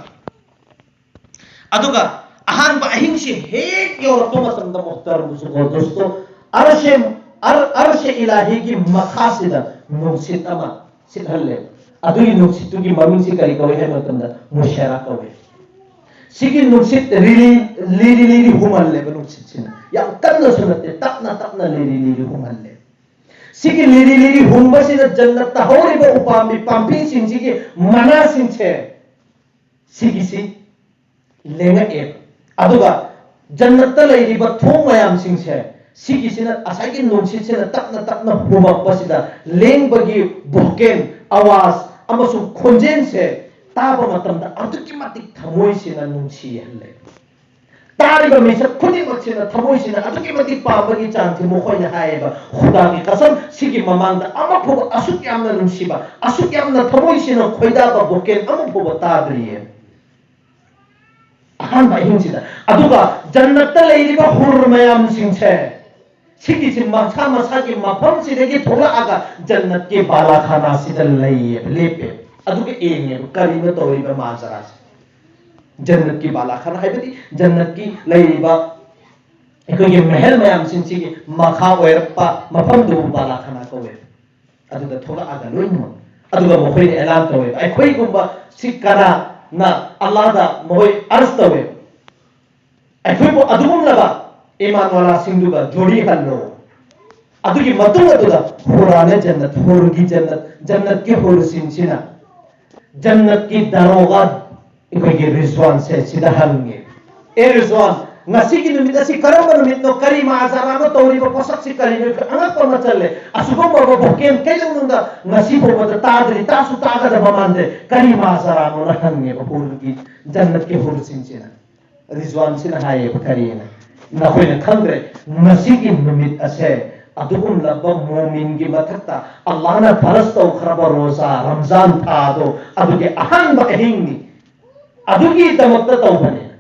ꯑꯗꯨꯒ ꯑꯍꯥꯟꯕ ꯑꯍꯤꯡꯁꯤ ꯍꯦꯛ ꯌꯧꯔꯛꯄ ꯃꯇꯝꯗ, ꯃꯨꯍꯇꯔꯝ ꯃꯨꯁꯨꯒꯣ ꯗꯣꯁꯇꯣ, ꯑꯔꯁꯦ, ꯑꯔ-, ꯑꯔꯁꯦ ꯏꯂꯥꯍꯤꯒꯤ ꯃꯈꯥꯁꯤꯗ ꯅꯨꯡꯁꯤꯠ ꯑꯃ ꯁꯤꯠꯍꯜꯂꯦ꯫ ꯑꯗꯨꯒꯤ ꯅꯨꯡꯁꯤꯠꯇꯨꯒꯤ ꯃꯃꯤꯡꯁꯤ ꯀꯔꯤ ꯀꯧꯏ ꯍꯥꯏꯕ ꯃꯇꯝꯗ, ꯃꯨꯁꯦꯔꯥ ꯀꯧꯏ꯫ ꯁꯤꯒꯤ ꯅꯨꯡꯁꯤꯠ ꯔꯤꯂꯤ ꯂꯤꯔꯤ ꯂꯤꯔꯤ ꯍꯨꯝꯍꯜꯂꯦꯕ꯫ ꯅꯨꯡꯁꯤꯠꯁꯤꯅ ꯌꯥꯝ ꯀꯟꯅꯁꯨ ꯅꯠꯇꯦ, ꯇꯞꯅ ꯇꯞꯅ ꯂꯤꯔꯤ ꯂꯤꯔꯤ ꯍꯨꯝꯍꯜꯂꯦ꯫ ꯁꯤꯒꯤ ꯂꯤꯔꯤ ꯂꯤꯔꯤ ꯍꯨꯝꯕꯁꯤꯅ ꯖꯟꯅꯠꯇ ꯍꯧꯔꯤꯕ ꯎꯄꯥꯝꯕꯤ ꯄꯥꯝꯕꯤꯁꯤꯡꯁꯤꯒꯤ ꯃꯅꯥꯁꯤꯡꯁꯦ, ꯁꯤꯒꯤꯁꯤ ꯂꯦꯡꯉꯛꯑꯦ꯫ ꯑꯗꯨꯒ ꯖꯟꯅꯠꯇ ꯂꯩꯔꯤꯕ ꯊꯣꯡ ꯃꯌꯥꯝꯁꯤꯡꯁꯦ, ꯁꯤꯒꯤꯁꯤꯅ, ꯉꯁꯥꯏꯒꯤ ꯅꯨꯡꯁꯤꯠꯁꯤꯅ ꯇꯞꯅ ꯇꯞꯅ ꯍꯨꯝꯃꯛꯄꯁꯤꯗ ꯂꯦꯡꯕꯒꯤ ꯚꯣꯀꯦꯜ, ꯑꯋꯥꯖ ꯑꯃꯁꯨꯡ ꯈꯣꯟꯖꯦꯜꯁꯦ ꯇꯥꯕ ꯃꯇꯝꯗ ꯑꯗꯨꯛꯀꯤ ꯃꯇꯤꯛ ꯊꯃꯣꯏꯁꯤꯅ ꯅꯨꯡꯁꯤꯍꯜꯂꯦ꯫ ꯇꯥꯔꯤꯕ ꯃꯤꯁꯛ ꯈꯨꯗꯤꯡꯃꯛꯁꯤꯅ ꯊꯃꯣꯏꯁꯤꯅ ꯑꯗꯨꯛꯀꯤ ꯃꯇꯤꯛ ꯄꯥꯝꯕꯒꯤ ꯆꯥꯡꯁꯤ ꯃꯈꯣꯏꯅ ꯍꯥꯏꯌꯦꯕ, "ꯈꯨꯗꯥꯒꯤ ꯀꯁꯝ, ꯁꯤꯒꯤ ꯃꯃꯥꯡꯗ ꯑꯃ ꯐꯥꯎꯕ ꯑꯁꯨꯛ ꯌꯥꯝꯅ ꯅꯨꯡꯁꯤꯕ, ꯑꯁꯨꯛ ꯌꯥꯝꯅ ꯊꯃꯣꯏꯁꯤꯅ ꯈꯣꯏꯗꯥꯕ ꯚꯣꯀꯦꯜ ꯑꯃ ꯐꯥꯎꯕ ꯇꯥꯗ꯭ꯔꯤꯌꯦ ꯑꯍꯥꯟꯕ ꯑꯍꯤꯡꯁꯤꯗ"꯫ ꯑꯗꯨꯒ ꯖꯟꯅꯠꯇ ꯂꯩꯔꯤꯕ ꯍꯨꯔ ꯃꯌꯥꯝꯁꯤꯡꯁꯦ, ꯁꯤꯒꯤꯁꯤ ꯃꯁꯥ ꯃꯁꯥꯒꯤ ꯃꯐꯝꯁꯤꯗꯒꯤ ꯊꯣꯛꯂꯛꯑꯒ ꯖꯟꯅꯠꯀꯤ ꯕꯥꯂꯥꯈꯥꯅꯥꯁꯤꯗ ꯂꯩꯌꯦꯕ, ꯂꯦꯞꯄꯦꯕ꯫ ꯑꯗꯨꯒ ꯌꯦꯡꯉꯦꯕ, ꯀꯔꯤꯅꯣ ꯇꯧꯔꯤꯕ ꯃꯥꯖꯔꯥꯁꯦ? ꯖꯟꯅꯠꯀꯤ ꯕꯥꯂꯥꯈꯥꯅꯥ ꯍꯥꯏꯕꯗꯤ ꯖꯟꯅꯠꯀꯤ ꯂꯩꯔꯤꯕ ꯑꯩꯈꯣꯏꯒꯤ ꯃꯍꯜ ꯃꯌꯥꯝꯁꯤꯡꯁꯤꯒꯤ ꯃꯈꯥ ꯑꯣꯏꯔꯛꯄ ꯃꯐꯝꯗꯨꯕꯨ ꯕꯥꯂꯥꯈꯥꯅꯥ ꯀꯧꯋꯦꯕ꯫ ꯑꯗꯨꯗ ꯊꯣꯛꯂꯛꯑꯒ ꯂꯣꯏꯅꯃꯛ, ꯑꯗꯨꯒ ꯃꯈꯣꯏꯅ ꯑꯦꯂꯥꯟ ꯇꯧꯋꯦꯕ, "ꯑꯩꯈꯣꯏꯒꯨꯝꯕ ꯁꯤ ꯀꯅꯥꯅ ꯑꯜꯂꯥꯗ ꯃꯈꯣꯏ ꯑꯔꯖ ꯇꯧꯋꯦꯕ, ꯑꯩꯈꯣꯏꯕꯨ ꯑꯗꯨꯒꯨꯝꯂꯕ ꯏꯃꯥꯟꯋꯥꯂꯥꯁꯤꯡꯗꯨꯒ ꯖꯣꯔꯤ ꯍꯜꯂꯣ"? ꯑꯗꯨꯒꯤ ꯃꯇꯨꯡ ꯑꯗꯨꯗ ꯍꯨꯔꯥꯅꯦ ꯖꯟꯅꯠ, ꯍꯨꯔꯒꯤ ꯖꯟꯅꯠ, ꯖꯟꯅꯠꯀꯤ ꯍꯨꯔꯁꯤꯡꯁꯤꯅ ꯖꯟꯅꯠꯀꯤ ꯗꯥꯔꯣꯒꯥ ꯑꯩꯈꯣꯏꯒꯤ ꯔꯤꯖꯋꯥꯟꯁꯦ ꯁꯤꯗ ꯍꯪꯉꯦ, "ꯑꯦ ꯔꯤꯖꯋꯥꯟ, ꯉꯁꯤꯒꯤ ꯅꯨꯃꯤꯠ ꯑꯁꯤ ꯀꯔꯝꯕ ꯅꯨꯃꯤꯠꯅꯣ? ꯀꯔꯤ ꯃꯥꯖꯔꯥꯅꯣ ꯇꯧꯔꯤꯕ ꯄꯣꯠꯁꯛꯁꯤ ꯀꯔꯤꯅꯣ? ꯑꯩꯈꯣꯏ ꯑꯉꯛꯄ ꯑꯃ ꯆꯜꯂꯦ꯫ ꯑꯁꯤꯒꯨꯝꯕ ꯚꯣꯀꯦꯜ ꯀꯩꯗꯧꯅꯨꯡꯗ ꯉꯁꯤ ꯐꯥꯎꯕꯗ ꯇꯥꯗ꯭ꯔꯤ, ꯇꯥꯁꯨ ꯇꯥꯒꯗꯕ ꯃꯥꯟꯗꯦ꯫ ꯀꯔꯤ ꯃꯥꯖꯔꯥꯅꯣꯅ?" ꯍꯪꯉꯦꯕ ꯍꯨꯔꯒꯤ, ꯖꯟꯅꯠꯀꯤ ꯍꯨꯔꯁꯤꯡꯁꯤꯅ꯫ ꯔꯤꯖꯋꯥꯟꯁꯤꯅ ꯍꯥꯏꯌꯦꯕ, ꯀꯔꯤꯅ? "ꯅꯈꯣꯏꯅ ꯈꯪꯗ꯭ꯔꯦ, ꯉꯁꯤꯒꯤ ꯅꯨꯃꯤꯠ ꯑꯁꯦ ꯑꯗꯨꯒꯨꯝꯂꯕ ꯃꯣꯃꯤꯟꯒꯤ ꯃꯊꯛꯇ ꯑꯜꯂꯥꯍꯅ ꯐꯔꯖ ꯇꯧꯈ꯭ꯔꯕ ꯔꯣꯖꯥ, ꯔꯝꯖꯥꯟ ꯊꯥꯗꯣ, ꯑꯗꯨꯒꯤ ꯑꯍꯥꯟꯕ ꯑꯍꯤꯡꯅꯤ꯫ ꯑꯗꯨꯒꯤꯗꯃꯛꯇ ꯇꯧꯕꯅꯦ"꯫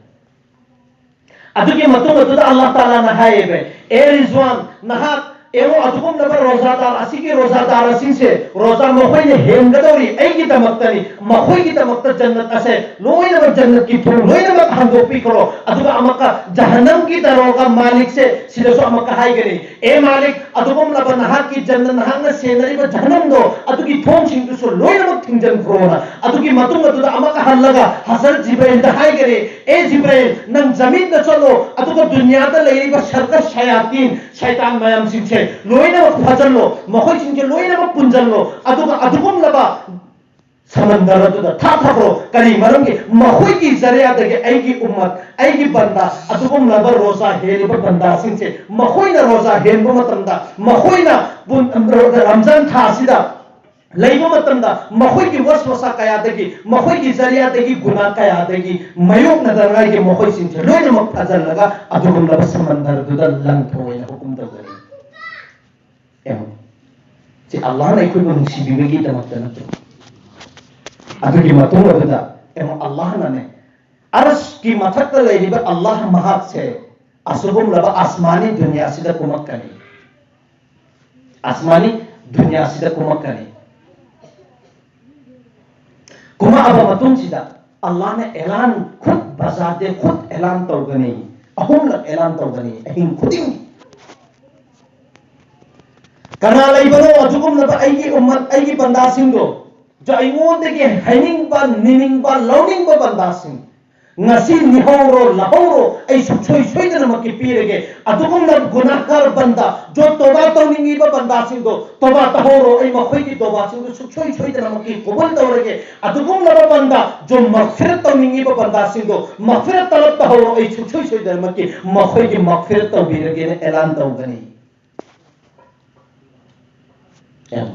ꯑꯗꯨꯒꯤ ꯃꯇꯨꯡ ꯑꯗꯨꯗ ꯑꯜꯂꯥꯍ ꯇꯥꯂꯥꯅ ꯍꯥꯏꯌꯦꯕ, "ꯑꯦ ꯔꯤꯖꯋꯥꯟ, ꯅꯍꯥꯛ ꯌꯦꯡꯉꯣ, ꯑꯗꯨꯒꯨꯝꯂꯕ ꯔꯣꯖꯥꯗꯥꯔ ꯑꯁꯤꯒꯤ ꯔꯣꯖꯥꯗꯥꯔ ꯑꯁꯤꯁꯦ, ꯔꯣꯖꯥ ꯃꯈꯣꯏꯅ ꯍꯦꯟꯒꯗꯧꯔꯤ, ꯑꯩꯒꯤꯗꯃꯛꯇꯅꯤ, ꯃꯈꯣꯏꯒꯤꯗꯃꯛꯇ ꯖꯟꯅꯠ ꯑꯁꯦ ꯂꯣꯏꯅꯃꯛ, ꯖꯟꯅꯠꯀꯤ ꯊꯣꯡ ꯂꯣꯏꯅꯃꯛ ꯍꯥꯡꯗꯣꯛꯄꯤꯈ꯭ꯔꯣ꯫ ꯑꯗꯨꯒ ꯑꯃꯨꯛꯀ ꯖꯍꯟꯅꯝꯒꯤ ꯗꯔꯣꯒ ꯃꯥꯂꯤꯛꯁꯦ ꯁꯤꯗꯁꯨ ꯑꯃꯨꯛꯀ ꯍꯥꯏꯒꯅꯤ, "ꯑꯦ ꯃꯥꯂꯤꯛ, ꯑꯗꯨꯒꯨꯝꯂꯕ ꯅꯍꯥꯛꯀꯤ ꯖꯟꯅꯠ, ꯅꯍꯥꯛꯅ ꯁꯦꯟꯅꯔꯤꯕ ꯖꯍꯟꯅꯝꯗꯣ, ꯑꯗꯨꯒꯤ ꯊꯣꯡꯁꯤꯡꯗꯨꯁꯨ ꯂꯣꯏꯅꯃꯛ ꯊꯤꯡꯖꯤꯟꯈ꯭ꯔꯣꯅ"꯫ ꯑꯗꯨꯒꯤ ꯃꯇꯨꯡ ꯑꯗꯨꯗ ꯑꯃꯨꯛꯀ ꯍꯜꯂꯒ ꯍꯖꯔꯠ ꯖꯤꯕ꯭ꯔꯥꯏꯜꯗ ꯍꯥꯏꯒꯅꯤ, "ꯑꯦ ꯖꯤꯕ꯭ꯔꯥꯏꯜ, ꯅꯪ ꯖꯃꯤꯟꯗ ꯆꯠꯂꯣ, ꯑꯗꯨꯒ ꯗꯨꯅꯤꯌꯥꯗ ꯂꯩꯔꯤꯕ ꯁꯔꯀꯁ ꯁꯌꯥꯇꯤꯟ, ꯁꯩꯇꯥꯟ ꯃꯌꯥꯝꯁꯤꯡꯁꯦ ꯂꯣꯏꯅꯃꯛ ꯐꯥꯖꯤꯜꯂꯣ, ꯃꯈꯣꯏꯁꯤꯡꯁꯦ ꯂꯣꯏꯅꯃꯛ ꯄꯨꯟꯁꯤꯜꯂꯣ, ꯑꯗꯨꯒ ꯑꯗꯨꯒꯨꯝꯂꯕ ꯁꯃꯟꯗꯔ ꯑꯗꯨꯗ ꯊꯥꯊꯈ꯭ꯔꯣ꯫ ꯀꯔꯤ ꯃꯔꯝꯒꯤ? ꯃꯈꯣꯏꯒꯤ ꯖꯔꯤꯌꯥꯗꯒꯤ ꯑꯩꯒꯤ ꯎꯝꯃꯠ, ꯑꯩꯒꯤ ꯕꯟꯗꯥ, ꯑꯗꯨꯒꯨꯝꯂꯕ ꯔꯣꯖꯥ ꯍꯦꯜꯂꯤꯕ ꯕꯟꯗꯥꯁꯤꯡꯁꯦ, ꯃꯈꯣꯏꯅ ꯔꯣꯖꯥ ꯍꯦꯟꯕ ꯃꯇꯝꯗ, ꯃꯈꯣꯏꯅ ꯄꯨꯟ-, ꯔꯝꯖꯥꯟ ꯊꯥ ꯑꯁꯤꯗ ꯂꯩꯕ ꯃꯇꯝꯗ ꯃꯈꯣꯏꯒꯤ ꯋꯁꯋꯁꯥ ꯀꯌꯥꯗꯒꯤ, ꯃꯈꯣꯏꯒꯤ ꯖꯔꯤꯌꯥꯗꯒꯤ, ꯒꯨꯅꯥ ꯀꯌꯥꯗꯒꯤ ꯃꯥꯌꯣꯛꯅꯗꯅꯉꯥꯏꯒꯤ ꯃꯈꯣꯏꯁꯤꯡꯁꯦ ꯂꯣꯏꯅꯃꯛ ꯐꯥꯖꯤꯜꯂꯒ ꯑꯗꯨꯒꯨꯝꯂꯕ ꯁꯃꯟꯗꯔꯗꯨꯗ ꯂꯪꯊꯣꯛꯑꯣꯅ ꯍꯨꯀꯨꯝ ꯇꯧꯖꯔꯤ"꯫ ꯌꯦꯡꯉꯣ꯫ ꯁꯤ ꯑꯜꯂꯥꯍꯅ ꯑꯩꯈꯣꯏꯕꯨ ꯅꯨꯡꯁꯤꯕꯤꯕꯒꯤꯗꯃꯛꯇ ꯅꯠꯇ꯭ꯔꯣ? ꯑꯗꯨꯒꯤ ꯃꯇꯨꯡ ꯑꯗꯨꯗ ꯌꯦꯡꯉꯣ, ꯑꯜꯂꯥꯍꯅꯅꯦ, ꯑꯔꯁꯀꯤ ꯃꯊꯛꯇ ꯂꯩꯔꯤꯕ ꯑꯜꯂꯥꯍ ꯃꯍꯥꯛꯁꯦ ꯑꯁꯤꯒꯨꯝꯂꯕ ꯑꯁꯃꯥꯅꯤ ꯗꯨꯅꯤꯌꯥꯁꯤꯗ ꯀꯨꯝꯃꯛꯀꯅꯤ꯫ ꯑꯁꯃꯥꯅꯤ ꯗꯨꯅꯤꯌꯥꯁꯤꯗ ꯀꯨꯝꯃꯛꯀꯅꯤ꯫ ꯀꯨꯝꯃꯛꯑꯕ ꯃꯇꯨꯡꯁꯤꯗ ꯑꯜꯂꯥꯍꯅ ꯑꯦꯂꯥꯟ, ꯈꯨꯠ ꯕꯖꯥꯔꯗ ꯈꯨꯠ ꯑꯦꯂꯥꯟ ꯇꯧꯒꯅꯤ, ꯑꯍꯨꯝꯂꯛ ꯑꯦꯂꯥꯟ ꯇꯧꯒꯅꯤ ꯑꯍꯤꯡ ꯈꯨꯗꯤꯡꯒꯤ꯫ "ꯀꯅꯥ ꯂꯩꯕꯅꯣ ꯑꯗꯨꯒꯨꯝꯂꯕ ꯑꯩꯒꯤ ꯎꯝꯃꯠ, ꯑꯩꯒꯤ ꯕꯟꯗꯥꯁꯤꯡꯗꯣ?" ꯖꯣ ꯑꯩꯉꯣꯟꯗꯒꯤ ꯍꯥꯏꯅꯤꯡꯕ, ꯅꯤꯅꯤꯡꯕ, ꯂꯧꯅꯤꯡꯕ ꯕꯟꯗꯥꯁꯤꯡ, ꯉꯁꯤ ꯅꯤꯍꯧꯔꯣ, ꯂꯧꯍꯧꯔꯣ, ꯑꯩ ꯁꯨꯡꯁꯣꯏ ꯁꯣꯏꯗꯅꯃꯛꯀꯤ ꯄꯤꯔꯒꯦ꯫ ꯑꯗꯨꯒꯨꯝꯂꯕ ꯒꯨꯅꯥꯍꯒꯥꯔ ꯕꯟꯗꯥ, ꯖꯣ ꯇꯣꯕꯥ ꯇꯧꯅꯤꯡꯉꯤꯕ ꯕꯟꯗꯥꯁꯤꯡꯗꯣ, ꯇꯣꯕꯥ ꯇꯧꯍꯧꯔꯣ, ꯑꯩ ꯃꯈꯣꯏꯒꯤ ꯇꯣꯕꯥꯁꯤꯡꯗꯨ ꯁꯨꯡꯁꯣꯏ ꯁꯣꯏꯗꯅꯃꯛꯀꯤ ꯀꯕꯨꯜ ꯇꯧꯔꯒꯦ꯫ ꯑꯗꯨꯒꯨꯝꯂꯕ ꯕꯟꯗꯥ, ꯖꯣ ꯃꯒꯐꯤꯔꯠ ꯇꯧꯅꯤꯡꯉꯤꯕ ꯕꯟꯗꯥꯁꯤꯡꯗꯣ, ꯃꯒꯐꯤꯔꯠ ꯇꯂꯕ ꯇꯧꯍꯧꯔꯣ, ꯑꯩ ꯁꯨꯡꯁꯣꯏ ꯁꯣꯏꯗꯅꯃꯛꯀꯤ ꯃꯈꯣꯏꯒꯤ ꯃꯒꯐꯤꯔꯠ ꯇꯧꯕꯤꯔꯒꯦꯅ ꯑꯦꯂꯥꯟ ꯇꯧꯒꯅꯤ꯫ ꯑꯦ꯫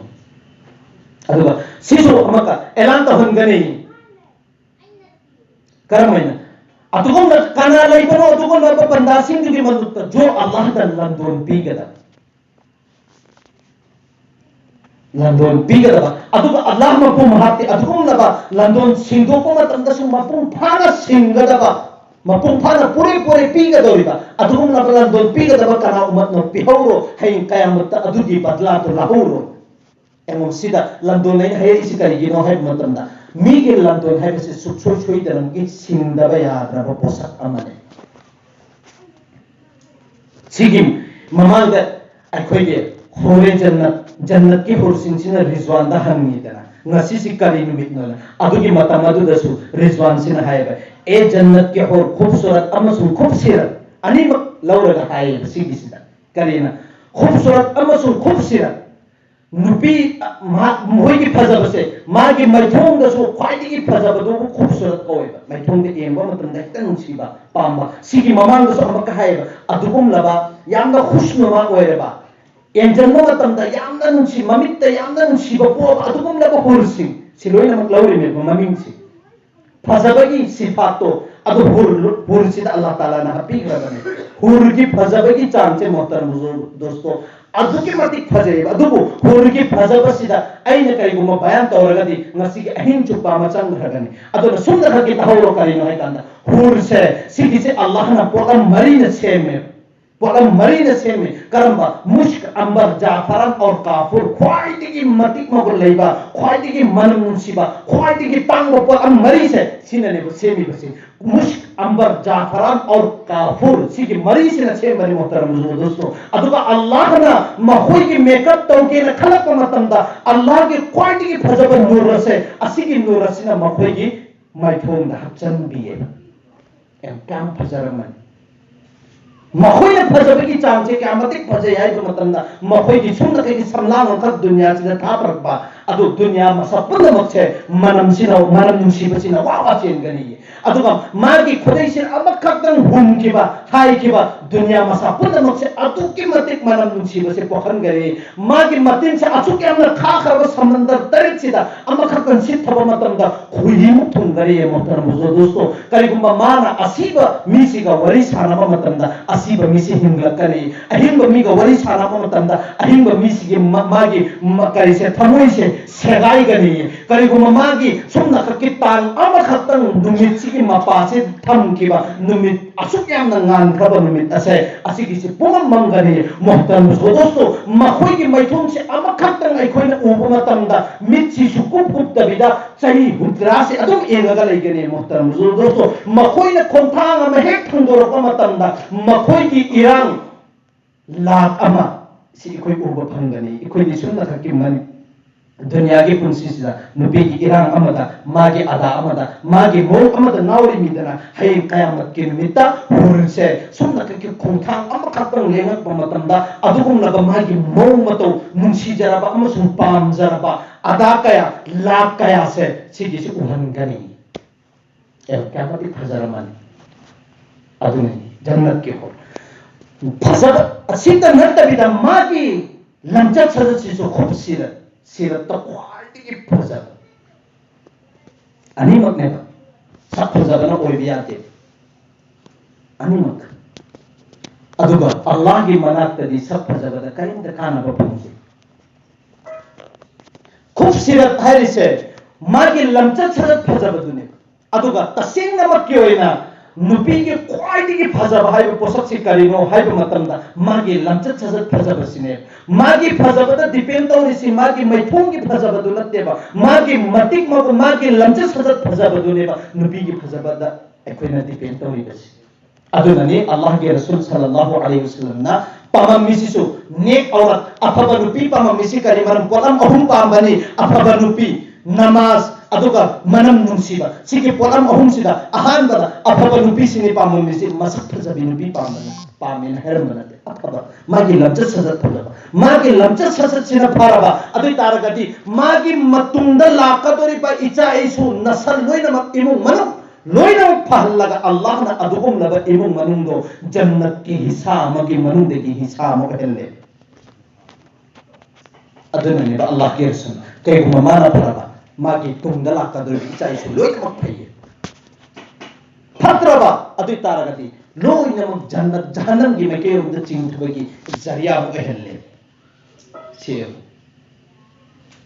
ꯑꯗꯨꯒ ꯁꯤꯁꯨ ꯑꯃꯨꯛꯀ ꯑꯦꯂꯥꯟ ꯇꯧꯍꯟꯒꯅꯤ꯫ ꯀꯔꯝꯍꯥꯏꯅ? ꯑꯗꯨꯒꯨꯝꯅ ꯀꯅꯥ ꯂꯩꯕꯅꯣ ꯑꯗꯨꯒꯨꯝꯂꯕ ꯕꯟꯗꯥꯁꯤꯡꯗꯨꯒꯤ ꯃꯅꯨꯡꯗ ꯖꯣ ꯑꯜꯂꯥꯍꯗ ꯂꯟꯗꯣꯟ ꯄꯤꯒꯗꯕ꯫ ꯂꯟꯗꯣꯟ ꯄꯤꯒꯗꯕ꯫ ꯑꯗꯨꯒ ꯑꯜꯂꯥꯍ ꯃꯄꯨ ꯃꯍꯥꯛꯇꯤ ꯑꯗꯨꯒꯨꯝꯂꯕ ꯂꯟꯗꯣꯟ ꯁꯤꯡꯗꯣꯛꯄ ꯃꯇꯝꯗꯁꯨ ꯃꯄꯨꯡ ꯐꯥꯅ ꯁꯤꯡꯒꯗꯕ꯫ ꯃꯄꯨꯡ ꯐꯥꯅ ꯄꯨꯔꯦ ꯄꯨꯔꯦ ꯄꯤꯒꯗꯧꯔꯤꯕ ꯑꯗꯨꯒꯨꯝꯂꯕ ꯂꯟꯗꯣꯟ ꯄꯤꯒꯗꯕ ꯀꯅꯥ ꯎꯃꯠꯅꯣ ꯄꯤꯍꯧꯔꯣ, ꯍꯌꯦꯡ ꯀꯌꯥꯃꯠꯇ ꯑꯗꯨꯒꯤ ꯕꯗꯂꯥꯗꯨ ꯂꯧꯍꯧꯔꯣ꯫ ꯑꯩꯉꯣꯟ ꯁꯤꯗ ꯂꯟꯗꯣꯟ ꯑꯩꯅ ꯍꯥꯏꯔꯛꯏꯁꯤ ꯀꯔꯤꯒꯤꯅꯣ ꯍꯥꯏꯕ ꯃꯇꯝꯗ, ꯃꯤꯒꯤ ꯂꯟꯗꯣꯟ ꯍꯥꯏꯕꯁꯤ ꯁꯨꯡꯁꯣꯏ ꯁꯣꯏꯗꯅꯃꯛꯀꯤ ꯁꯤꯡꯗꯕ ꯌꯥꯗ꯭ꯔꯕ ꯄꯣꯠꯁꯛ ꯑꯃꯅꯤ꯫ ꯁꯤꯒꯤ ꯃꯃꯥꯡꯗ ꯑꯩꯈꯣꯏꯒꯤ ꯍꯣꯔꯦ ꯖꯟꯅꯠ, ꯖꯟꯅꯠꯀꯤ ꯍꯨꯔꯁꯤꯡꯁꯤꯅ ꯔꯤꯖꯋꯥꯟꯗ ꯍꯪꯉꯤꯗꯅ, "ꯉꯁꯤꯁꯤ ꯀꯔꯤ ꯅꯨꯃꯤꯠꯅꯣꯅ?" ꯑꯗꯨꯒꯤ ꯃꯇꯝ ꯑꯗꯨꯗꯁꯨ ꯔꯤꯖꯋꯥꯟꯁꯤꯅ ꯍꯥꯏꯌꯦꯕ, "ꯑꯦ ꯖꯟꯅꯠꯀꯤ ꯍꯨꯔ, ꯈꯨꯕꯁꯨꯔꯠ ꯑꯃꯁꯨꯡ ꯈꯨꯕꯁꯤꯔꯠ ꯑꯅꯤꯃꯛ ꯂꯧꯔꯒ" ꯍꯥꯏꯌꯦꯕ ꯁꯤꯒꯤꯁꯤꯗ꯫ ꯀꯔꯤꯅ? "ꯈꯨꯕꯁꯨꯔꯠ ꯑꯃꯁꯨꯡ ꯈꯨꯕꯁꯤꯔꯠ"꯫ ꯅꯨꯄꯤ, ꯃꯍꯥꯛ, ꯃꯈꯣꯏꯒꯤ ꯐꯖꯕꯁꯦ, ꯃꯥꯒꯤ ꯃꯥꯏꯊꯣꯡꯗꯁꯨ ꯈ꯭ꯋꯥꯏꯗꯒꯤ ꯐꯖꯕꯗꯨꯕꯨ ꯈꯨꯕꯁꯨꯔꯠ ꯀꯧꯋꯦꯕ꯫ ꯃꯥꯏꯊꯣꯡꯗ ꯌꯦꯡꯕ ꯃꯇꯝꯗ ꯍꯦꯛꯇ ꯅꯨꯡꯁꯤꯕ, ꯄꯥꯝꯕ꯫ ꯁꯤꯒꯤ ꯃꯃꯥꯡꯗꯁꯨ ꯑꯃꯨꯛꯀ ꯍꯥꯏꯌꯦꯕ, ꯑꯗꯨꯒꯨꯝꯂꯕ ꯌꯥꯝꯅ ꯈꯨꯁꯅꯨꯃ ꯑꯣꯏꯔꯕ, ꯌꯦꯡꯁꯤꯟꯕ ꯃꯇꯝꯗ ꯌꯥꯝꯅ ꯅꯨꯡꯁꯤ, ꯃꯃꯤꯠꯇ ꯌꯥꯝꯅ ꯅꯨꯡꯁꯤꯕ ꯄꯣꯛꯑꯕ ꯑꯗꯨꯒꯨꯝꯂꯕ ꯍꯨꯔꯁꯤꯡ, ꯁꯤ ꯂꯣꯏꯅꯃꯛ ꯂꯧꯔꯤꯅꯦꯕ ꯃꯃꯤꯡꯁꯤ꯫ ꯐꯖꯕꯒꯤ ꯁꯤꯐꯥꯠꯇꯣ ꯑꯗꯨ ꯍꯨꯔ, ꯍꯨꯔꯁꯤꯗ ꯑꯜꯂꯥꯍ ꯇꯥꯂꯥꯅ ꯍꯥꯞꯄꯤꯈ꯭ꯔꯕꯅꯤ꯫ ꯍꯨꯔꯒꯤ ꯐꯖꯕꯒꯤ ꯆꯥꯡꯁꯦ, ꯃꯣꯍꯇꯔꯝ ꯍꯨꯖꯨꯔ ꯗꯣꯁꯇꯣ, ꯑꯗꯨꯛꯀꯤ ꯃꯇꯤꯛ ꯐꯖꯩꯌꯦꯕ꯫ ꯑꯗꯨꯕꯨ ꯍꯨꯔꯒꯤ ꯐꯖꯕꯁꯤꯗ ꯑꯩꯅ ꯀꯔꯤꯒꯨꯝꯕ ꯕꯌꯥꯟ ꯇꯧꯔꯒꯗꯤ ꯉꯁꯤꯒꯤ ꯑꯍꯤꯡ ꯆꯨꯞꯄ ꯑꯃ ꯆꯪꯈ꯭ꯔꯒꯅꯤ꯫ ꯑꯗꯨꯅ ꯁꯣꯝꯗ ꯈꯛꯀꯤ ꯇꯥꯍꯧꯔꯣ꯫ ꯀꯔꯤꯅꯣ ꯍꯥꯏꯀꯥꯟꯗ, ꯍꯨꯔꯁꯦ ꯁꯤꯒꯤꯁꯦ ꯑꯜꯂꯥꯍꯅ ꯄꯣꯠꯂꯝ ꯃꯔꯤꯅ ꯁꯦꯝꯃꯦ꯫ ꯄꯣꯠꯂꯝ ꯃꯔꯤꯅ ꯁꯦꯝꯃꯤ꯫ ꯀꯔꯝꯕ? ꯃꯨꯁ꯭ꯛ, ꯑꯝꯕꯔ, ꯖꯥꯐꯔꯥꯟ ꯑꯣꯔ ꯀꯥꯐꯨꯔ꯫ ꯈ꯭ꯋꯥꯏꯗꯒꯤ ꯃꯇꯤꯛ ꯃꯒꯨꯟ ꯂꯩꯕ, ꯈ꯭ꯋꯥꯏꯗꯒꯤ ꯃꯅꯝ ꯅꯨꯡꯁꯤꯕ, ꯈ꯭ꯋꯥꯏꯗꯒꯤ ꯇꯥꯡꯕ ꯄꯣꯠꯂꯝ ꯃꯔꯤꯁꯦ ꯁꯤꯅꯅꯦꯕ ꯁꯦꯝꯃꯤꯕꯁꯦ꯫ ꯃꯨꯁ꯭ꯛ, ꯑꯝꯕꯔ, ꯖꯥꯐꯔꯥꯟ ꯑꯣꯔ ꯀꯥꯐꯨꯔ, ꯁꯤꯒꯤ ꯃꯔꯤꯁꯤꯅ ꯁꯦꯝꯕꯅꯤ, ꯃꯣꯍꯇꯔꯝ ꯗꯣꯁꯇꯣ꯫ ꯑꯗꯨꯒ ꯑꯜꯂꯥꯍꯅ ꯃꯈꯣꯏꯒꯤ ꯃꯦꯀꯞ ꯇꯧꯒꯦꯅ ꯈꯜꯂꯛꯄ ꯃꯇꯝꯗ ꯑꯜꯂꯥꯍꯒꯤ ꯈ꯭ꯋꯥꯏꯗꯒꯤ ꯐꯖꯕ ꯅꯨꯔ ꯑꯁꯦ, ꯑꯁꯤꯒꯤ ꯅꯨꯔ ꯑꯁꯤꯅ ꯃꯈꯣꯏꯒꯤ ꯃꯥꯏꯊꯣꯡꯗ ꯍꯥꯞꯆꯤꯟꯕꯤꯌꯦꯕ꯫ ꯌꯥꯝ, ꯀꯌꯥꯝ ꯐꯖꯔꯝꯃꯅꯤ꯫ ꯃꯈꯣꯏꯅ ꯐꯖꯕꯒꯤ ꯆꯥꯡꯁꯦ ꯀꯌꯥꯝ ꯃꯇꯤꯛ ꯐꯖꯩ ꯍꯥꯏꯕ ꯃꯇꯝꯗ, ꯃꯈꯣꯏꯒꯤ ꯁꯨꯝꯅ ꯀꯩꯒꯤ ꯁꯝꯂꯥꯡ ꯑꯃꯈꯛ ꯗꯨꯅꯤꯌꯥꯁꯤꯗ ꯊꯥꯊꯔꯛꯄ, ꯑꯗꯨ ꯗꯨꯅꯤꯌꯥ ꯃꯁꯛ ꯄꯨꯝꯅꯃꯛꯁꯦ ꯃꯅꯝꯁꯤꯅ, ꯃꯅꯝ ꯅꯨꯡꯁꯤꯕꯁꯤꯅ ꯋꯥ ꯋꯥ ꯆꯦꯟꯒꯅꯤ꯫ ꯑꯗꯨꯒ ꯃꯥꯒꯤ ꯈꯨꯗꯩꯁꯤꯅ ꯑꯃꯈꯛꯇꯪ ꯍꯨꯝꯈꯤꯕ, ꯍꯥꯏꯈꯤꯕ, ꯗꯨꯅꯤꯌꯥ ꯃꯁꯛ ꯄꯨꯝꯅꯃꯛꯁꯦ ꯑꯗꯨꯛꯀꯤ ꯃꯇꯤꯛ ꯃꯅꯝ ꯅꯨꯡꯁꯤꯕꯁꯦ ꯄꯣꯛꯍꯟꯒꯅꯤ꯫ ꯃꯥꯒꯤ ꯃꯇꯤꯟꯁꯦ ꯑꯁꯨꯛ ꯌꯥꯝꯅ ꯈꯥꯈ꯭ꯔꯕ ꯁꯃꯟꯗꯔ ꯇꯔꯦꯠꯁꯤꯗ ꯑꯃꯈꯛꯇꯪ ꯁꯤꯠꯊꯕ ꯃꯇꯝꯗ ꯈꯣꯏꯍꯤꯃꯨꯛ ꯊꯨꯝꯒꯅꯤ, ꯃꯣꯍꯇꯔꯝ ꯗꯣꯁꯇꯣ꯫ ꯀꯔꯤꯒꯨꯝꯕ ꯃꯥꯅ ꯑꯁꯤꯕ ꯃꯤꯁꯤꯒ ꯋꯥꯔꯤ ꯁꯥꯟꯅꯕ ꯃꯇꯝꯗ ꯑꯁꯤꯕ ꯃꯤꯁꯤ ꯍꯤꯡꯂꯛꯀꯅꯤ꯫ ꯑꯍꯤꯡꯕ ꯃꯤꯒ ꯋꯥꯔꯤ ꯁꯥꯟꯅꯕ ꯃꯇꯝꯗ ꯑꯍꯤꯡꯕ ꯃꯤꯁꯤꯒꯤ ꯃ-, ꯃꯥꯒꯤ ꯃ-, ꯀꯔꯤꯁꯦ, ꯊꯃꯣꯏꯁꯦ ꯁꯦꯒꯥꯏꯒꯅꯤ꯫ ꯀꯔꯤꯒꯨꯝꯕ ꯃꯥꯒꯤ ꯁꯨꯝꯅꯈꯛꯀꯤ ꯇꯥꯡ ꯑꯃꯈꯛꯇꯪ ꯅꯨꯃꯤꯠꯁꯤꯒꯤ ꯃꯄꯥꯁꯦ ꯊꯝꯈꯤꯕ ꯅꯨꯃꯤꯠ, ꯑꯁꯨꯛ ꯌꯥꯝꯅ ꯉꯥꯟꯈ꯭ꯔꯕ ꯅꯨꯃꯤꯠ ꯑꯁꯦ, ꯑꯁꯤꯒꯤꯁꯤ ꯄꯨꯝꯃꯝ ꯃꯝꯒꯅꯤ꯫ ꯃꯣꯍꯇꯔꯝ ꯗꯣꯁꯇꯣ, ꯃꯈꯣꯏꯒꯤ ꯃꯥꯏꯊꯣꯡꯁꯦ ꯑꯃꯈꯛꯇꯪ ꯑꯩꯈꯣꯏꯅ ꯎꯕ ꯃꯇꯝꯗ ꯃꯤꯠꯁꯤ ꯁꯨꯛꯀꯨꯞ ꯀꯨꯞꯇꯕꯤꯗ ꯆꯍꯤ ꯍꯨꯝꯗ꯭ꯔꯥꯁꯦ ꯑꯗꯨꯝ ꯌꯦꯡꯉꯒ ꯂꯩꯒꯅꯤ꯫ ꯃꯣꯍꯇꯔꯝ ꯗꯣꯁꯇꯣ, ꯃꯈꯣꯏꯅ ꯈꯣꯡꯊꯥꯡ ꯑꯃ ꯍꯦꯛ ꯊꯥꯡꯗꯣꯔꯛꯄ ꯃꯇꯝꯗ ꯃꯈꯣꯏꯒꯤ ꯏꯔꯥꯡ ꯂꯥꯛ ꯑꯃ ꯁꯤ ꯑꯩꯈꯣꯏ ꯎꯕ ꯐꯪꯒꯅꯤ꯫ ꯑꯩꯈꯣꯏꯗꯤ ꯁꯨꯝꯅꯈꯛꯀꯤ ꯃꯅꯤ-, ꯗꯨꯅꯤꯌꯥꯒꯤ ꯄꯨꯟꯁꯤꯁꯤꯗ ꯅꯨꯄꯤꯒꯤ ꯏꯔꯥꯡ ꯑꯃꯗ, ꯃꯥꯒꯤ ꯑꯗꯥ ꯑꯃꯗ, ꯃꯥꯒꯤ ꯃꯑꯣꯡ ꯑꯃꯗ ꯉꯥꯎꯔꯤꯃꯤꯗꯅ, ꯍꯌꯦꯡ ꯀꯌꯥꯃꯠꯀꯤ ꯅꯨꯃꯤꯠꯇ ꯍꯨꯔꯁꯦ ꯁꯨꯝꯅꯈꯛꯀꯤ ꯈꯣꯡꯊꯥꯡ ꯑꯃꯈꯛꯇꯪ ꯂꯦꯡꯉꯛꯄ ꯃꯇꯝꯗ ꯑꯗꯨꯒꯨꯝꯂꯕ ꯃꯥꯒꯤ ꯃꯑꯣꯡ ꯃꯇꯧ, ꯅꯨꯡꯁꯤꯖꯔꯕ ꯑꯃꯁꯨꯡ ꯄꯥꯝꯖꯔꯕ ꯑꯗꯥ ꯀꯌꯥ, ꯂꯥꯛ ꯀꯌꯥꯁꯦ ꯁꯤꯒꯤꯁꯤ ꯎꯍꯟꯒꯅꯤ꯫ ꯑꯦ, ꯀꯌꯥꯃꯨꯛꯇꯤ ꯐꯖꯔꯝꯃꯅꯤ꯫ ꯑꯗꯨꯅꯤ ꯖꯟꯅꯠꯀꯤ ꯍꯣꯜ꯫ ꯐꯖꯕ ꯑꯁꯤꯇ ꯅꯠꯇꯕꯤꯗ ꯃꯥꯒꯤ ꯂꯝꯆꯠ ꯁꯥꯖꯠꯁꯤꯁꯨ ꯈꯨꯐꯖ, ꯁꯤꯔꯠꯇ ꯈ꯭ꯋꯥꯏꯗꯒꯤ ꯐꯖꯕ꯫ ꯑꯅꯤꯃꯛꯅꯦꯕ꯫ ꯁꯛ ꯐꯖꯕꯅ ꯑꯣꯏꯕ ꯌꯥꯗꯦ꯫ ꯑꯅꯤꯃꯛ꯫ ꯑꯗꯨꯒ ꯑꯜꯂꯥꯍꯒꯤ ꯃꯅꯥꯛꯇꯗꯤ ꯁꯛ ꯐꯖꯕꯗ ꯀꯔꯤꯝꯇ ꯀꯥꯟꯅꯕ ꯐꯪꯗꯦ꯫ ꯈꯨꯐꯖ ꯍꯥꯏꯔꯤꯁꯦ ꯃꯥꯒꯤ ꯂꯝꯆꯠ ꯁꯥꯖꯠ ꯐꯖꯕꯗꯨꯅꯦꯕ꯫ ꯑꯗꯨꯒ ꯇꯁꯦꯡꯅꯃꯛꯀꯤ ꯑꯣꯏꯅ ꯅꯨꯄꯤꯒꯤ ꯈ꯭ꯋꯥꯏꯗꯒꯤ ꯐꯖꯕ ꯍꯥꯏꯕ ꯄꯣꯠꯁꯛꯁꯤ ꯀꯔꯤꯅꯣ ꯍꯥꯏꯕ ꯃꯇꯝꯗ ꯃꯥꯒꯤ ꯂꯝꯆꯠ ꯁꯥꯖꯠ ꯐꯖꯕꯁꯤꯅꯦ꯫ ꯃꯥꯒꯤ ꯐꯖꯕꯗ depend ꯇꯧꯔꯤꯁꯤ, ꯃꯥꯒꯤ ꯃꯥꯏꯊꯣꯡꯒꯤ ꯐꯖꯕꯗꯨ ꯅꯠꯇꯦꯕ, ꯃꯥꯒꯤ ꯃꯇꯤꯛ ꯃꯒꯨꯟ, ꯃꯥꯒꯤ ꯂꯝꯆꯠ ꯁꯥꯖꯠ ꯐꯖꯕꯗꯨꯅꯦꯕ ꯅꯨꯄꯤꯒꯤ ꯐꯖꯕꯗ ꯑꯩꯈꯣꯏꯅ depend ꯇꯧꯔꯤꯕꯁꯤ꯫ ꯑꯗꯨꯅꯅꯤ ꯑꯜꯂꯥꯍꯒꯤ ꯔꯁꯨꯜ ꯁꯜꯂꯜꯂꯥꯍꯨ ꯑꯂꯩꯍꯤ ꯋꯁꯜꯂꯝꯅ ꯄꯥꯝꯃꯝꯃꯤꯁꯤꯁꯨ, ꯅꯦꯛ ꯑꯧꯔꯠ, ꯑꯐꯕ ꯅꯨꯄꯤ ꯄꯥꯝꯃꯝꯃꯤꯁꯤ ꯀꯔꯤ ꯃꯔꯝ? ꯄꯣꯠꯂꯝ ꯑꯍꯨꯝ ꯄꯥꯝꯕꯅꯤ: ꯑꯐꯕ ꯅꯨꯄꯤ, ꯅꯃꯥꯖ, ꯑꯗꯨꯒ ꯃꯅꯝ ꯅꯨꯡꯁꯤꯕ꯫ ꯁꯤꯒꯤ ꯄꯣꯠꯂꯝ ꯑꯍꯨꯝꯁꯤꯗ ꯑꯍꯥꯟꯕꯗ ꯑꯐꯕ ꯅꯨꯄꯤꯁꯤꯅꯤ ꯄꯥꯝꯃꯝꯃꯤꯁꯤ, ꯃꯁꯛ ꯐꯖꯕꯤ ꯅꯨꯄꯤ ꯄꯥꯝꯕꯅ, ꯄꯥꯝꯃꯦꯅ ꯍꯥꯏꯔꯝꯕ ꯅꯠꯇꯦ꯫ ꯑꯐꯕ, ꯃꯥꯒꯤ ꯂꯝꯆꯠ ꯁꯥꯖꯠ ꯐꯖꯕ, ꯃꯥꯒꯤ ꯂꯝꯆꯠ ꯁꯥꯖꯠꯁꯤꯅ ꯐꯔꯕ ꯑꯗꯨ ꯑꯣꯏ ꯇꯥꯔꯒꯗꯤ ꯃꯥꯒꯤ ꯃꯇꯨꯡꯗ ꯂꯥꯛꯀꯗꯧꯔꯤꯕ ꯏꯆꯥ ꯏꯁꯨ, ꯅꯁꯜ ꯂꯣꯏꯅꯃꯛ, ꯏꯃꯨꯡ ꯃꯅꯨꯡ ꯂꯣꯏꯅꯃꯛ ꯐꯍꯜꯂꯒ ꯑꯜꯂꯥꯍꯅ ꯑꯗꯨꯒꯨꯝꯂꯕ ꯏꯃꯨꯡ ꯃꯅꯨꯡꯗꯣ ꯖꯟꯅꯠꯀꯤ ꯍꯤꯁꯥ ꯑꯃꯒꯤ ꯃꯅꯨꯡꯗꯒꯤ ꯍꯤꯁꯥ ꯑꯃ ꯑꯣꯏꯍꯜꯂꯦ꯫ ꯑꯗꯨꯅꯅꯦꯕ ꯑꯜꯂꯥꯍꯒꯤ ꯔꯁꯨꯜ, ꯀꯩꯒꯨꯝꯕ ꯃꯥꯅ ꯐꯔꯕ, ꯃꯥꯒꯤ ꯇꯨꯡꯗ ꯂꯥꯛꯀꯗꯧꯔꯤꯕ ꯏꯆꯥ ꯏꯁꯨ ꯂꯣꯏꯅꯃꯛ ꯐꯩꯌꯦ꯫ ꯐꯠꯇ꯭ꯔꯕ ꯑꯗꯨ ꯑꯣꯏ ꯇꯥꯔꯒꯗꯤ ꯂꯣꯏꯅꯃꯛ ꯖꯟꯅꯠ ꯖꯍꯟꯅꯝꯒꯤ ꯃꯥꯏꯀꯩꯔꯣꯝꯗ ꯆꯤꯡꯊꯕꯒꯤ ꯖꯔꯤꯌꯥ ꯑꯃ ꯑꯣꯏꯍꯜꯂꯦ꯫ ꯁꯤ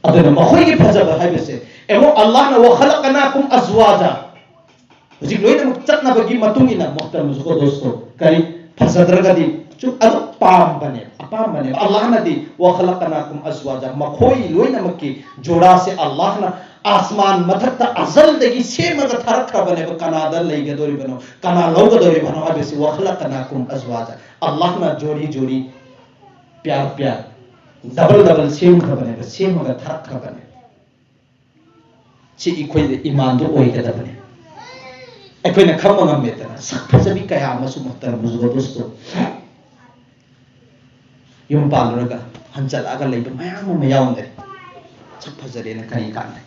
ꯑꯗꯨꯅ ꯃꯈꯣꯏꯒꯤ ꯐꯖꯕ ꯍꯥꯏꯕꯁꯦ, ꯌꯦꯡꯉꯣ, ꯑꯜꯂꯥꯍꯅ "ꯋꯈꯂꯛꯅꯥꯀꯨꯝ ꯑꯖꯋꯥꯖꯥ", ꯍꯧꯖꯤꯛ ꯂꯣꯏꯅꯃꯛ ꯆꯠꯅꯕꯒꯤ ꯃꯇꯨꯡ ꯏꯟꯅ, ꯃꯨꯍꯇꯔꯝ ꯖꯨꯒꯣ ꯗꯣꯁꯇꯣ, ꯀꯔꯤ ꯐꯖꯗ꯭ꯔꯒꯗꯤ, ꯆꯨꯝ, ꯑꯗꯨ ꯄꯥꯝꯕꯅꯦ, ꯑꯄꯥꯝꯕꯅꯦ꯫ ꯑꯜꯂꯥꯍꯅꯗꯤ "ꯋꯈꯂꯛꯅꯥꯀꯨꯝ ꯑꯖꯋꯥꯖꯥ", ꯃꯈꯣꯏ ꯂꯣꯏꯅꯃꯛꯀꯤ ꯖꯣꯔꯥꯁꯦ ꯑꯜꯂꯥꯍꯅ ꯑꯁꯃꯥꯟ ꯃꯊꯛꯇ ꯑꯖꯜꯗꯒꯤ ꯁꯦꯝꯃꯒ ꯊꯥꯔꯛꯈ꯭ꯔꯕꯅꯦꯕ꯫ ꯀꯅꯥꯗ ꯂꯩꯒꯗꯧꯔꯤꯕꯅꯣ, ꯀꯅꯥ ꯂꯧꯒꯗꯧꯔꯤꯕꯅꯣ ꯍꯥꯏꯕꯁꯤ, "ꯋꯈꯂꯛꯅꯥꯀꯨꯝ ꯑꯖꯋꯥꯖꯥ", ꯑꯜꯂꯥꯍꯅ ꯖꯣꯔꯤ ꯖꯣꯔꯤ, ꯄ꯭ꯌꯥꯔ ꯄ꯭ꯌꯥꯔ, ꯗꯕꯜ ꯗꯕꯜ ꯁꯦꯝꯈ꯭ꯔꯕꯅꯦꯕ, ꯁꯦꯝꯃꯒ ꯊꯥꯔꯛꯈ꯭ꯔꯕꯅꯦ꯫ ꯁꯤ ꯑꯩꯈꯣꯏꯗ ꯏꯃꯥꯟꯗꯨ ꯑꯣꯏꯒꯗꯕꯅꯦ꯫ ꯑꯩꯈꯣꯏꯅ ꯈꯪꯕ ꯉꯝꯃꯦꯗꯅ, ꯁꯛ ꯐꯖꯕꯤ ꯀꯌꯥ ꯑꯃꯁꯨ, ꯃꯨꯍꯇꯔꯝ ꯖꯨꯒꯣ ꯗꯣꯁꯇꯣ, ꯌꯨꯝ ꯄꯥꯜꯂꯨꯔꯒ ꯍꯟꯖꯜꯂꯛꯑꯒ ꯂꯩꯕ ꯃꯌꯥꯝ ꯑꯃ ꯌꯥꯎꯅꯔꯦ꯫ ꯁꯛ ꯐꯖꯔꯦꯅ ꯀꯔꯤ ꯀꯥꯟꯅꯩ?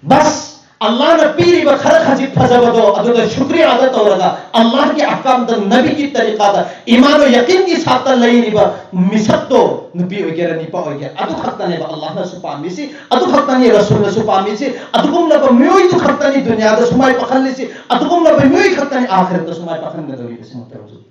ꯕꯁ, ꯑꯜꯂꯥꯍꯅ ꯄꯤꯔꯤꯕ ꯈꯔ ꯈꯖꯤꯛ ꯐꯖꯕꯗꯣ, ꯑꯗꯨꯗ ꯁꯨꯀ꯭ꯔꯤꯌꯥꯗ ꯇꯧꯔꯒ, ꯑꯜꯂꯥꯍꯒꯤ ꯑꯍꯀꯥꯝꯗ, ꯅꯕꯤꯒꯤ ꯇꯔꯤꯀꯥꯗ, ꯏꯃꯥꯟ ꯌꯀꯤꯟꯒꯤ ꯁꯥꯠꯇ ꯂꯩꯔꯤꯕ ꯃꯤꯁꯛꯇꯣ, ꯅꯨꯄꯤ ꯑꯣꯏꯒꯦꯔꯥ ꯅꯨꯄꯥ ꯑꯣꯏꯒꯦꯔꯥ, ꯑꯗꯨ ꯈꯛꯇꯅꯦꯕ ꯑꯜꯂꯥꯍꯅꯁꯨ ꯄꯥꯝꯃꯤꯁꯤ, ꯑꯗꯨ ꯈꯛꯇꯅꯤ ꯔꯁꯨꯜꯅꯁꯨ ꯄꯥꯝꯃꯤꯁꯤ, ꯑꯗꯨꯒꯨꯝꯂꯕ ꯃꯤꯑꯣꯏꯗꯨ ꯈꯛꯇꯅꯤ ꯗꯨꯅꯤꯌꯥꯗꯁꯨ ꯃꯥꯏ ꯄꯥꯛꯍꯜꯂꯤꯁꯤ, ꯑꯗꯨꯒꯨꯝꯂꯕ ꯃꯤꯑꯣꯏ ꯈꯛꯇꯅꯤ ꯑꯥꯈꯤꯔꯠꯇꯁꯨ ꯃꯥꯏ ꯄꯥꯛꯍꯟꯒꯗꯧꯔꯤꯕꯁꯤ꯫ ꯃꯨꯍꯇꯔꯝ ꯖꯨꯒꯣ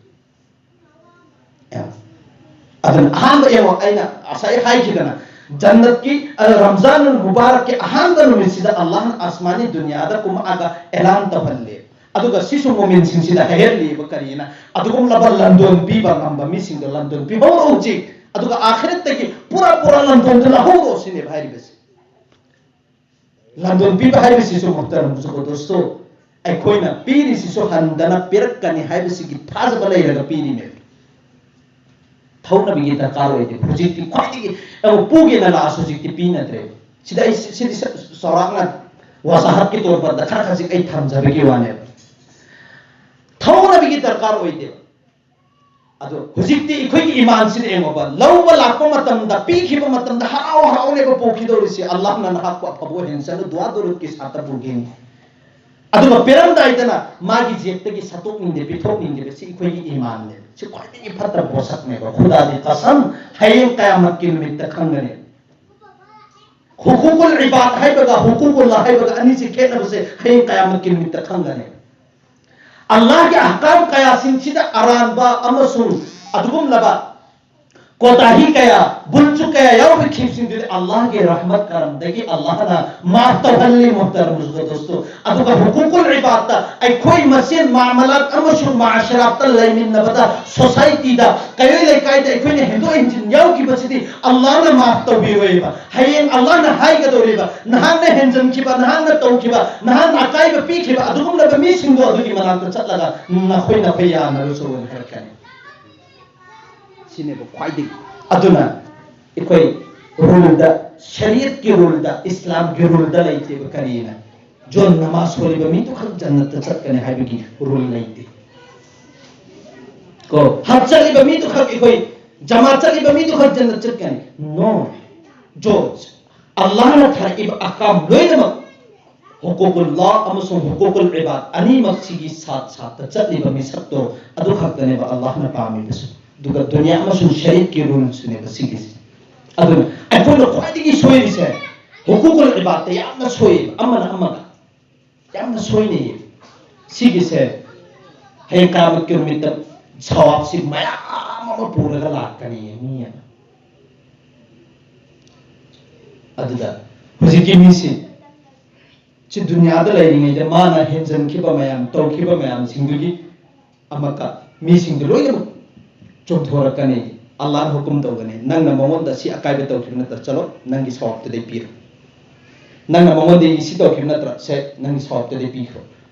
ꯑꯗꯨꯅ ꯑꯍꯥꯟꯕ ꯌꯦꯡꯉꯣ, ꯑꯩꯅ ꯉꯁꯥꯏ ꯍꯥꯏꯈꯤꯗꯅ, ꯖꯟꯅꯠꯀꯤ, ꯑ, ꯔꯝꯖꯥꯟ ꯃꯨꯕꯥꯔꯛꯀꯤ ꯑꯍꯥꯟꯕ ꯅꯨꯃꯤꯠꯁꯤꯗ ꯑꯜꯂꯥꯍꯅ ꯑꯁꯃꯥꯅꯤ ꯗꯨꯅꯤꯌꯥꯗ ꯀꯨꯝꯃꯛꯑꯒ ꯑꯦꯂꯥꯟ ꯇꯧꯍꯜꯂꯦ꯫ ꯑꯗꯨꯒ ꯁꯤꯁꯨ ꯃꯣꯃꯤꯟꯁꯤꯡꯁꯤꯗ ꯍꯥꯏꯍꯜꯂꯤꯕ ꯀꯔꯤꯅ, ꯑꯗꯨꯒꯨꯝꯂꯕ ꯂꯟꯗꯣꯟ ꯄꯤꯕ ꯉꯝꯕ ꯃꯤꯁꯤꯡꯗꯣ ꯂꯟꯗꯣꯟ ꯄꯤꯍꯧꯔꯣ ꯍꯧꯖꯤꯛ, ꯑꯗꯨꯒ ꯑꯥꯈꯤꯔꯠꯇꯒꯤ ꯄꯨꯔꯥ ꯄꯨꯔꯥ ꯂꯟꯗꯣꯟꯗꯨ ꯂꯧꯍꯧꯔꯣ ꯁꯤꯅꯦꯕ ꯍꯥꯏꯔꯤꯕꯁꯦ꯫ ꯂꯟꯗꯣꯟ ꯄꯤꯕ ꯍꯥꯏꯕꯁꯤꯁꯨ, ꯃꯨꯍꯇꯔꯝ ꯖꯨꯒꯣ ꯗꯣꯁꯇꯣ, ꯑꯩꯈꯣꯏꯅ ꯄꯤꯔꯤꯁꯤꯁꯨ ꯍꯟꯗꯅ ꯄꯤꯔꯛꯀꯅꯤ ꯍꯥꯏꯕꯁꯤꯒꯤ ꯊꯥꯖꯕ ꯂꯩꯔꯒ ꯄꯤꯔꯤꯅꯦꯕ꯫ ꯊꯧꯅꯕꯒꯤ ꯗꯔꯀꯥꯔ ꯑꯣꯏꯗꯦ꯫ ꯍꯧꯖꯤꯛꯇꯤ ꯈ꯭ꯋꯥꯏꯗꯒꯤ, ꯑ, ꯄꯨꯒꯦꯅ ꯂꯥꯛꯑꯁꯨ ꯍꯧꯖꯤꯛꯇꯤ ꯄꯤꯅꯗ꯭ꯔꯦꯕ꯫ ꯁꯤꯗ ꯑꯩ ꯁꯤ-, ꯁꯤꯗꯤ ꯆ-, ꯆꯥꯎꯔꯥꯛꯅ ꯋꯥꯖꯥꯍꯠꯀꯤ ꯇꯣꯔꯕꯟꯗ ꯈꯔ ꯈꯖꯤꯛ ꯑꯩ ꯊꯝꯖꯕꯒꯤ ꯋꯥꯅꯦꯕ꯫ ꯊꯧꯅꯕꯒꯤ ꯗꯔꯀꯥꯔ ꯑꯣꯏꯗꯦꯕ꯫ ꯑꯗꯣ ꯍꯧꯖꯤꯛꯇꯤ ꯑꯩꯈꯣꯏꯒꯤ ꯏꯃꯥꯟꯁꯤꯗ ꯌꯦꯡꯉꯣꯕ, ꯂꯧꯕ ꯂꯥꯛꯄ ꯃꯇꯝꯗ, ꯄꯤꯈꯤꯕ ꯃꯇꯝꯗ ꯍꯔꯥꯎ ꯍꯔꯥꯎꯅꯦꯕ ꯄꯨꯈꯤꯗꯧꯔꯤꯁꯤ, "ꯑꯜꯂꯥꯍꯅ ꯅꯍꯥꯛꯄꯨ ꯑꯐꯕ ꯑꯣꯏꯍꯟꯁꯅꯨ, ꯗꯨꯋꯥ ꯗꯨꯔꯨꯗꯀꯤ ꯁꯥꯠꯇ ꯄꯨꯒꯦꯅꯤ"꯫ ꯑꯗꯨꯒ ꯄꯤꯔꯝꯗꯥꯏꯗꯅ ꯃꯥꯒꯤ ꯖꯦꯕꯇꯒꯤ ꯁꯠꯇꯣꯛꯅꯤꯡꯗꯦ, ꯄꯤꯊꯣꯛꯅꯤꯡꯗꯦ, ꯁꯤ ꯑꯩꯈꯣꯏꯒꯤ ꯏꯃꯥꯟꯅꯦ꯫ ꯁꯤ ꯈ꯭ꯋꯥꯏꯗꯒꯤ ꯐꯠꯇꯕ ꯄꯣꯠꯁꯛꯅꯦꯕ꯫ ꯈꯨꯗꯥꯒꯤ ꯀꯁꯝ, ꯍꯌꯦꯡ ꯀꯌꯥꯃꯠꯀꯤ ꯅꯨꯃꯤꯠꯇ ꯈꯪꯒꯅꯤ꯫ ꯍꯨꯀꯨꯀꯨꯜ ꯏꯕꯥꯗ ꯍꯥꯏꯕꯒ ꯍꯨꯀꯨꯀꯨꯜꯂꯥꯍ ꯍꯥꯏꯕꯒ ꯑꯅꯤꯁꯤ ꯈꯦꯠꯅꯕꯁꯦ ꯍꯌꯦꯡ ꯀꯌꯥꯃꯠꯀꯤ ꯅꯨꯃꯤꯠꯇ ꯈꯪꯒꯅꯤ꯫ ꯑꯜꯂꯥꯍꯒꯤ ꯑꯍꯀꯥꯝ ꯀꯌꯥꯁꯤꯡꯁꯤꯗ ꯑꯔꯥꯟꯕ ꯑꯃꯁꯨꯡ ꯑꯗꯨꯒꯨꯝꯂꯕ ꯀꯣꯇꯥꯍꯤ ꯀꯌꯥ, ꯕꯨꯜꯆꯨ ꯀꯌꯥ ꯌꯥꯎꯕꯤꯈꯤꯕꯁꯤꯡꯗꯨꯗꯤ ꯑꯜꯂꯥꯍꯒꯤ ꯔꯍꯃꯠ ꯀꯔꯝꯗꯒꯤ ꯑꯜꯂꯥꯍꯅ ꯃꯥꯐ ꯇꯧꯍꯜꯂꯤ꯫ ꯃꯣꯍꯇꯔꯝ ꯗꯣꯁꯇꯣ, ꯑꯗꯨꯒ ꯍꯨꯀꯨꯀꯨꯜ ꯏꯕꯥꯗꯇ ꯑꯩꯈꯣꯏ ꯃꯁꯦꯟ ꯃꯥꯃꯂꯥꯠ ꯑꯃꯁꯨꯡ ꯃꯥꯁꯔꯥꯠꯇ ꯂꯩꯃꯤꯟꯅꯕꯗ, ꯁꯣꯁꯥꯏꯇꯤꯗ, ꯀꯩꯔꯣꯏ ꯂꯩꯀꯥꯏꯗ ꯑꯩꯈꯣꯏꯅ ꯍꯦꯟꯗꯣꯛ ꯍꯦꯟꯖꯤꯟ ꯌꯥꯎꯈꯤꯕꯁꯤꯗꯤ ꯑꯜꯂꯥꯍꯅ ꯃꯥꯐ ꯇꯧꯕꯤꯔꯣꯏꯕ꯫ ꯍꯌꯦꯡ ꯑꯜꯂꯥꯍꯅ ꯍꯥꯏꯒꯗꯧꯔꯤꯕ, ꯅꯍꯥꯛꯅ ꯍꯦꯟꯖꯟꯈꯤꯕ, ꯅꯍꯥꯛꯅ ꯇꯧꯈꯤꯕ, ꯅꯍꯥꯛꯅ ꯑꯀꯥꯏꯕ ꯄꯤꯈꯤꯕ ꯑꯗꯨꯒꯨꯝꯂꯕ ꯃꯤꯁꯤꯡꯗꯣ ꯑꯗꯨꯒꯤ ꯃꯅꯥꯛꯇ ꯆꯠꯂꯒ ꯅꯈꯣꯏ ꯅꯈꯣꯏ ꯌꯥꯅꯔꯨꯆꯣꯅ ꯍꯥꯏꯔꯛꯀꯅꯤ꯫ ꯁꯤꯅꯦꯕ ꯈ꯭ꯋꯥꯏꯗꯒꯤ꯫ ꯑꯗꯨꯅ ꯑꯩꯈꯣꯏ ꯔꯨꯜꯗ, ꯁꯔꯤꯌꯠꯀꯤ ꯔꯨꯜꯗ, ꯏꯁꯂꯥꯝꯒꯤ ꯔꯨꯜꯗ ꯂꯩꯇꯦꯕ ꯀꯔꯤꯅ ꯖꯣꯟ ꯅꯃꯥꯖ ꯁꯣꯜꯂꯤꯕ ꯃꯤꯗꯨ ꯈꯛ ꯖꯟꯅꯠꯇ ꯆꯠꯀꯅꯤ ꯍꯥꯏꯕꯒꯤ ꯔꯨꯜ ꯂꯩꯇꯦ꯫ ꯀꯣ, ꯍꯖ ꯆꯠꯂꯤꯕ ꯃꯤꯗꯨ ꯈꯛ, ꯑꯩꯈꯣꯏ ꯖꯃꯥꯠ ꯆꯠꯂꯤꯕ ꯃꯤꯗꯨ ꯈꯛ ꯖꯟꯅꯠ ꯆꯠꯀꯅꯤ꯫ ꯅꯣ꯫ ꯖꯣ, ꯑꯜꯂꯥꯍꯅ ꯊꯥꯔꯛꯏꯕ ꯑꯍꯀꯥꯝ ꯂꯣꯏꯅꯃꯛ, ꯍꯨꯀꯨꯀꯨꯜꯂꯥꯍ ꯑꯃꯁꯨꯡ ꯍꯨꯀꯨꯀꯨꯜ ꯏꯕꯥꯗ ꯑꯅꯤꯃꯛꯁꯤꯒꯤ ꯁꯥꯠ ꯁꯥꯠꯇ ꯆꯠꯂꯤꯕ ꯃꯤꯁꯛꯇꯣ ꯑꯗꯨ ꯈꯛꯇꯅꯦꯕ ꯑꯜꯂꯥꯍꯅ ꯄꯥꯝꯃꯤꯕꯁꯨ꯫ ꯑꯗꯨꯒ ꯗꯨꯅꯤꯌꯥ ꯑꯃꯁꯨꯡ ꯁꯔꯤꯌꯠꯀꯤ ꯔꯨꯜꯁꯨꯅꯦꯕ ꯁꯤꯒꯤꯁꯦ꯫ ꯑꯗꯨꯅ ꯑꯩꯈꯣꯏꯅ ꯈ꯭ꯋꯥꯏꯗꯒꯤ ꯁꯣꯏꯔꯤꯁꯦ ꯍꯨꯀꯨꯀꯨꯜ ꯏꯕꯥꯗꯇ ꯌꯥꯝꯅ ꯁꯣꯏꯌꯦꯕ, ꯑꯃꯅ ꯑꯃꯒ ꯌꯥꯝꯅ ꯁꯣꯏꯅꯩꯌꯦ꯫ ꯁꯤꯒꯤꯁꯦ ꯍꯌꯦꯡ ꯀꯌꯥꯃꯠꯀꯤ ꯅꯨꯃꯤꯠꯇ ꯁꯋꯥꯕꯁꯤ ꯃꯌꯥꯝ ꯑꯃ ꯄꯨꯔꯒ ꯂꯥꯛꯀꯅꯤ ꯃꯤ ꯑꯃ꯫ ꯑꯗꯨꯗ ꯍꯧꯖꯤꯛꯀꯤ ꯃꯤꯁꯤ ꯁꯤ ꯗꯨꯅꯤꯌꯥꯗ ꯂꯩꯔꯤꯉꯩꯗ ꯃꯥꯅ ꯍꯦꯟꯖꯟꯈꯤꯕ ꯃꯌꯥꯝ, ꯇꯧꯈꯤꯕ ꯃꯌꯥꯝꯁꯤꯡꯗꯨꯒꯤ ꯑꯃꯨꯛꯀ ꯃꯤꯁꯤꯡꯗꯨ ꯂꯣꯏꯅꯃꯛ ꯆꯨꯝꯊꯣꯔꯛꯀꯅꯤ꯫ ꯑꯜꯂꯥꯍꯅ ꯍꯨꯀꯨꯝ ꯇꯧꯒꯅꯤ, "ꯅꯪꯅ ꯃꯉꯣꯟꯗ ꯁꯤ ꯑꯀꯥꯏꯕ ꯇꯧꯈꯤꯕ ꯅꯠꯇ꯭ꯔꯥ? ꯆꯠꯂꯣ, ꯅꯪꯒꯤ ꯁꯋꯥꯕꯇꯨꯗꯤ ꯄꯤꯔꯣ꯫ ꯅꯪꯅ ꯃꯉꯣꯟꯗ ꯁꯤ ꯇꯧꯈꯤꯕ ꯅꯠꯇ꯭ꯔꯥ? ꯁꯦ, ꯅꯪꯒꯤ ꯁꯋꯥꯕꯇꯨꯗꯤ ꯄꯤꯈ꯭ꯔꯣ"꯫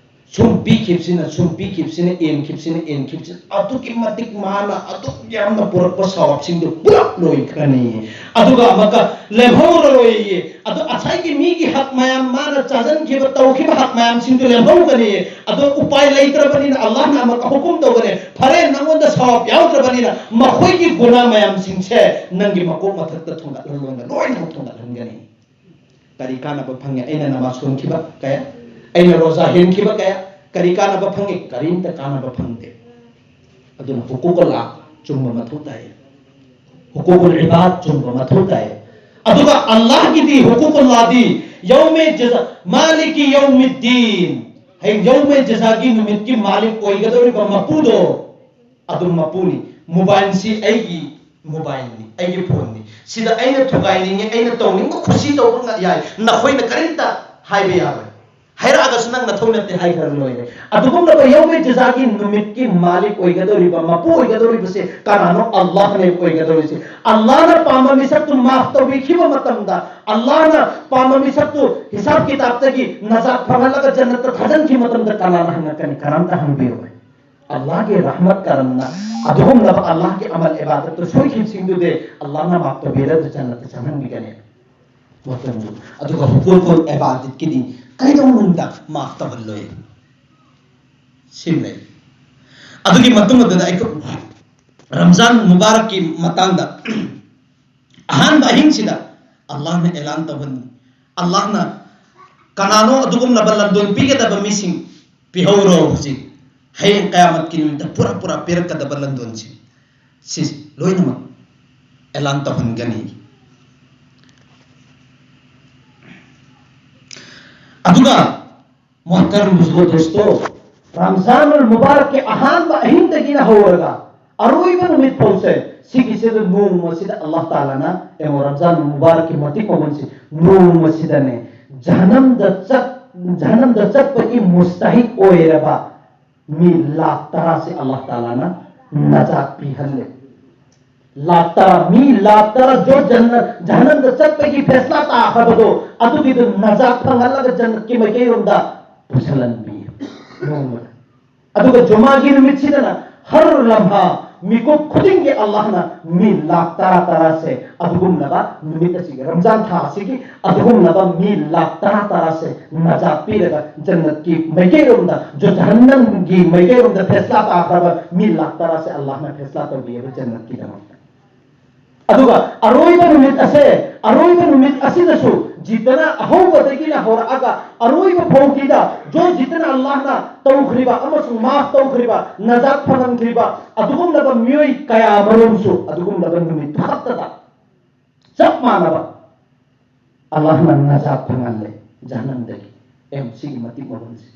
ꯁꯨꯝ ꯄꯤꯈꯤꯕꯁꯤꯅ, ꯁꯨꯝ ꯄꯤꯈꯤꯕꯁꯤꯅ, ꯑꯦꯟꯈꯤꯕꯁꯤꯅ, ꯑꯦꯟꯈꯤꯕꯁꯤꯅ, ꯑꯗꯨꯛꯀꯤ ꯃꯇꯤꯛ ꯃꯥꯅ ꯑꯗꯨꯛ ꯌꯥꯝꯅ ꯄꯨꯔꯛꯄ ꯁꯋꯥꯕꯁꯤꯡꯗꯨ ꯄꯨꯂꯞ ꯂꯣꯏꯈ꯭ꯔꯅꯤ꯫ ꯑꯗꯨꯒ ꯑꯃꯨꯛꯀ ꯂꯦꯝꯍꯧꯔꯔꯣꯏꯌꯦ꯫ ꯑꯗꯨ ꯉꯁꯥꯏꯒꯤ ꯃꯤꯒꯤ ꯍꯛ ꯃꯌꯥꯝ, ꯃꯥꯅ ꯆꯥꯖꯟꯈꯤꯕ, ꯇꯧꯈꯤꯕ ꯍꯛ ꯃꯌꯥꯝꯁꯤꯡꯗꯨ ꯂꯦꯝꯍꯧꯒꯅꯤ꯫ ꯑꯗꯨ ꯎꯄꯥꯏ ꯂꯩꯇ꯭ꯔꯕꯅꯤꯅ ꯑꯜꯂꯥꯍꯅ ꯑꯃꯨꯛꯀ ꯍꯨꯀꯨꯝ ꯇꯧꯒꯅꯤ, "ꯐꯔꯦ, ꯅꯪꯉꯣꯟꯗ ꯁꯋꯥꯕ ꯌꯥꯎꯗ꯭ꯔꯕꯅꯤꯅ ꯃꯈꯣꯏꯒꯤ ꯒꯨꯅꯥ ꯃꯌꯥꯝꯁꯤꯡꯁꯦ ꯅꯪꯒꯤ ꯃꯀꯣꯛ ꯃꯊꯛꯇ ꯊꯣꯡꯒꯠꯍꯜꯂꯣꯅ ꯂꯣꯏꯅꯃꯛ ꯊꯣꯡꯒꯠꯍꯟꯒꯅꯤ"꯫ ꯀꯔꯤ ꯀꯥꯟꯅꯕ ꯐꯪꯉꯦ? ꯑꯩꯅ ꯅꯃꯥꯖ ꯁꯣꯟꯈꯤꯕ ꯀꯌꯥ, ꯑꯩꯅ ꯔꯣꯖꯥ ꯍꯦꯟꯈꯤꯕ ꯀꯌꯥ, ꯀꯔꯤ ꯀꯥꯟꯅꯕ ꯐꯪꯉꯦ? ꯀꯔꯤꯝꯇ ꯀꯥꯟꯅꯕ ꯐꯪꯗꯦ꯫ ꯑꯗꯨꯅ ꯍꯨꯀꯨꯀꯨꯜꯂꯥꯍ ꯆꯨꯝꯕ ꯃꯊꯧ ꯇꯥꯏ, ꯍꯨꯀꯨꯀꯨꯜ ꯏꯕꯥꯗ ꯆꯨꯝꯕ ꯃꯊꯧ ꯇꯥꯏ꯫ ꯑꯗꯨꯒ ꯑꯜꯂꯥꯍꯒꯤꯗꯤ ꯍꯨꯀꯨꯀꯨꯜꯂꯥꯍꯗꯤ ꯌꯧꯃꯦ ꯖꯖꯥ, ꯃꯥꯂꯤꯀꯤ ꯌꯧꯃꯤꯗꯗꯤꯟ, ꯍꯌꯦꯡ ꯌꯧꯃꯦ ꯖꯖꯥꯒꯤ ꯅꯨꯃꯤꯠꯀꯤ ꯃꯥꯂꯤꯛ ꯑꯣꯏꯒꯗꯧꯔꯤꯕ ꯃꯄꯨꯗꯣ ꯑꯗꯨꯝ ꯃꯄꯨꯅꯤ꯫ ꯃꯣꯕꯥꯏꯜꯁꯤ ꯑꯩꯒꯤ ꯃꯣꯕꯥꯏꯜꯅꯤ, ꯑꯩꯒꯤ ꯐꯣꯟꯅꯤ, ꯁꯤꯗ ꯑꯩꯅ ꯊꯨꯒꯥꯏꯅꯤꯡꯉꯦ, ꯑꯩꯅ ꯇꯧꯅꯤꯡꯕ ꯈꯨꯁꯤ ꯇꯧꯕ ꯉ-, ꯌꯥꯏ, ꯅꯈꯣꯏꯅ ꯀꯔꯤꯝꯇ ꯍꯥꯏꯕ ꯌꯥꯔꯣꯏ꯫ ꯍꯥꯏꯔꯛꯑꯒꯁꯨ ꯅꯪ ꯅꯊꯧ ꯅꯠꯇꯦ ꯍꯥꯏꯈ꯭ꯔ ꯂꯣꯏꯔꯦ꯫ ꯑꯗꯨꯒꯨꯝꯂꯕ ꯌꯧꯃꯦ ꯖꯖꯥꯒꯤ ꯅꯨꯃꯤꯠꯀꯤ ꯃꯥꯂꯤꯛ ꯑꯣꯏꯒꯗꯧꯔꯤꯕ, ꯃꯄꯨ ꯑꯣꯏꯒꯗꯧꯔꯤꯕꯁꯦ ꯀꯅꯥꯅꯣ? ꯑꯜꯂꯥꯍꯅꯦ ꯑꯣꯏꯒꯗꯧꯔꯤꯁꯦ꯫ ꯑꯜꯂꯥꯍꯅ ꯄꯥꯝꯕ ꯃꯤꯁꯛꯇꯨ ꯃꯥꯐ ꯇꯧꯕꯤꯈꯤꯕ ꯃꯇꯝꯗ, ꯑꯜꯂꯥꯍꯅ ꯄꯥꯝꯕ ꯃꯤꯁꯛꯇꯨ ꯍꯤꯁꯥꯕ ꯀꯤꯇꯥꯕꯇꯒꯤ ꯅꯖꯥꯠ ꯐꯪꯍꯜꯂꯒ ꯖꯟꯅꯠꯇ ꯊꯥꯖꯤꯟꯈꯤꯕ ꯃꯇꯝꯗ ꯀꯅꯥꯅ ꯍꯪꯉꯛꯀꯅꯤ? ꯀꯅꯥꯝꯇ ꯍꯪꯕꯤꯔꯣꯏ꯫ ꯑꯜꯂꯥꯍꯒꯤ ꯔꯍꯃꯠ ꯀꯔꯝꯅ ꯑꯗꯨꯒꯨꯝꯂꯕ ꯑꯜꯂꯥꯍꯒꯤ ꯑꯃꯜ ꯏꯕꯥꯗꯠꯇꯨ ꯁꯣꯏꯈꯤꯕꯁꯤꯡꯗꯨꯗꯤ ꯑꯜꯂꯥꯍꯅ ꯃꯥꯐ ꯇꯧꯕꯤꯔꯒ ꯖꯟꯅꯠꯇ ꯆꯪꯍꯟꯕꯤꯒꯅꯤ꯫ ꯃꯇꯝꯗꯨ꯫ ꯑꯗꯨꯒ ꯍꯨꯀꯨꯀꯨꯜ ꯏꯕꯥꯗꯠꯀꯤꯗꯤ ꯀꯩꯗꯧꯅꯨꯡꯗ ꯃꯥꯐ ꯇꯧꯍꯜꯂꯣꯏ꯫ ꯁꯤꯃ ꯂꯩ꯫ ꯑꯗꯨꯒꯤ ꯃꯇꯨꯡ ꯑꯗꯨꯗ ꯑꯩꯈꯣꯏ ꯔꯝꯖꯥꯟ ꯃꯨꯕꯥꯔꯛꯀꯤ ꯃꯇꯥꯡꯗ ꯑꯍꯥꯟꯕ ꯑꯍꯤꯡꯁꯤꯗ ꯑꯜꯂꯥꯍꯅ ꯑꯦꯂꯥꯟ ꯇꯧꯍꯟ, ꯑꯜꯂꯥꯍꯅ ꯀꯅꯥꯅꯣ ꯑꯗꯨꯒꯨꯝꯂꯕ ꯂꯟꯗꯣꯟ ꯄꯤꯒꯗꯕ ꯃꯤꯁꯤꯡ ꯄꯤꯍꯧꯔꯣ ꯍꯧꯖꯤꯛ, ꯍꯌꯦꯡ ꯀꯌꯥꯃꯠꯀꯤ ꯅꯨꯃꯤꯠꯇ ꯄꯨꯔꯥ ꯄꯨꯔꯥ ꯄꯤꯔꯛꯀꯗꯕ ꯂꯟꯗꯣꯟꯁꯤ, ꯁꯤ ꯂꯣꯏꯅꯃꯛ ꯑꯦꯂꯥꯟ ꯇꯧꯍꯟꯒꯅꯤ꯫ ꯑꯗꯨꯒ ꯃꯣꯍꯇꯔꯝ ꯕꯨꯖꯨꯔꯒ ꯗꯣꯁꯇꯣ, ꯔꯝꯖꯥꯟ ꯃꯨꯕꯥꯔꯛꯀꯤ ꯑꯍꯥꯟꯕ ꯑꯍꯤꯡꯗꯒꯤꯅ ꯍꯧꯔꯒ ꯑꯔꯣꯏꯕ ꯅꯨꯃꯤꯠ ꯐꯥꯎꯁꯦ, ꯁꯤꯒꯤꯁꯤꯗ ꯅꯣꯡꯃꯁꯤꯗ ꯑꯜꯂꯥꯍ ꯇꯥꯂꯥꯅ, ꯌꯦꯡꯉꯣ, ꯔꯝꯖꯥꯟ ꯃꯨꯕꯥꯔꯛꯀꯤ ꯃꯇꯤꯛ ꯃꯒꯨꯟꯁꯤ, ꯅꯣꯡꯃꯁꯤꯗꯅꯦ ꯖꯍꯅꯝꯗ ꯆꯠ-, ꯖꯍꯅꯝꯗ ꯆꯠꯄꯒꯤ ꯃꯨꯁꯇꯍꯤꯛ ꯑꯣꯏꯔꯕ ꯃꯤ ꯂꯥꯈ ꯇꯔꯥꯁꯤ ꯑꯜꯂꯥꯍ ꯇꯥꯂꯥꯅ ꯅꯖꯥꯠ ꯄꯤꯍꯜꯂꯦ꯫ ꯂꯥꯈ ꯇꯔꯥ, ꯃꯤ ꯂꯥꯈ ꯇꯔꯥ ꯖꯣ ꯖꯟꯅ-, ꯖꯍꯅꯝꯗ ꯆꯠꯄꯒꯤ ꯐꯦꯁꯂꯥ ꯇꯥꯈ꯭ꯔꯕꯗꯣ, ꯑꯗꯨꯒꯤꯗꯨ ꯅꯖꯥꯠ ꯐꯪꯍꯜꯂꯒ ꯖꯟꯅꯠꯀꯤ ꯃꯥꯏꯀꯩꯔꯣꯝꯗ ꯄꯨꯁꯜꯍꯟꯕꯤ ꯅꯣꯡꯃꯗ꯫ ꯑꯗꯨꯒ ꯖꯨꯃꯥꯒꯤ ꯅꯨꯃꯤꯠꯁꯤꯗꯅ ꯍꯔ ꯂꯝꯍꯥ, ꯃꯤꯀꯨꯞ ꯈꯨꯗꯤꯡꯒꯤ ꯑꯜꯂꯥꯍꯅ ꯃꯤ ꯂꯥꯈ ꯇꯔꯥ ꯇꯔꯥꯁꯦ ꯑꯗꯨꯒꯨꯝꯂꯕ ꯅꯨꯃꯤꯠ ꯑꯁꯤꯒꯤ, ꯔꯝꯖꯥꯟ ꯊꯥ ꯑꯁꯤꯒꯤ ꯑꯗꯨꯒꯨꯝꯂꯕ ꯃꯤ ꯂꯥꯈ ꯇꯔꯥ ꯇꯔꯥꯁꯦ ꯅꯖꯥꯠ ꯄꯤꯔꯒ ꯖꯟꯅꯠꯀꯤ ꯃꯥꯏꯀꯩꯔꯣꯝꯗ, ꯖꯍꯟꯅꯝꯒꯤ ꯃꯥꯏꯀꯩꯔꯣꯝꯗ ꯐꯦꯁꯂꯥ ꯇꯥꯈ꯭ꯔꯕ ꯃꯤ ꯂꯥꯈ ꯇꯔꯥꯁꯦ ꯑꯜꯂꯥꯍꯅ ꯐꯦꯁꯂꯥ ꯇꯧꯕꯤꯑꯕ ꯖꯟꯅꯠꯀꯤꯗꯃꯛꯇ꯫ ꯑꯗꯨꯒ ꯑꯔꯣꯏꯕ ꯅꯨꯃꯤꯠ ꯑꯁꯦ, ꯑꯔꯣꯏꯕ ꯅꯨꯃꯤꯠ ꯑꯁꯤꯗꯁꯨ ꯖꯤꯠꯇꯅ ꯑꯍꯧꯕꯗꯒꯤꯅ ꯍꯧꯔꯛꯑꯒ ꯑꯔꯣꯏꯕ ꯐꯥꯎꯒꯤꯗ ꯖꯣ ꯖꯤꯠꯇꯅ ꯑꯜꯂꯥꯍꯅ ꯇꯧꯈ꯭ꯔꯤꯕ ꯑꯃꯁꯨꯡ ꯃꯥꯐ ꯇꯧꯈ꯭ꯔꯤꯕ, ꯅꯖꯥꯠ ꯐꯪꯍꯟꯈ꯭ꯔꯤꯕ ꯑꯗꯨꯒꯨꯝꯂꯕ ꯃꯤꯑꯣꯏ ꯀꯌꯥ ꯑꯃꯔꯣꯝꯁꯨ ꯑꯗꯨꯒꯨꯝꯂꯕ ꯅꯨꯃꯤꯠ ꯈꯛꯇꯗ ꯆꯞ ꯃꯥꯟꯅꯕ ꯑꯜꯂꯥꯍꯅ ꯅꯖꯥꯠ ꯐꯪꯍꯜꯂꯦ ꯖꯍꯅꯝꯗꯒꯤ꯫ ꯑꯦ, ꯁꯤꯒꯤ ꯃꯇꯤꯛ ꯃꯒꯨꯟꯁꯦ꯫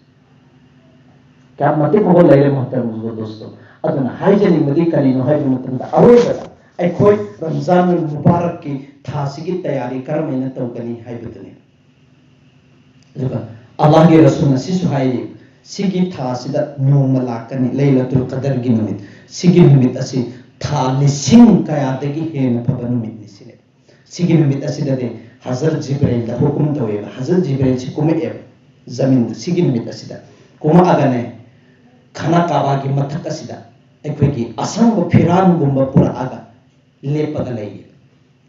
ꯀꯌꯥꯝ ꯃꯇꯤꯛ ꯃꯒꯨꯟ ꯂꯩꯔꯦ ꯃꯣꯍꯇꯔꯝ ꯗꯣꯁꯇꯣ꯫ ꯑꯗꯨꯅ ꯍꯥꯏꯖꯅꯤꯡꯕꯗꯤ ꯀꯔꯤꯅꯣ ꯍꯥꯏꯕ ꯃꯇꯝꯗ, ꯑꯔꯣꯏꯕꯗ ꯑꯩꯈꯣꯏ ꯔꯝꯖꯥꯟ ꯑꯜ ꯃꯨꯕꯥꯔꯛꯀꯤ ꯊꯥꯁꯤꯒꯤ ꯇꯌꯥꯔꯤ ꯀꯔꯝꯍꯥꯏꯅ ꯇꯧꯒꯅꯤ ꯍꯥꯏꯕꯗꯨꯅꯤ꯫ ꯑꯗꯨꯒ ꯑꯜꯂꯥꯍꯒꯤ ꯔꯁꯨꯜꯅ ꯁꯤꯁꯨ ꯍꯥꯏꯔꯤ, ꯁꯤꯒꯤ ꯊꯥꯁꯤꯗ ꯅꯣꯡꯃ ꯂꯥꯛꯀꯅꯤ, ꯂꯩꯂꯇꯨꯜ ꯀꯗꯔꯒꯤ ꯅꯨꯃꯤꯠ꯫ ꯁꯤꯒꯤ ꯅꯨꯃꯤꯠ ꯑꯁꯤ ꯊꯥ ꯂꯤꯁꯤꯡ ꯀꯌꯥꯗꯒꯤ ꯍꯦꯟꯅ ꯐꯕ ꯅꯨꯃꯤꯠꯅꯤ ꯁꯤꯅꯦ꯫ ꯁꯤꯒꯤ ꯅꯨꯃꯤꯠ ꯑꯁꯤꯗꯗꯤ ꯍꯖꯔꯠ ꯖꯤꯕ꯭ꯔꯦꯜꯗ ꯍꯨꯀꯨꯝ ꯇꯧꯋꯦꯕ꯫ ꯍꯖꯔꯠ ꯖꯤꯕ꯭ꯔꯦꯜꯁꯤ ꯀꯨꯝꯃꯛꯑꯦꯕ ꯖꯃꯤꯟꯗ ꯁꯤꯒꯤ ꯅꯨꯃꯤꯠ ꯑꯁꯤꯗ꯫ ꯀꯨꯝꯃꯛꯑꯒꯅꯦ, ꯈꯥꯅꯥ ꯀꯥꯕꯥꯒꯤ ꯃꯊꯛ ꯑꯁꯤꯗ ꯑꯩꯈꯣꯏꯒꯤ ꯑꯁꯪꯕ ꯐꯤꯔꯥꯟꯒꯨꯝꯕ ꯄꯨꯔꯛꯑꯒ ꯂꯦꯞꯄꯒ ꯂꯩꯌꯦ꯫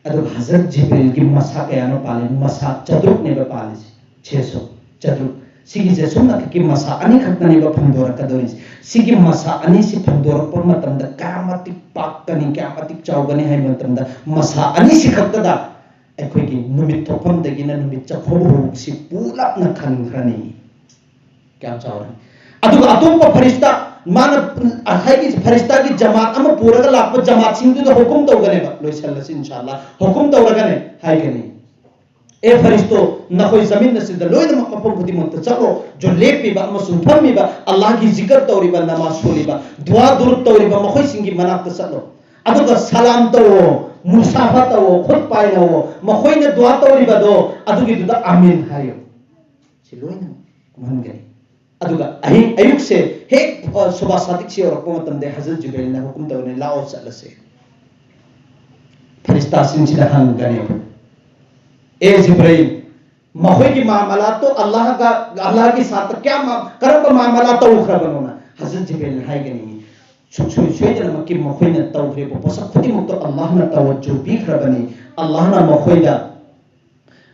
ꯑꯗꯨꯒ ꯍꯖꯔꯠ ꯖꯤꯕ꯭ꯔꯤꯜꯒꯤ ꯃꯁꯥ ꯀꯌꯥꯅꯣ ꯄꯥꯜꯂꯤ? ꯃꯁꯥ ꯆꯥꯇ꯭ꯔꯨꯛꯅꯦꯕ ꯄꯥꯜꯂꯤꯁꯦ꯫ ꯁꯦꯁꯨ ꯆꯥꯇ꯭ꯔꯨꯛ꯫ ꯁꯤꯒꯤꯁꯦ ꯁꯨꯝꯅꯈꯛꯀꯤ ꯃꯁꯥ ꯑꯅꯤꯈꯛꯇꯅꯦꯕ ꯐꯪꯗꯣꯔꯛꯀꯗꯧꯔꯤꯁꯦ꯫ ꯁꯤꯒꯤ ꯃꯁꯥ ꯑꯅꯤꯁꯤ ꯐꯪꯗꯣꯔꯛꯄ ꯃꯇꯝꯗ ꯀꯌꯥꯝ ꯃꯇꯤꯛ ꯄꯥꯛꯀꯅꯤ, ꯀꯌꯥꯝ ꯃꯇꯤꯛ ꯆꯥꯎꯒꯅꯤ ꯍꯥꯏꯕ ꯃꯇꯝꯗ, ꯃꯁꯥ ꯑꯅꯤꯁꯤ ꯈꯛꯇꯗ ꯑꯩꯈꯣꯏꯒꯤ ꯅꯨꯃꯤꯠ ꯊꯣꯛꯐꯝꯗꯒꯤꯅ ꯅꯨꯃꯤꯠ ꯆꯥꯛꯐꯧ ꯐꯥꯎꯁꯤ ꯄꯨꯂꯞꯅ ꯈꯟꯈ꯭ꯔꯅꯤ꯫ ꯀꯌꯥꯝ ꯆꯥꯎꯔꯦ꯫ ꯑꯗꯨꯒ ꯑꯇꯣꯞꯄ ꯐꯔꯤꯁꯇꯥ, ꯃꯥꯅ ꯉꯁꯥꯏꯒꯤ ꯐꯔꯤꯁꯇꯥꯒꯤ ꯖꯃꯥꯠ ꯑꯃ ꯄꯨꯔꯒ ꯂꯥꯛꯄ ꯖꯃꯥꯠꯁꯤꯡꯗꯨꯗ ꯍꯨꯀꯨꯝ ꯇꯧꯒꯅꯦꯕ꯫ ꯂꯣꯏꯁꯜꯂꯁꯤ ꯏꯟꯁꯥ ꯑꯜꯂꯥ꯫ ꯍꯨꯀꯨꯝ ꯇꯧꯔꯒꯅꯦ ꯍꯥꯏꯒꯅꯤ, "ꯑꯦ ꯐꯔꯤꯁꯇꯣ, ꯅꯈꯣꯏ ꯖꯃꯤꯟ ꯑꯁꯤꯗ ꯂꯣꯏꯅꯃꯛ ꯃꯐꯝ ꯈꯨꯗꯤꯡꯃꯛꯇ ꯆꯠꯂꯣ꯫ ꯖꯣ ꯂꯦꯞꯄꯤꯕ ꯑꯃꯁꯨꯡ ꯐꯝꯃꯤꯕ ꯑꯜꯂꯥꯍꯒꯤ ꯖꯤꯀꯔ ꯇꯧꯔꯤꯕ, ꯅꯃꯥꯖ ꯁꯣꯜꯂꯤꯕ, ꯗꯨꯋꯥ ꯗꯨꯔꯨꯗ ꯇꯧꯔꯤꯕ ꯃꯈꯣꯏꯁꯤꯡꯒꯤ ꯃꯅꯥꯛꯇ ꯆꯠꯂꯣ꯫ ꯑꯗꯨꯒ ꯁꯂꯥꯝ ꯇꯧꯋꯣ, ꯃꯨꯁꯥꯐꯥ ꯇꯧꯋꯣ, ꯈꯨꯠ ꯄꯥꯏꯅꯋꯣ꯫ ꯃꯈꯣꯏꯅ ꯗꯨꯋꯥ ꯇꯧꯔꯤꯕꯗꯣ ꯑꯗꯨꯒꯤꯗꯨꯗ ꯑꯃꯤꯟ ꯍꯥꯏꯌꯣ"꯫ ꯁꯤ ꯂꯣꯏꯅꯃꯛ ꯀꯨꯝꯍꯟꯒꯅꯤ꯫ ꯑꯗꯨꯒ ꯑꯍꯤꯡ ꯑꯌꯨꯛꯁꯦ ꯍꯦꯛ, ꯑ, ꯁꯨꯕꯥ ꯁꯥꯗꯤꯛꯁꯤ ꯌꯧꯔꯛꯄ ꯃꯇꯝꯗ ꯍꯖꯔꯠ ꯖꯤꯕ꯭ꯔꯤꯜꯅ ꯍꯨꯀꯨꯝ ꯇꯧꯅꯤ, "ꯂꯥꯛꯑꯣ ꯆꯠꯂꯁꯦ"꯫ ꯐꯔꯤꯁꯇꯥꯁꯤꯡꯁꯤꯗ ꯍꯪꯒꯅꯦꯕ, "ꯑꯦ ꯖꯤꯕ꯭ꯔꯤꯜ, ꯃꯈꯣꯏꯒꯤ ꯃꯥꯃꯂꯥꯠꯇꯣ ꯑꯜꯂꯥꯍꯒ, ꯑꯜꯂꯥꯍꯒꯤ ꯁꯥꯠꯇ ꯀꯌꯥ ꯃꯥ-, ꯀꯔꯝꯕ ꯃꯥꯃꯂꯥꯠ ꯇꯧꯈ꯭ꯔꯕꯅꯣꯅ?" ꯍꯖꯔꯠ ꯖꯤꯕ꯭ꯔꯤꯜꯅ ꯍꯥꯏꯒꯅꯤ, "ꯁꯨꯡꯁꯣꯏ ꯁꯣꯏꯗꯅꯃꯛꯀꯤ ꯃꯈꯣꯏꯅ ꯇꯧꯈ꯭ꯔꯤꯕ ꯄꯣꯠꯁꯛ ꯈꯨꯗꯤꯡꯃꯛꯇꯣ ꯑꯜꯂꯥꯍꯅ ꯇꯧꯖꯨ ꯄꯤꯈ꯭ꯔꯕꯅꯤ꯫ ꯑꯜꯂꯥꯍꯅ ꯃꯈꯣꯏꯗ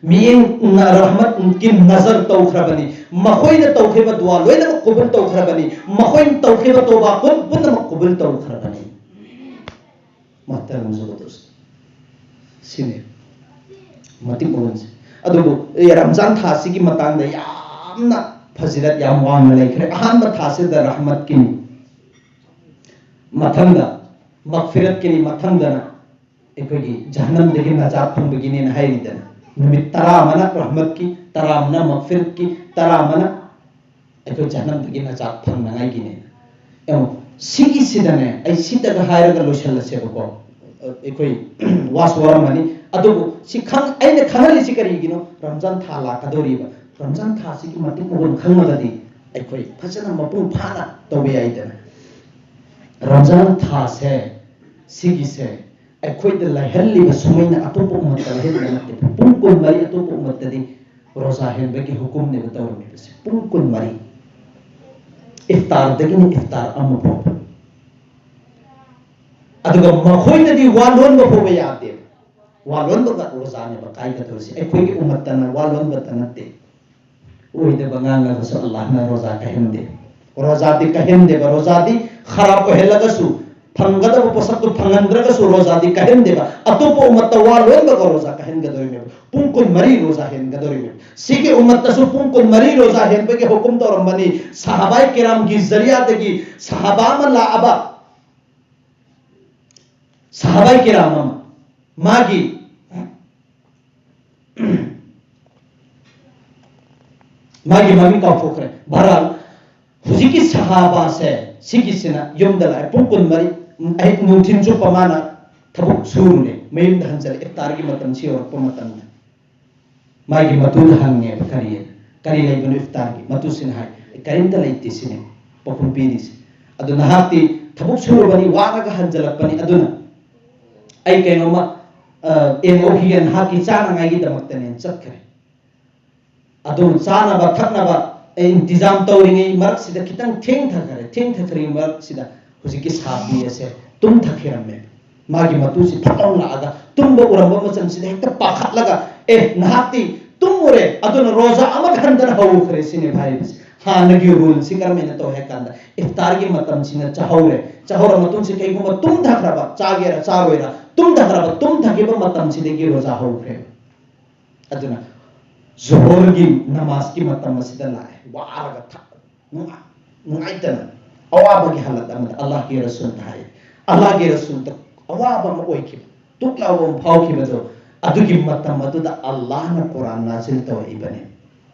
ꯃꯤꯠꯌꯦꯡ ꯔꯍꯃꯠꯀꯤ ꯅꯖꯔ ꯇꯧꯈ꯭ꯔꯕꯅꯤ꯫ ꯃꯈꯣꯏꯅ ꯇꯧꯈꯤꯕ ꯗꯨꯋꯥ ꯂꯣꯏꯅꯃꯛ ꯀꯕꯨꯜ ꯇꯧꯈ꯭ꯔꯕꯅꯤ꯫ ꯃꯈꯣꯏꯅ ꯇꯧꯈꯤꯕ ꯇꯧꯕꯥ ꯄꯨꯝ-, ꯄꯨꯝꯅꯃꯛ ꯀꯕꯨꯜ ꯇꯧꯈ꯭ꯔꯕꯅꯤ"꯫ ꯃꯍꯇꯔꯝ ꯖꯨꯒꯗꯨꯁ꯫ ꯁꯤꯅꯤ ꯃꯇꯤꯛ ꯃꯒꯨꯟꯁꯦ꯫ ꯑꯗꯨꯕꯨ, ꯑꯦ, ꯔꯝꯖꯥꯟ ꯊꯥꯁꯤꯒꯤ ꯃꯇꯥꯡꯗ ꯌꯥꯝꯅ ꯐꯖꯤꯂꯠ ꯌꯥꯝ ꯋꯥꯡꯅ ꯂꯩꯈ꯭ꯔꯦ꯫ ꯑꯍꯥꯟꯕ ꯊꯥꯁꯤꯗ ꯔꯍꯃꯠꯀꯤꯅꯤ, ꯃꯊꯪꯗ ꯃꯒꯐꯤꯔꯠꯀꯤꯅꯤ, ꯃꯊꯪꯗꯅ ꯑꯩꯈꯣꯏꯒꯤ ꯖꯍꯟꯅꯝꯗꯒꯤ ꯅꯖꯥꯠ ꯐꯪꯕꯒꯤꯅꯦꯅ ꯍꯥꯏꯔꯤꯗꯅ, ꯅꯨꯃꯤꯠ ꯇꯔꯥ ꯑꯃꯅ ꯔꯍꯃꯠꯀꯤ, ꯇꯔꯥ ꯑꯃꯅ ꯃꯒꯐꯤꯔꯠꯀꯤ, ꯇꯔꯥ ꯑꯃꯅ ꯑꯩꯈꯣꯏ ꯖꯍꯟꯅꯝꯗꯒꯤ ꯅꯖꯥꯠ ꯐꯪꯅꯉꯥꯏꯒꯤꯅꯦꯅ꯫ ꯌꯦꯡꯉꯣ, ꯁꯤꯒꯤꯁꯤꯗꯅꯦ, ꯑꯩ ꯁꯤꯇꯒ ꯍꯥꯏꯔꯒ ꯂꯣꯏꯁꯜꯂꯁꯦꯕꯀꯣ꯫ ꯑꯩꯈꯣꯏ ꯋꯥꯁꯨ ꯋꯥꯔꯝꯃꯅꯤ꯫ ꯑꯗꯨꯕꯨ ꯁꯤ ꯈꯪ-, ꯑꯩꯅ ꯈꯪꯍꯜꯂꯤꯁꯤ ꯀꯔꯤꯒꯤꯅꯣ? ꯔꯝꯖꯥꯟ ꯊꯥ ꯂꯥꯛꯀꯗꯧꯔꯤꯕ, ꯔꯝꯖꯥꯟ ꯊꯥꯁꯤꯒꯤ ꯃꯇꯤꯛ ꯃꯒꯨꯟ ꯈꯪꯉꯒꯗꯤ ꯑꯩꯈꯣꯏ ꯐꯖꯅ ꯃꯄꯨꯡ ꯐꯥꯅ ꯇꯧꯕ ꯌꯥꯏꯗꯅ꯫ ꯔꯝꯖꯥꯟ ꯊꯥꯁꯦ, ꯁꯤꯒꯤꯁꯦ ꯑꯩꯈꯣꯏꯗ ꯂꯩꯍꯜꯂꯤꯕ ꯁꯨꯃꯩꯅ ꯑꯇꯣꯞꯄ ꯎꯃꯠꯇ ꯂꯩꯍꯟꯕ ꯅꯠꯇꯦ꯫ ꯄꯨꯡ ꯀꯨꯟꯃꯔꯤ ꯑꯇꯣꯞꯄ ꯎꯃꯠꯇꯗꯤ ꯔꯣꯖꯥ ꯍꯦꯟꯕꯒꯤ ꯍꯨꯀꯨꯝꯅꯦꯕ ꯇꯧꯔꯝꯃꯤꯕꯁꯦ꯫ ꯄꯨꯡ ꯀꯨꯟꯃꯔꯤ, ꯏꯐꯇꯥꯔꯗꯒꯤꯅ ꯏꯐꯇꯥꯔ ꯑꯃ ꯐꯥꯎꯕ꯫ ꯑꯗꯨꯒ ꯃꯈꯣꯏꯗꯗꯤ ꯋꯥ ꯂꯣꯟꯕ ꯐꯥꯎꯕ ꯌꯥꯗꯦꯕ꯫ ꯋꯥ ꯂꯣꯟꯕꯒ ꯔꯣꯖꯥꯅꯦꯕ ꯀꯥꯏꯒꯗꯧꯔꯤꯁꯦ꯫ ꯑꯩꯈꯣꯏꯒꯤ ꯎꯃꯠꯇꯅ ꯋꯥ ꯂꯣꯟꯕꯇ ꯅꯠꯇꯦ꯫ ꯑꯣꯏꯗꯕ ꯉꯥꯡꯉꯒꯁꯨ ꯑꯜꯂꯥꯍꯅ ꯔꯣꯖꯥ ꯀꯥꯏꯍꯟꯗꯦ꯫ ꯔꯣꯖꯥꯗꯤ ꯀꯥꯏꯍꯟꯗꯦꯕ꯫ ꯔꯣꯖꯥꯗꯤ ꯈꯔꯥꯞ ꯑꯣꯏꯍꯜꯂꯒꯁꯨ, ꯐꯪꯒꯗꯕ ꯄꯣꯠꯁꯛꯇꯨ ꯐꯪꯍꯟꯗ꯭ꯔꯒꯁꯨ ꯔꯣꯖꯥꯗꯤ ꯀꯥꯏꯍꯟꯗꯦꯕ꯫ ꯑꯇꯣꯞꯄ ꯎꯃꯠꯇ ꯋꯥ ꯂꯣꯟꯕꯒ ꯔꯣꯖꯥ ꯀꯥꯏꯍꯟꯒꯗꯧꯔꯤꯕꯅꯦꯕ꯫ ꯄꯨꯡ ꯀꯨꯟꯃꯔꯤ ꯔꯣꯖꯥ ꯍꯦꯟꯒꯗꯧꯔꯤꯕꯅꯦꯕ꯫ ꯁꯤꯒꯤ ꯎꯃꯠꯇꯁꯨ ꯄꯨꯡ ꯀꯨꯟꯃꯔꯤ ꯔꯣꯖꯥ ꯍꯦꯟꯕꯒꯤ ꯍꯨꯀꯨꯝ ꯇꯧꯔꯝꯕꯅꯤ꯫ ꯁꯍꯥꯕꯥꯏ ꯀꯤꯔꯥꯝꯒꯤ ꯖꯔꯤꯌꯥꯗꯒꯤ ꯁꯍꯥꯕꯥ ꯑꯃ ꯂꯥꯛꯑꯕ, ꯁꯍꯥꯕꯥꯏ ꯀꯤꯔꯥꯝ ꯑꯃ, ꯃꯥꯒꯤ ꯃꯥꯒꯤ ꯃꯃꯤꯡ ꯀꯥꯎꯊꯣꯛꯈ꯭ꯔꯦ꯫ ꯕꯍꯔꯍꯥꯜ, ꯍꯧꯖꯤꯛꯀꯤ ꯁꯍꯥꯕꯥꯁꯦ, ꯁꯤꯒꯤꯁꯤꯅ ꯌꯨꯝꯗ ꯂꯥꯛꯑꯦ꯫ ꯄꯨꯡ ꯀꯨꯟꯃꯔꯤ, ꯎꯝ, ꯑꯍꯤꯡ ꯅꯨꯡꯊꯤꯟ ꯆꯨꯞꯄ ꯃꯥꯅ ꯊꯕꯛ ꯁꯨꯔꯨꯔꯦ꯫ ꯃꯌꯨꯝꯗ ꯍꯟꯖꯜꯂꯛꯑꯦ, ꯏꯐꯇꯥꯔꯒꯤ ꯃꯇꯝꯁꯤ ꯌꯧꯔꯛꯄ ꯃꯇꯝꯗ꯫ ꯃꯥꯒꯤ ꯃꯇꯨꯗ ꯍꯪꯉꯦꯕ, "ꯀꯔꯤ, ꯀꯔꯤ ꯂꯩꯕꯅꯣ ꯏꯐꯇꯥꯔꯒꯤ?" ꯃꯇꯨꯁꯤꯅ ꯍꯥꯏ, "ꯀꯔꯤꯝꯇ ꯂꯩꯇꯦ" ꯁꯤꯅꯦ ꯄꯥꯎꯈꯨꯝ ꯄꯤꯔꯤꯁꯦ꯫ ꯑꯗꯨ ꯅꯍꯥꯛꯇꯤ ꯊꯕꯛ ꯁꯨꯔꯨꯕꯅꯤ, ꯋꯥꯔꯒ ꯍꯟꯖꯜꯂꯛꯄꯅꯤ, ꯑꯗꯨꯅ ꯑꯩ ꯀꯩꯅꯣꯝꯃ, ꯑ, ꯌꯦꯡꯍꯧꯈꯤꯒꯦ, ꯅꯍꯥꯛꯀꯤ ꯆꯥꯅꯉꯥꯏꯒꯤꯗꯃꯛꯇꯅꯦꯅ ꯆꯠꯈ꯭ꯔꯦ꯫ ꯑꯗꯨ ꯆꯥꯅꯕ ꯊꯛꯅꯕ, ꯑꯦ, ꯏꯟꯇꯤꯖꯥꯝ ꯇꯧꯔꯤꯉꯩ ꯃꯔꯛꯁꯤꯗ ꯈꯤꯇꯪ ꯊꯦꯡꯊꯈ꯭ꯔꯦ꯫ ꯊꯦꯡꯊꯈ꯭ꯔꯤꯉꯩ ꯃꯔꯛꯁꯤꯗ ꯍꯧꯖꯤꯛꯀꯤ ꯁꯥꯕꯤ ꯑꯁꯦ ꯇꯨꯝꯊꯈꯤꯔꯝꯃꯦ꯫ ꯃꯥꯒꯤ ꯃꯇꯨꯁꯤ ꯐꯠ ꯂꯥꯎꯅ ꯂꯥꯛꯑꯒ ꯇꯨꯝꯕ ꯎꯔꯝꯕ ꯃꯇꯝꯁꯤꯗ ꯍꯦꯛꯇ ꯄꯥꯈꯠꯂꯒ, "ꯑꯦ, ꯅꯍꯥꯛꯇꯤ ꯇꯨꯝꯃꯨꯔꯦ, ꯑꯗꯨꯅ ꯔꯣꯖꯥ ꯑꯃꯈꯛ ꯍꯟꯗꯅ ꯍꯧꯈ꯭ꯔꯦ" ꯁꯤꯅꯦ ꯍꯥꯏꯔꯤꯕꯁꯦ꯫ ꯍꯥꯟꯅꯒꯤ ꯔꯨꯜꯁꯤ ꯀꯔꯝꯍꯥꯏꯅ ꯇꯧꯏ ꯍꯥꯏ ꯀꯥꯟꯗ, ꯏꯐꯇꯥꯔꯒꯤ ꯃꯇꯝꯁꯤꯅ ꯆꯥꯍꯧꯔꯦ, ꯆꯥꯍꯧꯔ ꯃꯇꯨꯡꯁꯤ ꯀꯩꯒꯨꯝꯕ ꯇꯨꯝꯊꯈ꯭ꯔꯕ, ꯆꯥꯒꯦꯔꯥ ꯆꯥꯔꯣꯏꯔꯥ, ꯇꯨꯝꯊꯈ꯭ꯔꯕ, ꯇꯨꯝꯊꯈꯤꯕ ꯃꯇꯝꯁꯤꯗꯒꯤ ꯔꯣꯖꯥ ꯍꯧꯈ꯭ꯔꯦ꯫ ꯑꯗꯨꯅ ꯖꯣꯍꯔꯒꯤ ꯅꯃꯥꯖꯀꯤ ꯃꯇꯝ ꯑꯁꯤꯗ ꯂꯥꯛꯑꯦ, ꯋꯥꯔꯒ ꯊ-, ꯅꯨꯡꯉꯥꯏ-, ꯅꯨꯡꯉꯥꯏꯇꯅ, ꯑꯋꯥꯕꯒꯤ ꯍꯥꯂꯠ ꯑꯃꯗ ꯑꯜꯂꯥꯍꯒꯤ ꯔꯁꯨꯜꯗ ꯍꯥꯏ, ꯑꯜꯂꯥꯍꯒꯤ ꯔꯁꯨꯜꯗ ꯑꯋꯥꯕ ꯑꯃ ꯑꯣꯏꯈꯤꯕ, ꯇꯨꯛ ꯂꯥꯎꯕ ꯑꯃ ꯐꯥꯎꯈꯤꯕꯗꯣ, ꯑꯗꯨꯒꯤ ꯃꯇꯝ ꯑꯗꯨꯗ ꯑꯜꯂꯥꯍꯅ ꯀꯨꯔꯥꯟ ꯅꯥꯖꯤꯜ ꯇꯧꯔꯛꯏꯕꯅꯤ꯫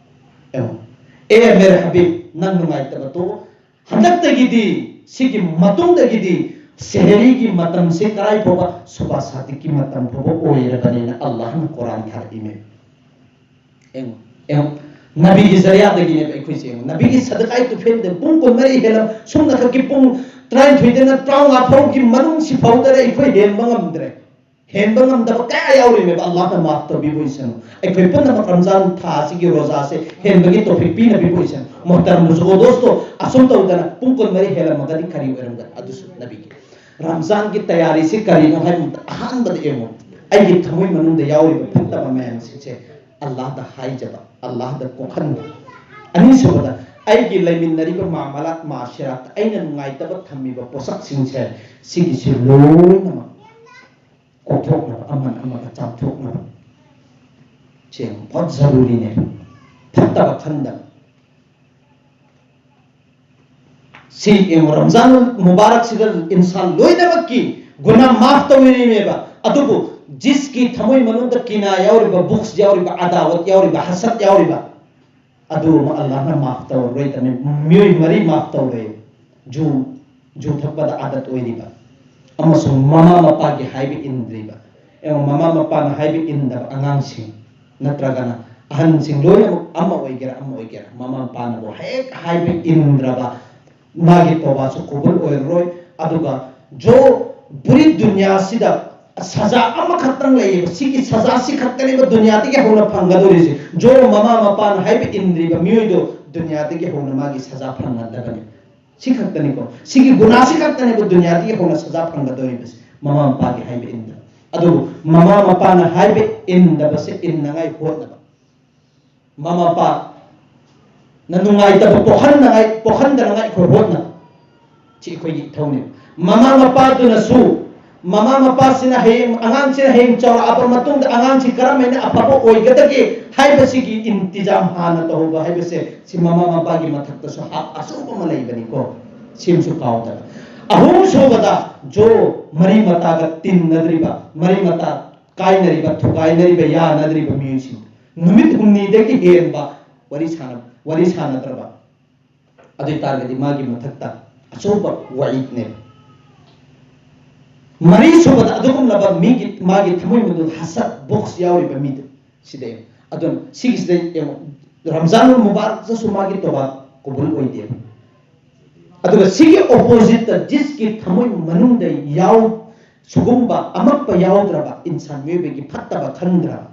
ꯌꯦꯡꯉꯣ, "ꯑꯦ ꯃꯦꯔꯦ ꯍꯕꯤꯕ, ꯅꯪ ꯅꯨꯡꯉꯥꯏꯇꯕ ꯇꯣꯛꯑꯣ, ꯍꯟꯗꯛꯇꯒꯤꯗꯤ, ꯁꯤꯒꯤ ꯃꯇꯨꯡꯗꯒꯤꯗꯤ ꯁꯦꯍꯔꯤꯒꯤ ꯃꯇꯝꯁꯦ ꯀꯔꯥꯏ ꯐꯥꯎꯕ? ꯁꯨꯕꯥ ꯁꯥꯗꯤꯛꯀꯤ ꯃꯇꯝ ꯐꯥꯎꯕ ꯑꯣꯏꯔꯕꯅꯤꯅ ꯑꯜꯂꯥꯍꯅ ꯀꯨꯔꯥꯟ ꯊꯥꯔꯛꯏꯅꯦ꯫ ꯌꯦꯡꯉꯨ, ꯌꯦꯡꯉꯨ, ꯅꯕꯤꯒꯤ ꯖꯔꯤꯌꯥꯗꯒꯤꯅꯦꯕ ꯑꯩꯈꯣꯏꯁꯦ꯫ ꯌꯦꯡꯉꯨ, ꯅꯕꯤꯒꯤ ꯁꯗꯀꯥꯏ ꯇꯨꯐꯦꯜꯗ ꯄꯨꯡ ꯀꯨꯟꯃꯔꯤ ꯍꯦꯜꯂꯝ, ꯁꯨꯝꯅꯈꯛꯀꯤ ꯄꯨꯡ ꯇꯔꯥꯅꯤꯊꯣꯏꯗꯅ ꯇꯔꯥꯃꯉꯥ ꯐꯥꯎꯒꯤ ꯃꯅꯨꯡꯁꯤ ꯐꯥꯎꯗꯅ ꯑꯩꯈꯣꯏ ꯍꯦꯟꯕ ꯉꯝꯗ꯭ꯔꯦ꯫ ꯍꯦꯟꯕ ꯉꯝꯗꯕ ꯀꯌꯥ ꯌꯥꯎꯔꯤꯃꯦꯕ꯫ ꯑꯜꯂꯥꯍꯅ ꯃꯥꯐ ꯇꯧꯕꯤꯕ ꯑꯣꯏꯁꯅꯨ꯫ ꯑꯩꯈꯣꯏ ꯄꯨꯝꯅꯃꯛ ꯔꯝꯖꯥꯟ ꯊꯥ ꯑꯁꯤꯒꯤ ꯔꯣꯖꯥꯁꯦ ꯍꯦꯟꯕꯒꯤ ꯇꯣꯐꯤꯛ ꯄꯤꯅꯕꯤꯕ ꯑꯣꯏꯁꯅꯨ꯫ ꯃꯣꯍꯇꯔꯝ ꯕꯨꯖꯨꯔꯒ ꯗꯣꯁꯇꯣ, ꯑꯁꯨꯝ ꯇꯧꯗꯅ ꯄꯨꯡ ꯀꯨꯟꯃꯔꯤ ꯍꯦꯜꯂꯝꯃꯒꯗꯤ ꯀꯔꯤ ꯑꯣꯏꯔꯝꯒꯅꯤ? ꯑꯗꯨꯁꯨ ꯅꯕꯤꯒꯤ ꯔꯝꯖꯥꯟꯒꯤ ꯇꯌꯥꯔꯤꯁꯤ ꯀꯔꯤꯅꯣ ꯍꯥꯏꯕ ꯃꯇꯝꯗ, ꯑꯍꯥꯟꯕꯗ ꯌꯦꯡꯉꯨ, ꯑꯩꯒꯤ ꯊꯃꯣꯏ ꯃꯅꯨꯡꯗ ꯌꯥꯎꯔꯤꯕ ꯐꯠꯇꯕ ꯃꯌꯥꯝꯁꯤꯡꯁꯦ ꯑꯜꯂꯥꯍꯗ ꯍꯥꯏꯖꯕ, ꯑꯜꯂꯥꯍꯗ ꯀꯣꯛꯍꯟꯕ꯫ ꯑꯅꯤꯁꯨꯕꯗ, ꯑꯩꯒꯤ ꯂꯩꯃꯤꯟꯅꯔꯤꯕ ꯃꯥꯃꯂꯥꯠ ꯃꯥꯁꯤꯔꯥꯠꯇ ꯑꯩꯅ ꯅꯨꯡꯉꯥꯏꯇꯕ ꯊꯝꯃꯤꯕ ꯄꯣꯠꯁꯛꯁꯤꯡꯁꯦ, ꯁꯤꯒꯤꯁꯦ ꯂꯣꯏꯅꯃꯛ ꯀꯣꯛꯊꯣꯛꯅꯕ, ꯑꯃꯅ ꯑꯃꯒ ꯆꯥꯝꯊꯣꯛꯅꯕ꯫ ꯁꯤ ꯌꯥꯝ ꯕꯍꯨꯠ ꯖꯔꯨꯔꯤꯅꯦ꯫ ꯐꯠꯇꯕ ꯈꯟꯗꯕ꯫ ꯁꯤ ꯌꯦꯡꯉꯨ, ꯔꯝꯖꯥꯟ ꯃꯨꯕꯥꯔꯛꯁꯤꯗ ꯏꯟꯁꯥꯟ ꯂꯣꯏꯅꯃꯛꯀꯤ ꯒꯨꯅꯥ ꯃꯥꯐ ꯇꯧꯔꯤꯅꯦꯕ꯫ ꯑꯗꯨꯕꯨ ꯖꯤꯁꯀꯤ ꯊꯃꯣꯏ ꯃꯅꯨꯡꯗ ꯀꯤꯅꯥ ꯌꯥꯎꯔꯤꯕ, ꯕꯨꯛꯁ ꯌꯥꯎꯔꯤꯕ, ꯑꯗꯥꯋꯠ ꯌꯥꯎꯔꯤꯕ, ꯍꯁꯠ ꯌꯥꯎꯔꯤꯕ, ꯑꯗꯨ ꯑꯃ ꯑꯜꯂꯥꯍꯅ ꯃꯥꯐ ꯇꯧꯔꯔꯣꯏꯗꯕꯅꯤ꯫ ꯃꯤꯑꯣꯏ ꯃꯔꯤ ꯃꯥꯐ ꯇꯧꯔꯦ꯫ ꯖꯨ, ꯖꯨ ꯊꯛꯄꯗ ꯑꯥꯗꯠ ꯑꯣꯏꯔꯤꯕ ꯑꯃꯁꯨꯡ ꯃꯃꯥ ꯃꯄꯥꯒꯤ ꯍꯥꯏꯕ ꯏꯟꯗ꯭ꯔꯤꯕ꯫ ꯌꯦꯡꯉꯨ, ꯃꯃꯥ ꯃꯄꯥꯅ ꯍꯥꯏꯕ ꯏꯟꯗꯕ ꯑꯉꯥꯡꯁꯤꯡ, ꯅꯠꯇ꯭ꯔꯒꯅ ꯑꯍꯟꯁꯤꯡ ꯂꯣꯏꯅꯃꯛ, ꯑꯃ ꯑꯣꯏꯒꯦꯔꯥ ꯑꯃ ꯑꯣꯏꯒꯦꯔꯥ, ꯃꯃꯥ ꯃꯄꯥꯅꯕꯨ ꯍꯦꯛ ꯍꯥꯏꯕ ꯏꯟꯗ꯭ꯔꯕ, ꯃꯥꯒꯤ ꯇꯣꯕꯥꯁꯨ ꯀꯨꯕꯨꯜ ꯑꯣꯏꯔꯔꯣꯏ꯫ ꯑꯗꯨꯒ ꯖꯣ ꯄꯨꯔꯤ ꯗꯨꯅꯤꯌꯥꯁꯤꯗ ꯁꯖꯥ ꯑꯃꯈꯛꯇꯪ ꯂꯩꯌꯦꯕ꯫ ꯁꯤꯒꯤ ꯁꯖꯥꯁꯤ ꯈꯛꯇꯅꯦꯕ ꯗꯨꯅꯤꯌꯥꯗꯒꯤ ꯍꯧꯅ ꯐꯪꯒꯗꯧꯔꯤꯁꯦ꯫ ꯖꯣ ꯃꯃꯥ ꯃꯄꯥꯅ ꯍꯥꯏꯕ ꯏꯟꯗ꯭ꯔꯤꯕ ꯃꯤꯑꯣꯏꯗꯣ ꯗꯨꯅꯤꯌꯥꯗꯒꯤ ꯍꯧꯅ ꯃꯥꯒꯤ ꯁꯖꯥ ꯐꯪꯒꯗꯕꯅꯤ꯫ ꯁꯤ ꯈꯛꯇꯅꯤꯀꯣ, ꯁꯤꯒꯤ ꯒꯨꯅꯥꯁꯤ ꯈꯛꯇꯅꯦꯕ ꯗꯨꯅꯤꯌꯥꯗꯒꯤ ꯍꯧꯅ ꯁꯖꯥ ꯐꯪꯒꯗꯧꯔꯤꯕꯁꯦ, ꯃꯃꯥ ꯃꯄꯥꯒꯤ ꯍꯥꯏꯕ ꯏꯟꯗꯕ꯫ ꯑꯗꯨꯕꯨ ꯃꯃꯥ ꯃꯄꯥꯅ ꯍꯥꯏꯕ ꯏꯟꯗꯕꯁꯦ ꯏꯟꯅꯉꯥꯏ ꯍꯣꯠꯅꯕ, ꯃꯃꯥ ꯃꯄꯥꯅ ꯅꯨꯡꯉꯥꯏꯇꯕ ꯄꯣꯛꯍꯟꯅꯉꯥꯏ, ꯄꯣꯛꯍꯟꯗꯅꯉꯥꯏ ꯑꯩꯈꯣꯏ ꯍꯣꯠꯅꯕ, ꯁꯤ ꯑꯩꯈꯣꯏꯒꯤ ꯏꯊꯧꯅꯦꯕ꯫ ꯃꯃꯥ ꯃꯄꯥꯗꯨꯅꯁꯨ, ꯃꯃꯥ ꯃꯄꯥꯁꯤꯅ ꯍꯌꯦꯡ, ꯑꯉꯥꯡꯁꯤꯅ ꯍꯌꯦꯡ ꯆꯥꯎꯔꯛꯑꯕ ꯃꯇꯨꯡꯗ ꯑꯉꯥꯡꯁꯤ ꯀꯔꯝꯍꯥꯏꯅ ꯑꯐꯕ ꯑꯣꯏꯒꯗꯒꯦ ꯍꯥꯏꯕꯁꯤꯒꯤ ꯏꯟꯇꯤꯖꯥꯝ ꯍꯥꯟꯅ ꯇꯧꯍꯧꯕ ꯍꯥꯏꯕꯁꯦ, ꯁꯤ ꯃꯃꯥ ꯃꯄꯥꯒꯤ ꯃꯊꯛꯇꯁꯨ ꯍꯥꯞ ꯑꯆꯧꯕ ꯑꯃ ꯂꯩꯕꯅꯤꯀꯣ꯫ ꯁꯤꯃꯁꯨ ꯀꯥꯎꯗꯕ꯫ ꯑꯍꯨꯝ ꯁꯨꯕꯗ, ꯖꯣ ꯃꯔꯤ ꯃꯇꯥꯒ ꯇꯤꯟꯅꯗ꯭ꯔꯤꯕ, ꯃꯔꯤ ꯃꯇꯥ ꯀꯥꯏꯅꯔꯤꯕ, ꯊꯨꯒꯥꯏꯅꯔꯤꯕ, ꯌꯥꯅꯗ꯭ꯔꯤꯕ ꯃꯤꯑꯣꯏꯁꯤꯡ, ꯅꯨꯃꯤꯠ ꯍꯨꯝꯅꯤꯗꯒꯤ ꯍꯦꯟꯕ ꯋꯥꯔꯤ ꯁꯥꯟꯅ-, ꯋꯥꯔꯤ ꯁꯥꯟꯅꯗ꯭ꯔꯕ, ꯑꯗꯨ ꯑꯣꯏꯇꯥꯔꯒꯗꯤ ꯃꯥꯒꯤ ꯃꯊꯛꯇ ꯑꯆꯧꯕ ꯋꯥꯏꯠꯅꯦꯕ꯫ ꯃꯔꯤ ꯁꯨꯕꯗ ꯑꯗꯨꯒꯨꯝꯂꯕ ꯃꯤꯒꯤ, ꯃꯥꯒꯤ ꯊꯃꯣꯏ ꯃꯅꯨꯡꯗ ꯍꯁꯠ, ꯕꯨꯒ꯭ꯁ ꯌꯥꯎꯔꯤꯕ ꯃꯤꯗꯨ ꯁꯤꯗ ꯌꯦꯡꯉꯨ꯫ ꯑꯗꯨꯅ ꯁꯤꯒꯤꯁꯤꯗ ꯌꯦꯡꯉꯨ, ꯔꯝꯖꯥꯟ ꯃꯨꯕꯥꯔꯛꯇꯁꯨ ꯃꯥꯒꯤ ꯇꯣꯕꯥ ꯀꯕꯨꯜ ꯑꯣꯏꯗꯦꯕ꯫ ꯑꯗꯨꯒ ꯁꯤꯒꯤ ꯑꯣꯄꯣꯖꯤꯠꯇ, ꯖꯤꯁꯀꯤ ꯊꯃꯣꯏ ꯃꯅꯨꯡꯗ ꯌꯥꯎ, ꯁꯤꯒꯨꯝꯕ ꯑꯃꯛꯄ ꯌꯥꯎꯗ꯭ꯔꯕ ꯏꯟꯁꯥꯟ, ꯃꯤꯑꯣꯏꯕꯒꯤ ꯐꯠꯇꯕ ꯈꯟꯗ꯭ꯔꯕ,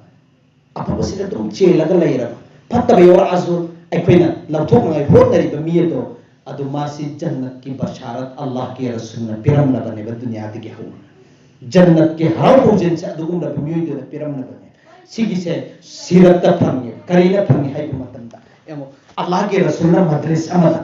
ꯑꯐꯕꯁꯤꯗ ꯑꯗꯨꯝ ꯆꯦꯜꯂꯒ ꯂꯩꯔꯕ, ꯐꯠꯇꯕ ꯌꯧꯔꯛꯑꯁꯨ ꯑꯩꯈꯣꯏꯅ ꯂꯧꯊꯣꯛꯅꯉꯥꯏ ꯍꯣꯠꯅꯔꯤꯕ ꯃꯤ ꯑꯗꯣ, ꯑꯗꯨ ꯃꯥꯁꯤ ꯖꯟꯅꯠꯀꯤ ꯕꯁꯥꯔꯠ ꯑꯜꯂꯥꯍꯒꯤ ꯔꯁꯨꯜꯅ ꯄꯤꯔꯝꯂꯕꯅꯦꯕ ꯗꯨꯅꯤꯌꯥꯗꯒꯤ ꯍꯧꯅ꯫ ꯖꯟꯅꯠꯀꯤ ꯍꯔꯥꯎ ꯈꯣꯡꯖꯦꯜꯁꯦ ꯑꯗꯨꯒꯨꯝꯂꯕ ꯃꯤꯑꯣꯏꯗꯨꯅ ꯄꯤꯔꯝꯂꯕꯅꯦ꯫ ꯁꯤꯒꯤꯁꯦ ꯁꯤꯔꯠꯇ ꯐꯪꯉꯦ꯫ ꯀꯔꯤꯅ ꯐꯪꯉꯤ ꯍꯥꯏꯕ ꯃꯇꯝꯗ, ꯌꯦꯡꯉꯣ, ꯑꯜꯂꯥꯍꯒꯤ ꯔꯁꯨꯜꯅ ꯃꯖꯂꯤꯁ ꯑꯃꯗ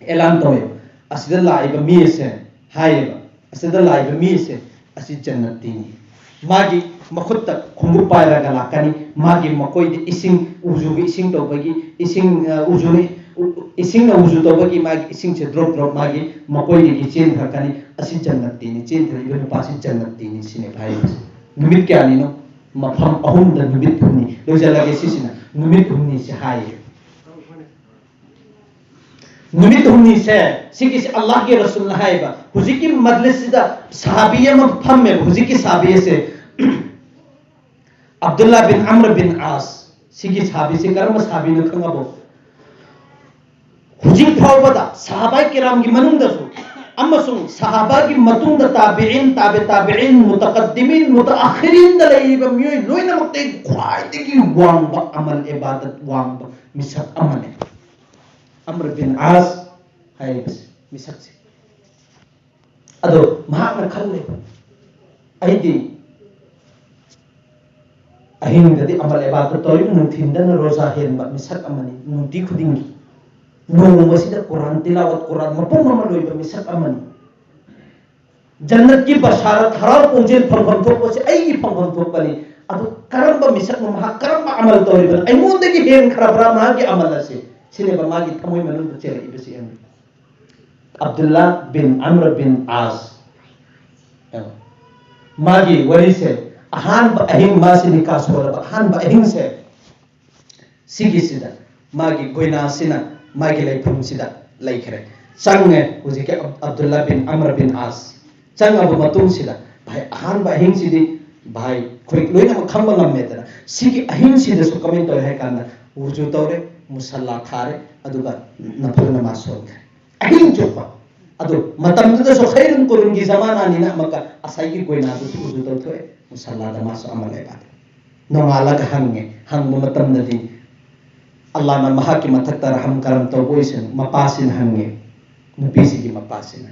ꯑꯦꯂꯥꯟ ꯇꯧꯋꯦꯕ, ꯑꯁꯤꯗ ꯂꯥꯛꯏꯕ ꯃꯤ ꯑꯁꯦ, ꯍꯥꯏꯌꯦꯕ, ꯑꯁꯤꯗ ꯂꯥꯛꯏꯕ ꯃꯤ ꯑꯁꯦ ꯑꯁꯤ ꯖꯟꯅꯠꯇꯤꯅꯤ꯫ ꯃꯥꯒꯤ ꯃꯈꯨꯠꯇ ꯈꯣꯡꯎꯞ ꯄꯥꯏꯔꯒ ꯂꯥꯛꯀꯅꯤ, ꯃꯥꯒꯤ ꯃꯀꯣꯏꯗ ꯏꯁꯤꯡ, ꯎꯖꯨꯒꯤ ꯏꯁꯤꯡ ꯇꯧꯕꯒꯤ ꯏꯁꯤꯡ, ꯑ, ꯎꯖꯨ, ꯎ-, ꯏꯁꯤꯡꯅ ꯎꯖꯨ ꯇꯧꯕꯒꯤ ꯃꯥꯒꯤ ꯏꯁꯤꯡꯁꯦ ꯗ꯭ꯔꯣꯞ ꯗ꯭ꯔꯣꯞ ꯃꯥꯒꯤ ꯃꯀꯣꯏꯗꯒꯤ ꯆꯦꯟꯊꯔꯛꯀꯅꯤ꯫ ꯑꯁꯤ ꯖꯟꯅꯠꯇꯤꯅꯤ꯫ ꯆꯦꯟꯊꯔꯛꯏꯕ ꯅꯨꯄꯥꯁꯤ ꯖꯟꯅꯠꯇꯤꯅꯤ ꯁꯤꯅꯦꯕ ꯍꯥꯏꯔꯤꯕꯁꯦ꯫ ꯅꯨꯃꯤꯠ ꯀꯌꯥꯅꯤꯅꯣ? ꯃꯐꯝ ꯑꯍꯨꯝꯗ ꯅꯨꯃꯤꯠ ꯍꯨꯝꯅꯤ꯫ ꯂꯣꯏꯁꯤꯜꯂꯒꯦ ꯁꯤꯁꯤꯅ, ꯅꯨꯃꯤꯠ ꯍꯨꯝꯅꯤꯁꯦ ꯍꯥꯏꯌꯦ꯫ ꯅꯨꯃꯤꯠ ꯍꯨꯝꯅꯤꯁꯦ, ꯁꯤꯒꯤꯁꯦ ꯑꯜꯂꯥꯍꯒꯤ ꯔꯁꯨꯜꯅ ꯍꯥꯏꯌꯦꯕ꯫ ꯍꯧꯖꯤꯛꯀꯤ ꯃꯖꯂꯤꯁꯁꯤꯗ ꯁꯍꯥꯕꯤ ꯑꯃ ꯐꯝꯃꯦꯕ꯫ ꯍꯧꯖꯤꯛꯀꯤ ꯁꯍꯥꯕꯤ ꯑꯁꯦ ꯑꯕꯗꯨꯜꯂꯥ ꯕꯤꯟ ꯑꯝꯔ ꯕꯤꯟ ꯑꯥꯁ꯫ ꯁꯤꯒꯤ ꯁꯍꯥꯕꯤꯁꯦ ꯀꯔꯝꯕ ꯁꯍꯥꯕꯤꯅꯣ ꯈꯪꯉꯕꯣ? ꯍꯧꯖꯤꯛ ꯐꯥꯎꯕꯗ ꯁꯍꯥꯕꯥꯏ ꯀꯤꯔꯥꯝꯒꯤ ꯃꯅꯨꯡꯗꯁꯨ ꯑꯃꯁꯨꯡ ꯁꯍꯥꯕꯥꯒꯤ ꯃꯇꯨꯡꯗ ꯇꯥꯕꯤꯏꯟ, ꯇꯥꯕꯤ ꯇꯥꯕꯤꯏꯟ, ꯃꯨꯇꯀꯗꯤꯃꯤꯟ, ꯃꯨꯇꯑꯈꯤꯔꯤꯟꯗ ꯂꯩꯔꯤꯕ ꯃꯤꯑꯣꯏ ꯂꯣꯏꯅꯃꯛꯇꯒꯤ ꯈ꯭ꯋꯥꯏꯗꯒꯤ ꯋꯥꯡꯕ ꯑꯃꯜ ꯏꯕꯥꯗꯠ ꯋꯥꯡꯕ ꯃꯤꯁꯛ ꯑꯃꯅꯤ꯫ ꯑꯝꯔ ꯕꯤꯟ ꯑꯥꯁ ꯍꯥꯏꯔꯤꯕꯁꯦ, ꯃꯤꯁꯛꯁꯦ꯫ ꯑꯗꯣ ꯃꯍꯥꯛꯅ ꯈꯜꯂꯦ, "ꯑꯩꯗꯤ ꯑꯍꯤꯡꯗꯗꯤ ꯑꯃꯜ ꯏꯕꯥꯗꯠ ꯇꯧꯏ, ꯅꯨꯡꯊꯤꯟꯗꯅ ꯔꯣꯖꯥ ꯍꯦꯟꯕ ꯃꯤꯁꯛ ꯑꯃꯅꯤ, ꯅꯨꯡꯇꯤ ꯈꯨꯗꯤꯡꯒꯤ꯫ ꯅꯣꯡꯃꯁꯤꯗ ꯀꯨꯔꯥꯟ ꯇꯤꯂꯥꯋꯠ, ꯀꯨꯔꯥꯟ ꯃꯄꯨꯝ ꯑꯃ ꯂꯣꯏꯕ ꯃꯤꯁꯛ ꯑꯃꯅꯤ꯫ ꯖꯟꯅꯠꯀꯤ ꯕꯁꯥꯔꯠ, ꯍꯔꯥꯎ ꯈꯣꯡꯖꯦꯜ ꯐꯪꯐꯝ ꯊꯣꯛꯄꯁꯦ ꯑꯩꯒꯤ ꯐꯪꯐꯝ ꯊꯣꯛꯄꯅꯤ꯫ ꯑꯗꯨ ꯀꯔꯝꯕ ꯃꯤꯁꯛꯅꯣ, ꯃꯍꯥꯛ ꯀꯔꯝꯕ ꯑꯃꯜ ꯇꯧꯔꯤꯕꯅꯣ? ꯑꯩꯉꯣꯟꯗꯒꯤ ꯍꯦꯟꯈ꯭ꯔꯕ꯭ꯔꯥ ꯃꯥꯒꯤ ꯑꯃꯜ ꯑꯁꯦ?" ꯁꯤꯅꯦꯕ ꯃꯥꯒꯤ ꯊꯃꯣꯏ ꯃꯅꯨꯡꯗ ꯆꯦꯜꯂꯛꯏꯕꯁꯦ꯫ ꯌꯦꯡꯉꯨ꯫ ꯑꯕꯗꯨꯜꯂꯥ ꯕꯤꯟ ꯑꯝꯔ ꯕꯤꯟ ꯑꯥꯁ꯫ ꯌꯦꯡꯉꯨ꯫ ꯃꯥꯒꯤ ꯋꯥꯔꯤꯁꯦ, ꯑꯍꯥꯟꯕ ꯑꯍꯤꯡ, ꯃꯥꯁꯤ ꯅꯤꯀꯥ ꯁꯣꯜꯂꯕ ꯑꯍꯥꯟꯕ ꯑꯍꯤꯡꯁꯦ, ꯁꯤꯒꯤꯁꯤꯗ ꯃꯥꯒꯤ ꯒꯣꯏꯅꯥꯁꯤꯅ ꯃꯥꯒꯤ ꯂꯩꯐꯝꯁꯤꯗ ꯂꯩꯈ꯭ꯔꯦ꯫ ꯆꯪꯉꯦ ꯍꯧꯖꯤꯛꯀꯤ ꯑꯕ-, ꯑꯕꯗꯨꯜꯂꯥ ꯕꯤꯟ ꯑꯝꯔ ꯕꯤꯟ ꯑꯥꯁ꯫ ꯆꯪꯉꯕ ꯃꯇꯨꯡꯁꯤꯗ, ꯚꯥꯏ, ꯑꯍꯥꯟꯕ ꯑꯍꯤꯡꯁꯤꯗꯤ, ꯚꯥꯏ, ꯑꯩꯈꯣꯏ ꯂꯣꯏꯅꯃꯛ ꯈꯪꯕ ꯉꯝꯃꯦꯗꯅ, ꯁꯤꯒꯤ ꯑꯍꯤꯡꯁꯤꯗꯁꯨ ꯀꯃꯥꯏꯅ ꯇꯧꯔꯦ ꯍꯥꯏ ꯀꯥꯟꯗ, ꯋꯨꯖꯨ ꯇꯧꯔꯦ, ꯃꯨꯁꯜꯂꯥ ꯊꯥꯔꯦ, ꯑꯗꯨꯒ ꯅꯐꯜ ꯅꯃꯥꯖ ꯁꯣꯟꯈ꯭ꯔꯦ꯫ ꯑꯍꯤꯡ ꯆꯨꯞꯄ꯫ ꯑꯗꯨ ꯃꯇꯝꯗꯨꯗꯁꯨ ꯈꯩꯔꯨꯟ ꯀꯨꯔꯨꯟꯒꯤ ꯖꯃꯥꯅꯥꯅꯤꯅ ꯑꯃꯨꯛꯀ ꯉꯁꯥꯏꯒꯤ ꯀꯣꯏꯅꯥꯗꯨꯁꯨ ꯋꯨꯖꯨ ꯇꯧꯊꯣꯛꯑꯦ, ꯃꯨꯁꯜꯂꯥꯗ ꯃꯥꯁꯨ ꯑꯃ ꯂꯩꯕ꯫ ꯅꯣꯡꯉꯥꯜꯂꯒ ꯍꯪꯉꯦ꯫ ꯍꯪꯕ ꯃꯇꯝꯗꯗꯤ ꯑꯜꯂꯥꯍꯅ ꯃꯍꯥꯛꯀꯤ ꯃꯊꯛꯇ ꯔꯍꯝ ꯀꯔꯝ ꯇꯧꯕ ꯑꯣꯏꯁꯅꯨ, ꯃꯄꯥꯁꯤꯅ ꯍꯪꯉꯦ, ꯅꯨꯄꯤꯁꯤꯒꯤ ꯃꯄꯥꯁꯤꯅ꯫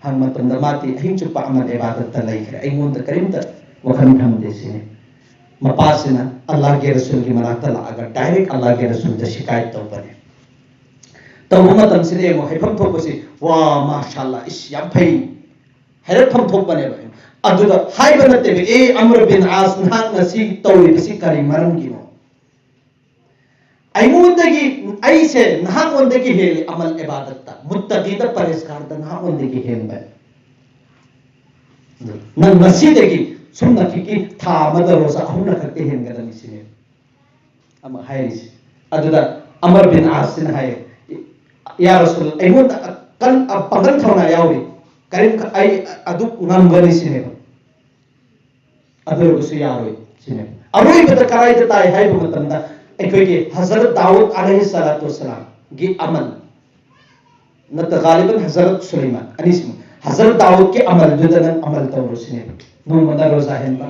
ꯍꯪꯕ ꯃꯇꯝꯗ ꯃꯥꯗꯤ ꯑꯍꯤꯡ ꯆꯨꯞꯄ ꯑꯃꯜ ꯏꯕꯥꯗꯠꯇ ꯂꯩꯈ꯭ꯔꯦ, ꯑꯩꯉꯣꯟꯗ ꯀꯔꯤꯝꯇ ꯋꯥꯈꯜ ꯊꯝꯗꯦ ꯁꯤꯅꯤ꯫ ꯃꯄꯥꯁꯤꯅ ꯑꯜꯂꯥꯍꯒꯤ ꯔꯁꯨꯜꯒꯤ ꯃꯅꯥꯛꯇ ꯂꯥꯛꯑꯒ ꯗꯥꯏꯔꯦꯛ ꯑꯜꯂꯥꯍꯒꯤ ꯔꯁꯨꯜꯗ ꯁꯤꯀꯥꯌꯠ ꯇꯧꯕꯅꯦ꯫ ꯇꯧꯕ ꯃꯇꯝꯁꯤꯗ ꯌꯦꯡꯉꯣ, ꯍꯥꯏꯐꯝ ꯊꯣꯛꯄꯁꯤ, "ꯋꯥ, ꯃꯥꯁꯥꯜꯂꯥ, ꯏꯁ, ꯌꯥꯝ ꯐꯩ" ꯍꯥꯏꯔꯛꯐꯝ ꯊꯣꯛꯄꯅꯦꯕ꯫ ꯑꯗꯨꯗ ꯍꯥꯏꯕ ꯅꯠꯇꯦꯕ, "ꯑꯦ ꯑꯃꯔ ꯕꯤꯟ ꯑꯥꯁ, ꯅꯍꯥꯛꯅ ꯁꯤ ꯇꯧꯔꯤꯕꯁꯤ ꯀꯔꯤ ꯃꯔꯝꯒꯤꯅꯣ? ꯑꯩꯉꯣꯟꯗꯒꯤ, ꯑꯩꯁꯦ ꯅꯍꯥꯛꯉꯣꯟꯗꯒꯤ ꯍꯦꯜꯂꯤ ꯑꯃꯜ ꯏꯕꯥꯗꯠꯇ, ꯃꯨꯠꯇꯕꯤꯗ, ꯄꯔꯍꯦꯖꯒꯥꯔꯗ ꯅꯍꯥꯛꯉꯣꯟꯗꯒꯤ ꯍꯦꯟꯕꯅꯤ꯫ ꯅꯪ ꯉꯁꯤꯗꯒꯤ ꯁꯨꯝꯅ ꯈꯤꯛꯀꯤ ꯊꯥ ꯑꯃꯗ ꯔꯣꯖꯥ ꯑꯍꯨꯝꯂꯛ ꯈꯛꯇ ꯍꯦꯟꯒꯗꯕꯅꯤ" ꯁꯤꯅꯦ ꯑꯃ ꯍꯥꯏꯔꯤꯁꯦ꯫ ꯑꯗꯨꯗ ꯑꯃꯔ ꯕꯤꯟ ꯑꯥꯁꯁꯤꯅ ꯍꯥꯏꯌꯦ, "ꯌꯥ ꯔꯁꯨꯜ, ꯑꯩꯉꯣꯟꯗ ꯑꯀꯟ-, ꯑ, ꯄꯥꯡꯒꯜ ꯊꯧꯅꯥ ꯌꯥꯎꯔꯤ, ꯀꯔꯤꯝ ꯈ-, ꯑꯩ ꯑꯗꯨ ꯉꯝꯒꯅꯤ" ꯁꯤꯅꯦꯕ꯫ ꯑꯗꯨ ꯑꯣꯏꯔꯒꯁꯨ ꯌꯥꯔꯣꯏ ꯁꯤꯅꯦꯕ꯫ ꯑꯔꯣꯏꯕꯗ ꯀꯗꯥꯏꯗ ꯇꯥꯏ ꯍꯥꯏꯕ ꯃꯇꯝꯗ, ꯑꯩꯈꯣꯏꯒꯤ ꯍꯖꯔꯠ ꯗꯥꯎꯗ ꯑꯂꯩꯍꯤ ꯁꯂꯥꯇꯨ ꯋꯁꯁꯂꯥꯝꯒꯤ ꯑꯃꯜ, ꯅꯠꯇ, ꯒꯥꯂꯤꯕꯟ ꯍꯖꯔꯠ ꯁꯨꯂꯩꯃꯥꯟ, ꯑꯅꯤꯁꯤꯃꯛ꯫ ꯍꯖꯔꯠ ꯗꯥꯎꯗꯀꯤ ꯑꯃꯜꯗꯨꯗ ꯅꯪ ꯑꯃꯜ ꯇꯧꯔꯣ ꯁꯤꯅꯦꯕ꯫ ꯅꯣꯡꯃꯅ ꯔꯣꯖꯥ ꯍꯦꯟꯕ,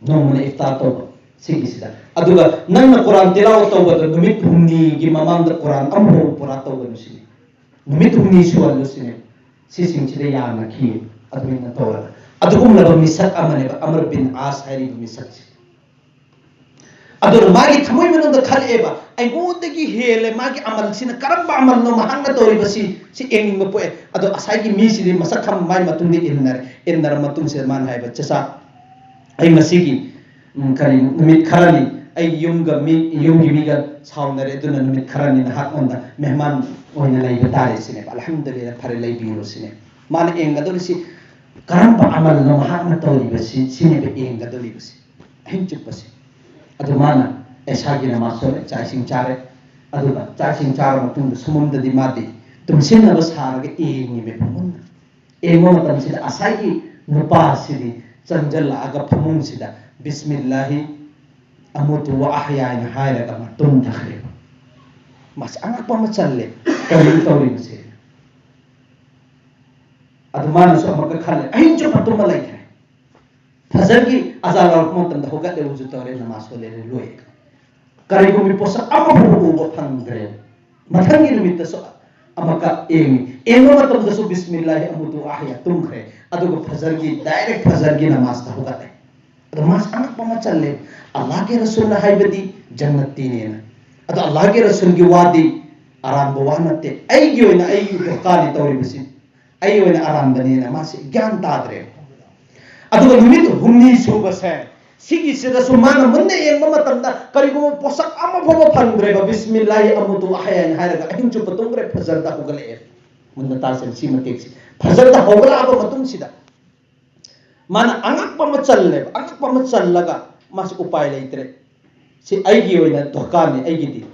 ꯅꯣꯡꯃꯅ ꯏꯐꯇꯥꯔ ꯇꯧꯕ, ꯁꯤꯒꯤꯁꯤꯗ꯫ ꯑꯗꯨꯒ ꯅꯪꯅ ꯀꯨꯔꯥꯟ ꯇꯤꯂꯥꯋꯠ ꯇꯧꯕꯗ ꯅꯨꯃꯤꯠ ꯍꯨꯝꯅꯤꯒꯤ ꯃꯃꯥꯡꯗ ꯀꯨꯔꯥꯟ ꯑꯃꯐꯥꯎ ꯄꯨꯔꯥ ꯇꯧꯒꯅꯨ ꯁꯤꯅꯤ꯫ ꯅꯨꯃꯤꯠ ꯍꯨꯝꯅꯤ ꯁꯨꯍꯜꯂꯨ ꯁꯤꯅꯤ꯫ ꯁꯤꯁꯤꯡꯁꯤꯗ ꯌꯥꯅꯈꯤ꯫ ꯑꯗꯨꯃꯥꯏꯅ ꯇꯧꯔꯒ ꯑꯗꯨꯒꯨꯝꯂꯕ ꯃꯤꯁꯛ ꯑꯃꯅꯦꯕ ꯑꯃꯔ ꯕꯤꯟ ꯑꯥꯁ ꯍꯥꯏꯔꯤꯕ ꯃꯤꯁꯛꯁꯦ꯫ ꯑꯗꯨꯅ ꯃꯥꯒꯤ ꯊꯃꯣꯏ ꯃꯅꯨꯡꯗ ꯈꯜꯂꯛꯑꯦꯕ, "ꯑꯩꯉꯣꯟꯗꯒꯤ ꯍꯦꯜꯂꯦ ꯃꯥꯒꯤ ꯑꯃꯜꯁꯤꯅ, ꯀꯔꯝꯕ ꯑꯃꯜꯅꯣ ꯃꯍꯥꯛꯅ ꯇꯧꯔꯤꯕꯁꯤ?" ꯁꯤ ꯌꯦꯡꯅꯤꯡꯕ ꯄꯣꯛꯑꯦ꯫ ꯑꯗꯣ ꯉꯁꯥꯏꯒꯤ ꯃꯤꯁꯤꯗꯤ ꯃꯁꯛ ꯈꯪꯕ ꯃꯥꯏ ꯃꯇꯨꯡꯗ ꯏꯟꯅꯔꯦ꯫ ꯏꯟꯅꯔ ꯃꯇꯨꯡꯁꯤꯗ ꯃꯥꯅ ꯍꯥꯏꯕ, "ꯆꯆꯥ, ꯑꯩ ꯉꯁꯤꯒꯤ, ꯎꯝ, ꯀꯔꯤ, ꯅꯨꯃꯤꯠ ꯈꯔꯅꯤ ꯑꯩ ꯌꯨꯝꯒ ꯃꯤ, ꯌꯨꯝꯒꯤ ꯃꯤꯒ ꯁꯥꯎꯅꯔꯦ, ꯑꯗꯨꯅ ꯅꯨꯃꯤꯠ ꯈꯔꯅꯤ ꯅꯍꯥꯛꯉꯣꯟꯗ ꯃꯦꯍꯃꯥꯟ ꯑꯣꯏꯅ ꯂꯩꯕ ꯇꯥꯔꯦ" ꯁꯤꯅꯦꯕ꯫ "ꯑꯜꯍꯝꯗꯨꯂꯤꯜꯂꯥ, ꯐꯔꯦ, ꯂꯩꯕꯤꯔꯣ" ꯁꯤꯅꯦꯕ꯫ ꯃꯥꯅ ꯌꯦꯡꯒꯗꯧꯔꯤꯁꯤ ꯀꯔꯝꯕ ꯑꯃꯜꯅꯣ ꯃꯍꯥꯛꯅ ꯇꯧꯔꯤꯕꯁꯤ, ꯁꯤꯅꯦꯕ ꯌꯦꯡꯒꯗꯧꯔꯤꯕꯁꯤ꯫ ꯑꯍꯤꯡ ꯆꯨꯞꯄꯁꯦ꯫ ꯑꯗꯨ ꯃꯥꯅ ꯏꯁꯥꯒꯤ ꯅꯃꯥꯖ ꯁꯣꯜꯂꯦ, ꯆꯥꯛ ꯏꯁꯤꯡ ꯆꯥꯔꯦ꯫ ꯑꯗꯨꯒ ꯆꯥꯛ ꯏꯁꯤꯡ ꯆꯥꯔꯕ ꯃꯇꯨꯡꯗ ꯁꯨꯃꯝꯗꯗꯤ ꯃꯥꯗꯤ ꯇꯨꯝꯁꯤꯟꯅꯕ ꯁꯥꯔꯒ ꯌꯦꯡꯉꯤꯃꯦꯕ ꯃꯨꯟꯅ꯫ ꯌꯦꯡꯕ ꯃꯇꯝꯁꯤꯗ ꯉꯁꯥꯏꯒꯤ ꯅꯨꯄꯥꯁꯤꯗꯤ ꯆꯪꯁꯤꯜꯂꯛꯑꯒ ꯐꯃꯨꯡꯁꯤꯗ "ꯕꯤꯁꯃꯤꯜꯂꯥꯍꯤ ꯑꯃꯨꯇꯨ ꯋꯥ ꯑꯍꯌꯥ" ꯍꯥꯏꯅ ꯍꯥꯏꯔꯒ ꯃꯇꯨꯝ ꯊꯛꯈ꯭ꯔꯦꯕ꯫ ꯃꯁꯤ ꯑꯉꯛꯄ ꯑꯃ ꯆꯜꯂꯦ꯫ ꯀꯔꯤꯅꯣ ꯇꯧꯔꯤꯕꯁꯦ? ꯑꯗꯨ ꯃꯥꯅꯁꯨ ꯑꯃꯨꯛꯀ ꯈꯜꯂꯦ, ꯑꯍꯤꯡ ꯆꯨꯞꯄ ꯇꯨꯝꯕ ꯂꯩꯈ꯭ꯔꯦ꯫ ꯐꯖꯔꯒꯤ ꯑꯖꯥꯟ ꯂꯥꯎꯔꯛꯄ ꯃꯇꯝꯗ ꯍꯧꯒꯠꯂꯦ, ꯋꯨꯖꯨ ꯇꯧꯔꯦ, ꯅꯃꯥꯖ ꯁꯣꯜꯂꯦ, ꯂꯣꯏꯔꯦ꯫ ꯀꯔꯤꯒꯨꯝꯕꯤ ꯄꯣꯠꯁꯛ ꯑꯃꯐꯥꯎꯕ ꯎꯕ ꯐꯪꯗ꯭ꯔꯦ꯫ ꯃꯊꯪꯒꯤ ꯅꯨꯃꯤꯠꯇꯁꯨ ꯑꯃꯨꯛꯀ ꯌꯦꯡꯉꯤ꯫ ꯌꯦꯡꯕ ꯃꯇꯝꯗꯁꯨ "ꯕꯤꯁꯃꯤꯜꯂꯥꯍꯤ ꯑꯃꯨꯇꯨ ꯋꯥ ꯑꯍꯌꯥ" ꯇꯨꯝꯈ꯭ꯔꯦ꯫ ꯑꯗꯨꯒ ꯐꯖꯔꯒꯤ, ꯗꯥꯏꯔꯦꯛ ꯐꯖꯔꯒꯤ ꯅꯃꯥꯖꯇ ꯍꯧꯒꯠꯂꯦ꯫ ꯑꯗꯣ ꯃꯥꯁ ꯑꯉꯛꯄ ꯑꯃ ꯆꯜꯂꯦ꯫ ꯑꯜꯂꯥꯍꯒꯤ ꯔꯁꯨꯜꯅ ꯍꯥꯏꯕꯗꯤ ꯖꯟꯅꯠꯇꯤꯅꯦꯅ꯫ ꯑꯗꯣ ꯑꯜꯂꯥꯍꯒꯤ ꯔꯁꯨꯜꯒꯤ ꯋꯥꯗꯤ ꯑꯔꯥꯟꯕ ꯋꯥ ꯅꯠꯇꯦ꯫ ꯑꯩꯒꯤ ꯑꯣꯏꯅ ꯑꯩꯒꯤ ꯗꯔꯀꯥꯔꯅꯤ ꯇꯧꯔꯤꯕꯁꯤ꯫ ꯑꯩ ꯑꯣꯏꯅ ꯑꯔꯥꯟꯕꯅꯦꯅ ꯃꯥꯁꯤ ꯒ꯭ꯌꯥꯟ ꯇꯥꯗ꯭ꯔꯦ꯫ ꯑꯗꯨꯒ ꯅꯨꯃꯤꯠ ꯍꯨꯝꯅꯤ ꯁꯨꯕꯁꯦ, ꯁꯤꯒꯤꯁꯤꯗꯁꯨ ꯃꯥꯅ ꯃꯨꯟꯅ ꯌꯦꯡꯕ ꯃꯇꯝꯗ ꯀꯔꯤꯒꯨꯝꯕ ꯄꯣꯠꯁꯛ ꯑꯃ ꯐꯥꯎꯕ ꯐꯪꯗ꯭ꯔꯦꯕ꯫ "ꯕꯤꯁꯃꯤꯜꯂꯥꯍꯤ ꯑꯃꯨꯇꯨ ꯋꯥ ꯑꯍꯌꯥ" ꯍꯥꯏꯅ ꯍꯥꯏꯔꯒ ꯑꯍꯤꯡ ꯆꯨꯞꯄ ꯇꯨꯝꯈ꯭ꯔꯦ, ꯐꯖꯔꯗ ꯍꯧꯒꯠꯂꯛꯑꯦ꯫ ꯃꯨꯟꯅ ꯇꯥꯁꯦ ꯁꯤ ꯃꯇꯦꯛꯁꯤ꯫ ꯐꯖꯔꯗ ꯍꯧꯒꯠꯂꯛꯑꯕ ꯃꯇꯨꯡꯁꯤꯗ ꯃꯥꯅ ꯑꯉꯛꯄ ꯑꯃ ꯆꯜꯂꯦꯕ꯫ ꯑꯉꯛꯄ ꯑꯃ ꯆꯜꯂꯒ ꯃꯥꯁꯤ ꯎꯄꯥꯏ ꯂꯩꯇ꯭ꯔꯦ꯫ "ꯁꯤ ꯑꯩꯒꯤ ꯑꯣꯏꯅ ꯗꯔꯀꯥꯔꯅꯤ, ꯑꯩꯒꯤꯗꯤ꯫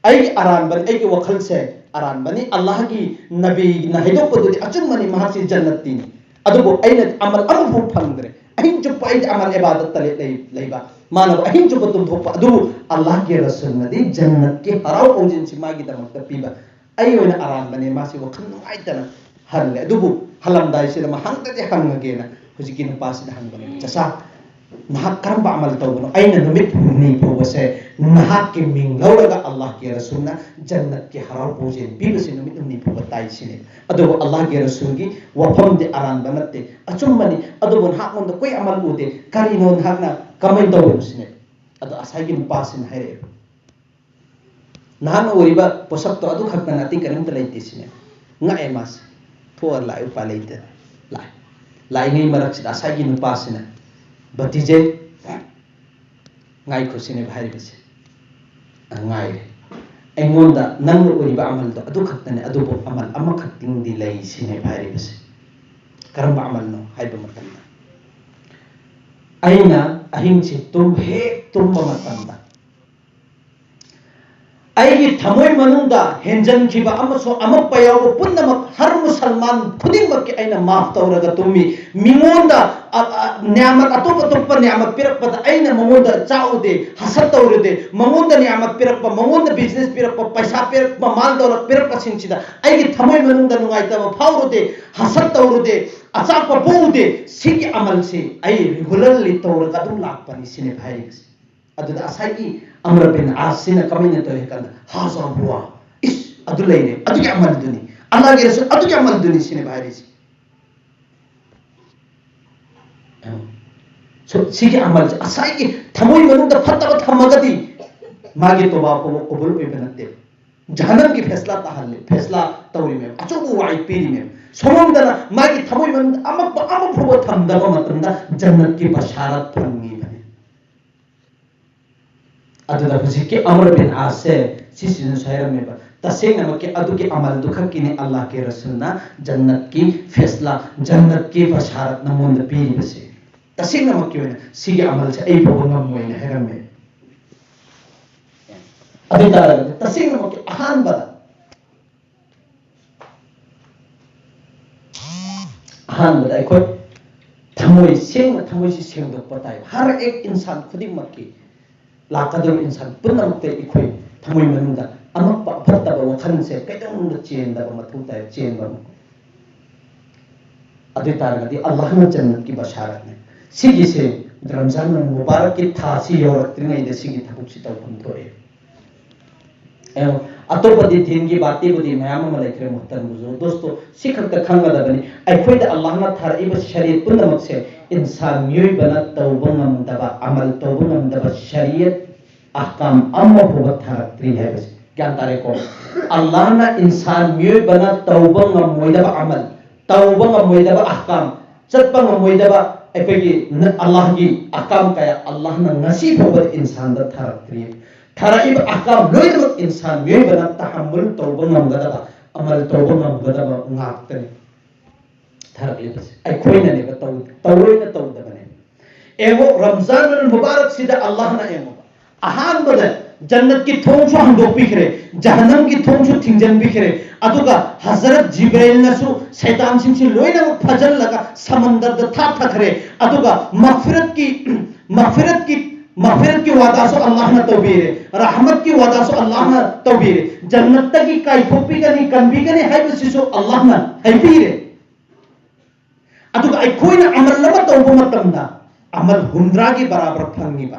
ꯑꯩꯒꯤ ꯑꯔꯥꯟꯕꯅꯤ, ꯑꯩꯒꯤ ꯋꯥꯈꯜꯁꯦ ꯑꯔꯥꯟꯕꯅꯤ꯫ ꯑꯜꯂꯥꯍꯒꯤ ꯅꯕꯤꯅ ꯍꯥꯏꯗꯣꯛꯄꯗꯨꯗꯤ ꯑꯆꯨꯝꯕꯅꯤ, ꯃꯍꯥꯛꯁꯤ ꯖꯟꯅꯠꯇꯤꯅꯤ꯫ ꯑꯗꯨꯕꯨ ꯑꯩꯅ ꯑꯃꯜ ꯑꯃꯐꯥꯎ ꯐꯪꯗ꯭ꯔꯦ꯫ ꯑꯍꯤꯡ ꯆꯨꯞꯄ ꯑꯩꯗꯤ ꯑꯃꯜ ꯏꯕꯥꯗꯠꯇ ꯂꯩ-, ꯂꯩ-, ꯂꯩꯕ꯫ ꯃꯥꯅ ꯑꯍꯤꯡ ꯆꯨꯞꯄ ꯇꯨꯝꯊꯣꯛꯄ꯫ ꯑꯗꯨꯕꯨ ꯑꯜꯂꯥꯍꯒꯤ ꯔꯁꯨꯜꯅꯗꯤ ꯖꯟꯅꯠꯀꯤ ꯍꯔꯥꯎ ꯄꯥꯎꯖꯦꯜꯁꯤ ꯃꯥꯒꯤꯗꯃꯛꯇ ꯄꯤꯕ꯫ ꯑꯩ ꯑꯣꯏꯅ ꯑꯔꯥꯟꯕꯅꯦ", ꯃꯥꯁꯤ ꯋꯥꯈꯜ ꯅꯨꯡꯉꯥꯏꯇꯅ ꯍꯜꯂꯦ꯫ ꯑꯗꯨꯕꯨ ꯍꯜꯂꯝꯗꯥꯏꯁꯤꯗ ꯃꯍꯪꯗꯗꯤ ꯍꯪꯉꯒꯦꯅ ꯍꯧꯖꯤꯛꯀꯤ ꯅꯨꯄꯥꯁꯤꯗ ꯍꯪꯕꯅꯦ, "ꯆꯆꯥ, ꯅꯍꯥꯛ ꯀꯔꯝꯕ ꯑꯃꯜ ꯇꯧꯕꯅꯣ? ꯑꯩꯅ ꯅꯨꯃꯤꯠ ꯍꯨꯝꯅꯤ ꯐꯥꯎꯕꯁꯦ ꯅꯍꯥꯛꯀꯤ ꯃꯤꯡ ꯂꯧꯔꯒ ꯑꯜꯂꯥꯍꯒꯤ ꯔꯁꯨꯜꯅ ꯖꯟꯅꯠꯀꯤ ꯍꯔꯥꯎ ꯄꯥꯎꯖꯦꯜ ꯄꯤꯕꯁꯦ ꯅꯨꯃꯤꯠ ꯍꯨꯝꯅꯤ ꯐꯥꯎꯕ ꯇꯥꯏ" ꯁꯤꯅꯦ꯫ ꯑꯗꯨꯕꯨ ꯑꯜꯂꯥꯍꯒꯤ ꯔꯁꯨꯜꯒꯤ ꯋꯥꯐꯝꯗꯤ ꯑꯔꯥꯟꯕ ꯅꯠꯇꯦ, ꯑꯆꯨꯝꯕꯅꯤ꯫ ꯑꯗꯨꯕꯨ ꯅꯍꯥꯛꯉꯣꯟꯗ ꯀꯣꯏ ꯑꯃꯜ ꯎꯗꯦ, ꯀꯔꯤꯅꯣ, ꯅꯍꯥꯛꯅ ꯀꯃꯥꯏꯅ ꯇꯧꯕꯅꯣ ꯁꯤꯅꯦ꯫ ꯑꯗꯣ ꯉꯁꯥꯏꯒꯤ ꯅꯨꯄꯥꯁꯤꯅ ꯍꯥꯏꯔꯛꯑꯦꯕ, "ꯅꯍꯥꯛꯅ ꯎꯔꯤꯕ ꯄꯣꯠꯁꯛꯇꯣ ꯑꯗꯨ ꯈꯛꯇꯅ ꯑꯇꯩ ꯀꯔꯤꯝꯇ ꯂꯩꯇꯦ" ꯁꯤꯅꯦ꯫ ꯉꯛꯑꯦ ꯃꯥꯁꯦ꯫ ꯊꯣꯛꯑ ꯂꯥꯛꯑꯦ, ꯎꯄꯥꯏ ꯂꯩꯇꯅ ꯂꯥꯛꯑꯦ꯫ ꯂꯥꯛꯏꯉꯩ ꯃꯔꯛꯁꯤꯗ ꯉꯁꯥꯏꯒꯤ ꯅꯨꯄꯥꯁꯤꯅ, "ꯚꯇꯤꯖꯦ, ꯉꯥꯏꯈꯣ" ꯁꯤꯅꯦꯕ ꯍꯥꯏꯔꯤꯕꯁꯦ꯫ "ꯑ, ꯉꯥꯏꯔꯦ꯫ ꯑꯩꯉꯣꯟꯗ ꯅꯪꯅ ꯎꯔꯤꯕ ꯑꯃꯜꯗꯣ ꯑꯗꯨ ꯈꯛꯇꯅꯦ, ꯑꯗꯨꯕꯨ ꯑꯃꯜ ꯑꯃꯈꯛꯇꯪꯗꯤ ꯂꯩ" ꯁꯤꯅꯦꯕ ꯍꯥꯏꯔꯤꯕꯁꯦ꯫ "ꯀꯔꯝꯕ ꯑꯃꯜꯅꯣ?" ꯍꯥꯏꯕ ꯃꯇꯝꯗ, "ꯑꯩꯅ ꯑꯍꯤꯡꯁꯦ ꯇꯨꯝ-, ꯍꯦꯛ ꯇꯨꯝꯕ ꯃꯇꯝꯗ ꯑꯩꯒꯤ ꯊꯃꯣꯏ ꯃꯅꯨꯡꯗ ꯍꯦꯟꯖꯟꯈꯤꯕ ꯑꯃꯁꯨꯡ ꯑꯃꯛꯄ ꯌꯥꯎꯕ ꯄꯨꯝꯅꯃꯛ ꯍꯔ ꯃꯨꯁꯜꯃꯥꯟ ꯈꯨꯗꯤꯡꯃꯛꯀꯤ ꯑꯩꯅ ꯃꯥꯐ ꯇꯧꯔꯒ ꯇꯨꯝꯃꯤ꯫ ꯃꯤꯉꯣꯟꯗ ꯑ, ꯑ, ꯅꯤꯌꯥꯃꯠ, ꯑꯇꯣꯞ ꯑꯇꯣꯞꯄ ꯅꯤꯌꯥꯃꯠ ꯄꯤꯔꯛꯄꯗ ꯑꯩꯅ ꯃꯉꯣꯟꯗ ꯆꯥꯛꯎꯗꯦ, ꯍꯁꯠ ꯇꯧꯔꯨꯗꯦ꯫ ꯃꯉꯣꯟꯗ ꯅꯤꯌꯥꯃꯠ ꯄꯤꯔꯛꯄ, ꯃꯉꯣꯟꯗ ꯕꯤꯖꯤꯅꯦꯁ ꯄꯤꯔꯛꯄ, ꯄꯩꯁꯥ ꯄꯤꯔꯛꯄ, ꯃꯥꯜ ꯗꯧꯂꯠ ꯄꯤꯔꯛꯄꯁꯤꯡꯁꯤꯗ ꯑꯩꯒꯤ ꯊꯃꯣꯏ ꯃꯅꯨꯡꯗ ꯅꯨꯡꯉꯥꯏꯇꯕ ꯐꯥꯎꯔꯨꯗꯦ, ꯍꯁꯠ ꯇꯧꯔꯨꯗꯦ, ꯑꯆꯥꯛꯄ ꯄꯣꯛꯎꯗꯦ꯫ ꯁꯤꯒꯤ ꯑꯃꯜꯁꯤ ꯑꯩ ꯔꯤꯒꯨꯂꯔꯂꯤ ꯇꯧꯔꯒ ꯑꯗꯨꯝ ꯂꯥꯛꯄꯅꯤ ꯁꯤꯅꯦꯕ ꯍꯥꯏꯔꯤꯕꯁꯦ꯫ ꯑꯗꯨꯗ ꯉꯁꯥꯏꯒꯤ ꯑꯃꯔ ꯕꯤꯟ ꯑꯥꯁ ꯁꯤꯅ ꯀꯃꯥꯏꯅ ꯇꯧꯏ ꯍꯥꯏ ꯀꯥꯟꯗ, "ꯍꯥꯖꯥ ꯍꯨꯋꯥ, ꯏꯁ, ꯑꯗꯨ ꯂꯩꯔꯦ, ꯑꯗꯨꯒꯤ ꯑꯃꯜꯗꯨꯅꯤ, ꯑꯜꯂꯥꯍꯒꯤ ꯔꯁꯨꯜ ꯑꯗꯨꯒꯤ ꯑꯃꯜꯗꯨꯅꯤ" ꯁꯤꯅꯦꯕ ꯍꯥꯏꯔꯤꯁꯦ꯫ So, ꯁꯤꯒꯤ ꯑꯃꯜꯁꯦ ꯉꯁꯥꯏꯒꯤ ꯊꯃꯣꯏ ꯃꯅꯨꯡꯗ ꯐꯠꯇꯕ ꯊꯝꯃꯒꯗꯤ ꯃꯥꯒꯤ ꯇꯣꯕꯥ ꯐꯥꯎꯕ ꯀꯕꯨꯜ ꯑꯣꯏꯕ ꯅꯠꯇꯦ꯫ ꯖꯍꯟꯅꯝꯒꯤ ꯐꯦꯁꯂꯥ ꯇꯥꯍꯜꯂꯦ, ꯐꯦꯁꯂꯥ ꯇꯧꯔꯤꯃꯦꯕ, ꯑꯆꯧꯕ ꯋꯥꯏ ꯄꯤꯔꯤꯃꯦꯕ꯫ ꯁꯣꯝꯗꯅ ꯃꯥꯒꯤ ꯊꯃꯣꯏ ꯃꯅꯨꯡꯗ ꯑꯃꯛꯄ ꯑꯃ ꯐꯥꯎꯕ ꯊꯝꯗꯕ ꯃꯇꯝꯗ ꯖꯟꯅꯠꯀꯤ ꯕꯁꯥꯔꯠ ꯐꯪꯉꯤꯕꯅꯤ꯫ ꯑꯗꯨꯗ ꯍꯧꯖꯤꯛꯀꯤ ꯑꯃꯔ ꯕꯤꯟ ꯑꯥꯁꯁꯦ ꯁꯤꯁꯤꯅꯁꯨ ꯍꯥꯏꯔꯝꯃꯦꯕ, "ꯇꯁꯦꯡꯅꯃꯛꯀꯤ ꯑꯗꯨꯒꯤ ꯑꯃꯜꯗꯨ ꯈꯛꯀꯤꯅꯤ ꯑꯜꯂꯥꯍꯒꯤ ꯔꯁꯨꯜꯅ ꯖꯟꯅꯠꯀꯤ ꯐꯦꯁꯂꯥ, ꯖꯟꯅꯠꯀꯤ ꯕꯁꯥꯔꯠ ꯅꯉꯣꯟꯗ ꯄꯤꯔꯤꯕꯁꯦ꯫ ꯇꯁꯦꯡꯅꯃꯛꯀꯤ ꯑꯣꯏꯅ ꯁꯤꯒꯤ ꯑꯃꯜꯁꯦ ꯑꯩ ꯐꯥꯎꯕ ꯉꯝꯃꯣꯏꯅ" ꯍꯥꯏꯔꯝꯃꯦ꯫ ꯑꯗꯨ ꯑꯣꯏ ꯇꯥꯔꯒꯗꯤ ꯇꯁꯦꯡꯅꯃꯛꯀꯤ ꯑꯍꯥꯟꯕꯗ ꯑꯍꯥꯟꯕꯗ ꯑꯩꯈꯣꯏ ꯊꯃꯣꯏ ꯁꯦꯡꯅ, ꯊꯃꯣꯏꯁꯤ ꯁꯦꯡꯗꯣꯛꯄ ꯇꯥꯏ꯫ ꯍꯔ ꯑꯦꯛ ꯏꯟꯁꯥꯟ ꯈꯨꯗꯤꯡꯃꯛꯀꯤ, ꯂꯥꯛꯀꯗꯧꯔꯤꯕ ꯏꯟꯁꯥꯟ ꯄꯨꯝꯅꯃꯛꯇ ꯑꯩꯈꯣꯏ ꯊꯃꯣꯏ ꯃꯅꯨꯡꯗ ꯑꯃꯛꯄ ꯑꯐꯠꯇꯕ ꯋꯥꯈꯜꯁꯦ ꯀꯩꯗꯧꯅꯨꯡꯗ ꯆꯦꯟꯗꯕ ꯃꯊꯧ ꯇꯥꯏ, ꯆꯦꯟꯕ ꯑꯃ꯫ ꯑꯗꯨ ꯑꯣꯏ ꯇꯥꯔꯒꯗꯤ ꯑꯜꯂꯥꯍꯅ ꯖꯟꯅꯠꯀꯤ ꯕꯁꯥꯔꯠꯅꯦ꯫ ꯁꯤꯒꯤꯁꯦ ꯔꯝꯖꯥꯟ ꯃꯨꯕꯥꯔꯛꯀꯤ ꯊꯥꯁꯤ ꯌꯧꯔꯛꯇ꯭ꯔꯤꯉꯩꯗ ꯁꯤꯒꯤ ꯊꯕꯛꯁꯤ ꯇꯧꯐꯝ ꯊꯣꯛꯑꯦ꯫ ꯑꯦ, ꯑꯇꯣꯞꯄꯗꯤ ꯗꯤꯟꯒꯤ ꯕꯥꯇꯤꯕꯨꯗꯤ ꯃꯌꯥꯝ ꯑꯃ ꯂꯩꯈ꯭ꯔꯦ, ꯃꯨꯍꯇꯔꯝ ꯕꯨꯖꯨꯔ꯫ ꯗꯣꯁꯇꯣ, ꯁꯤ ꯈꯛꯇ ꯈꯪꯒꯗꯕꯅꯤ, ꯑꯩꯈꯣꯏꯗ ꯑꯜꯂꯥꯍꯅ ꯊꯥꯔꯛꯏꯕ ꯁꯔꯤꯌꯠ ꯄꯨꯝꯅꯃꯛꯁꯦ ꯏꯟꯁꯥꯟ ꯃꯤꯑꯣꯏꯕꯅ ꯇꯧꯕ ꯉꯝꯗꯕ, ꯑꯃꯜ ꯇꯧꯕ ꯉꯝꯗꯕ ꯁꯔꯤꯌꯠ ꯑꯍꯀꯥꯝ ꯑꯃ ꯐꯥꯎꯕ ꯊꯥꯔꯛꯇ꯭ꯔꯤ ꯍꯥꯏꯕꯁꯦ ꯒ꯭ꯌꯥꯟ ꯇꯥꯔꯦꯀꯣ? ꯑꯜꯂꯥꯍꯅ ꯏꯟꯁꯥꯟ ꯃꯤꯑꯣꯏꯕꯅ ꯇꯧꯕ ꯉꯝꯃꯣꯏꯗꯕ ꯑꯃꯜ, ꯇꯧꯕ ꯉꯝꯃꯣꯏꯗꯕ ꯑꯍꯀꯥꯝ, ꯆꯠꯄ ꯉꯝꯃꯣꯏꯗꯕ ꯑꯩꯈꯣꯏꯒꯤ ꯅ-, ꯑꯜꯂꯥꯍꯒꯤ ꯑꯍꯀꯥꯝ ꯀꯌꯥ ꯑꯜꯂꯥꯍꯅ ꯉꯁꯤ ꯐꯥꯎꯕꯗ ꯏꯟꯁꯥꯟꯗ ꯊꯥꯔꯛꯇ꯭ꯔꯤ꯫ ꯊꯥꯔꯛꯏꯕ ꯑꯍꯀꯥꯝ ꯂꯣꯏꯅꯃꯛ ꯏꯟꯁꯥꯟ ꯃꯤꯑꯣꯏꯕꯅ ꯇꯍꯝꯃꯨꯜ ꯇꯧꯕ ꯉꯝꯒꯗꯕ, ꯑꯃꯜ ꯇꯧꯕ ꯉꯝꯒꯗꯕ ꯉꯥꯛꯇꯅꯤ ꯊꯥꯔꯛꯂꯤꯕꯁꯦ꯫ ꯑꯩꯈꯣꯏꯅꯅꯦꯕ ꯇꯧ-, ꯇꯧꯔꯣꯏꯅ ꯇꯧꯗꯕꯅꯦ꯫ ꯌꯦꯡꯉꯣ, ꯔꯝꯖꯥꯟ ꯑꯜ ꯃꯨꯕꯥꯔꯛꯁꯤꯗ ꯑꯜꯂꯥꯍꯅ, ꯌꯦꯡꯉꯣ, ꯑꯍꯥꯟꯕꯗ ꯖꯟꯅꯠꯀꯤ ꯊꯣꯡꯁꯨ ꯍꯥꯡꯗꯣꯛꯄꯤꯈ꯭ꯔꯦ, ꯖꯍꯟꯅꯝꯒꯤ ꯊꯣꯡꯁꯨ ꯊꯤꯡꯖꯤꯟꯕꯤꯈ꯭ꯔꯦ꯫ ꯑꯗꯨꯒ ꯍꯖꯔꯠ ꯖꯤꯕ꯭ꯔꯥꯏꯜꯅꯁꯨ ꯁꯩꯇꯥꯟꯁꯤꯡꯁꯤ ꯂꯣꯏꯅꯃꯛ ꯐꯥꯖꯤꯜꯂꯒ ꯁꯃꯟꯗꯔꯗ ꯊꯥꯊꯈ꯭ꯔꯦ꯫ ꯑꯗꯨꯒ ꯃꯒꯐꯤꯔꯠꯀꯤ ꯃꯒꯐꯤꯔꯠꯀꯤ ꯃꯒꯐꯤꯔꯠꯀꯤ ꯋꯥꯗꯥꯁꯨ ꯑꯜꯂꯥꯍꯅ ꯇꯧꯕꯤꯔꯦ, ꯔꯍꯃꯠꯀꯤ ꯋꯥꯗꯥꯁꯨ ꯑꯜꯂꯥꯍꯅ ꯇꯧꯕꯤꯔꯦ꯫ ꯖꯟꯅꯠꯇꯒꯤ ꯀꯥꯏꯊꯣꯛꯄꯤꯒꯅꯤ, ꯀꯟꯕꯤꯒꯅꯤ ꯍꯥꯏꯕꯁꯤꯁꯨ ꯑꯜꯂꯥꯍꯅ ꯍꯥꯏꯕꯤꯔꯦ꯫ ꯑꯗꯨꯒ ꯑꯩꯈꯣꯏꯅ ꯑꯃꯜ ꯑꯃ ꯇꯧꯕ ꯃꯇꯝꯗ ꯑꯃꯜ ꯍꯨꯝꯗ꯭ꯔꯥꯒꯤ ꯕꯔꯥꯕꯔ ꯐꯪꯉꯤꯕ,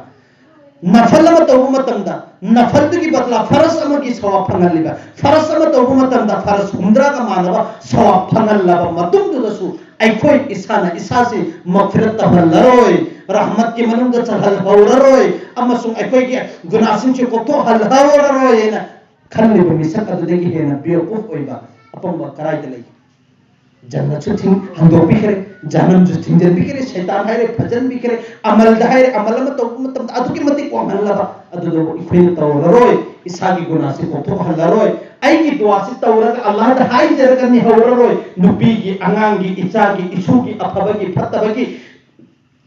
ꯅꯐꯜ ꯑꯃ ꯇꯧꯕ ꯃꯇꯝꯗ ꯅꯐꯜꯗꯨꯒꯤ ꯕꯗꯂꯥ ꯐꯔꯁ ꯑꯃꯒꯤ ꯁꯋꯥꯕ ꯐꯪꯍꯜꯂꯤꯕ, ꯐꯔꯁ ꯑꯃ ꯇꯧꯕ ꯃꯇꯝꯗ ꯐꯔꯁ ꯍꯨꯝꯗ꯭ꯔꯥꯒ ꯃꯥꯟꯅꯕ ꯁꯋꯥꯕ ꯐꯪꯍꯜꯂꯕ ꯃꯇꯨꯡꯗꯨꯗꯁꯨ ꯑꯩꯈꯣꯏ ꯏꯁꯥꯅ ꯏꯁꯥꯁꯤ ꯃꯒꯐꯤꯔꯠ ꯇꯧꯍꯜꯂꯔꯣꯏ, ꯔꯍꯃꯠꯀꯤ ꯃꯅꯨꯡꯗ ꯆꯜꯍꯜꯍꯧꯔꯔꯣꯏ, ꯑꯃꯁꯨꯡ ꯑꯩꯈꯣꯏꯒꯤ ꯒꯨꯅꯥꯁꯤꯡꯁꯤ ꯀꯣꯛꯊꯣꯛꯍꯜꯍꯧꯔꯔꯣꯏ ꯍꯥꯏꯅ ꯈꯜꯂꯤꯕ ꯃꯤꯁꯛ ꯑꯗꯨꯗꯒꯤ ꯍꯦꯟꯅ ꯕꯦꯋꯀꯨꯐ ꯑꯣꯏꯕ ꯑꯄꯪꯕ ꯀꯗꯥꯏꯗ ꯂꯩ? ꯖꯟꯅꯠꯁꯨ ꯊꯤꯡ ꯍꯟꯗꯣꯛꯄꯤꯈ꯭ꯔꯦ, ꯖꯍꯟꯅꯝꯁꯨ ꯊꯤꯡꯖꯤꯟꯕꯤꯈ꯭ꯔꯦ, ꯁꯩꯇꯥꯟ ꯍꯥꯏꯔꯦ ꯐꯖꯟꯕꯤꯈ꯭ꯔꯦ, ꯑꯃꯜꯗ ꯍꯥꯏꯔꯦ ꯑꯃꯜ ꯑꯃ ꯇꯧꯕ ꯃꯇꯝꯗ ꯑꯗꯨꯛꯀꯤ ꯃꯇꯤꯛ ꯋꯥꯡꯍꯜꯂꯕ꯫ ꯑꯗꯨꯗꯕꯨ ꯑꯩꯈꯣꯏꯅ ꯇꯧꯔꯔꯣꯏ, ꯏꯁꯥꯒꯤ ꯒꯨꯅꯥꯁꯤ ꯀꯣꯛꯊꯣꯛꯍꯜꯂꯔꯣꯏ, ꯑꯩꯒꯤ ꯗꯨꯋꯥꯁꯤ ꯇꯧꯔꯒ ꯑꯜꯂꯥꯍꯗ ꯍꯥꯏꯖꯔꯒ ꯅꯤꯍꯧꯔꯔꯣꯏ꯫ ꯅꯨꯄꯤꯒꯤ, ꯑꯉꯥꯡꯒꯤ, ꯏꯆꯥꯒꯤ, ꯏꯁꯨꯒꯤ, ꯑꯐꯕꯒꯤ, ꯐꯠꯇꯕꯒꯤ,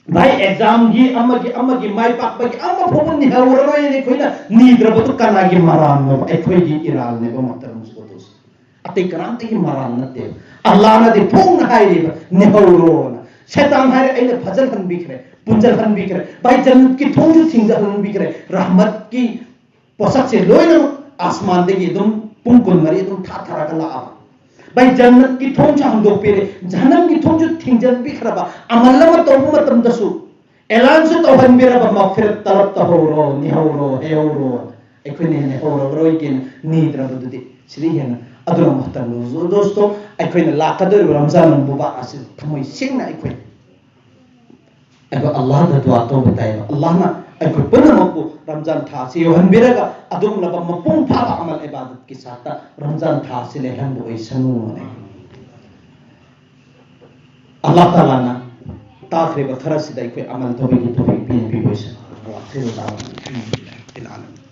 ꯚꯥꯏ, ꯑꯦꯛꯖꯥꯝꯒꯤ, ꯑꯃꯒꯤ, ꯑꯃꯒꯤ ꯃꯥꯏ ꯄꯥꯛꯄꯒꯤ ꯑꯃ ꯐꯥꯎꯕ ꯅꯤꯍꯧꯔꯔꯣꯏꯅ ꯑꯩꯈꯣꯏꯅ ꯅꯤꯗ꯭ꯔꯕꯗꯨ ꯀꯅꯥꯒꯤ ꯃꯔꯥꯜꯅꯣꯕ? ꯑꯩꯈꯣꯏꯒꯤ ꯏꯔꯥꯜꯅꯦꯕ, ꯃꯣꯍꯇꯔꯝ ꯁꯨꯗꯣꯁ꯫ ꯑꯇꯩ ꯀꯅꯥꯝꯇꯒꯤ ꯃꯔꯥꯜ ꯅꯠꯇꯦꯕ꯫ ꯑꯜꯂꯥꯍꯅꯗꯤ ꯐꯣꯡꯅ ꯍꯥꯏꯔꯤꯕ, ꯅꯤꯍꯧꯔꯣꯅ꯫ ꯁꯩꯇꯥꯟ ꯍꯥꯏꯔꯦ, ꯑꯩꯅ ꯐꯖꯜꯍꯟꯕꯤꯈ꯭ꯔꯦ, ꯄꯨꯟꯖꯜꯍꯟꯕꯤꯈ꯭ꯔꯦ꯫ ꯚꯥꯏ, ꯖꯟꯅꯠꯀꯤ ꯊꯣꯡꯁꯨ ꯊꯤꯡꯖꯜꯍꯟꯕꯤꯈ꯭ꯔꯦ, ꯔꯍꯃꯠꯀꯤ ꯄꯣꯠꯁꯛꯁꯦ ꯂꯣꯏꯅꯃꯛ ꯑꯥꯁꯃꯥꯟꯗꯒꯤ ꯑꯗꯨꯝ ꯄꯨꯡ ꯀꯨꯟꯃꯔꯤ ꯑꯗꯨꯝ ꯊꯥꯊꯔꯒ ꯂꯥꯛꯑꯕ꯫ ꯚꯥꯏ, ꯖꯟꯅꯠꯀꯤ ꯊꯣꯡꯁꯨ ꯍꯥꯡꯗꯣꯛꯄꯤꯔꯦ, ꯖꯍꯟꯅꯝꯒꯤ ꯊꯣꯡꯁꯨ ꯊꯤꯡꯖꯤꯟꯕꯤꯈ꯭ꯔꯕ꯫ ꯑꯃꯜ ꯑꯃ ꯇꯧꯕ ꯃꯇꯝꯗꯁꯨ ꯑꯦꯂꯥꯟꯁꯨ ꯇꯧꯍꯟꯕꯤꯔꯕ, ꯃꯒꯐꯤꯔꯠ ꯇꯂꯕ ꯇꯧꯍꯧꯔꯣ, ꯅꯤꯍꯧꯔꯣ, ꯍꯩꯍꯧꯔꯣ꯫ ꯑꯩꯈꯣꯏꯅ ꯍꯦꯟꯅ ꯍꯧꯔꯔꯣꯏꯒꯦꯅ ꯅꯤꯗ꯭ꯔꯕꯗꯨꯗꯤ ꯁꯤꯗꯤ ꯍꯦꯟꯅ ꯑꯗꯨꯅ ꯃꯍꯇꯔꯝ ꯗꯣꯁꯇꯣ, ꯑꯩꯈꯣꯏꯅ ꯂꯥꯛꯀꯗꯧꯔꯤꯕ ꯔꯝꯖꯥꯟ ꯃꯨꯕꯥꯔꯛ ꯑꯁꯤ ꯊꯃꯣꯏ ꯁꯦꯡꯅ ꯑꯩꯈꯣꯏ ꯑꯩꯈꯣꯏ ꯑꯜꯂꯥꯍꯗ ꯗꯨꯋꯥ ꯇꯧꯕ ꯇꯥꯏꯕ꯫ ꯑꯜꯂꯥꯍꯅ ꯑꯩꯈꯣꯏ ꯄꯨꯝꯅꯃꯛꯄꯨ ꯔꯝꯖꯥꯟ ꯊꯥ ꯑꯁꯤ ꯌꯧꯍꯟꯕꯤꯔꯒ ꯑꯗꯨꯒꯨꯝꯂꯕ ꯃꯄꯨꯡ ꯐꯥꯕ ꯑꯃꯜ ꯏꯕꯥꯗꯠꯀꯤ ꯁꯥꯠꯇ ꯔꯝꯖꯥꯟ ꯊꯥ ꯑꯁꯤ ꯂꯩꯍꯟꯕ ꯑꯣꯏꯁꯅꯨ꯫ ꯑꯜꯂꯥꯍ ꯇꯥꯂꯥꯅ ꯇꯥꯈ꯭ꯔꯤꯕ ꯈꯔꯁꯤꯗ ꯑꯩꯈꯣꯏ ꯑꯃꯜ ꯇꯧꯕꯒꯤ ꯇꯧꯐꯤꯛ ꯄꯤꯕꯤꯕ ꯑꯣꯏꯁꯅꯨ꯫ ꯋꯥꯈꯤꯔꯨ ꯗꯥꯋꯥꯅ ꯑꯜꯍꯝꯗꯨꯂꯤꯜꯂꯥꯍꯤ ꯔꯕꯤꯜ ꯑꯥꯂꯃꯤꯟ꯫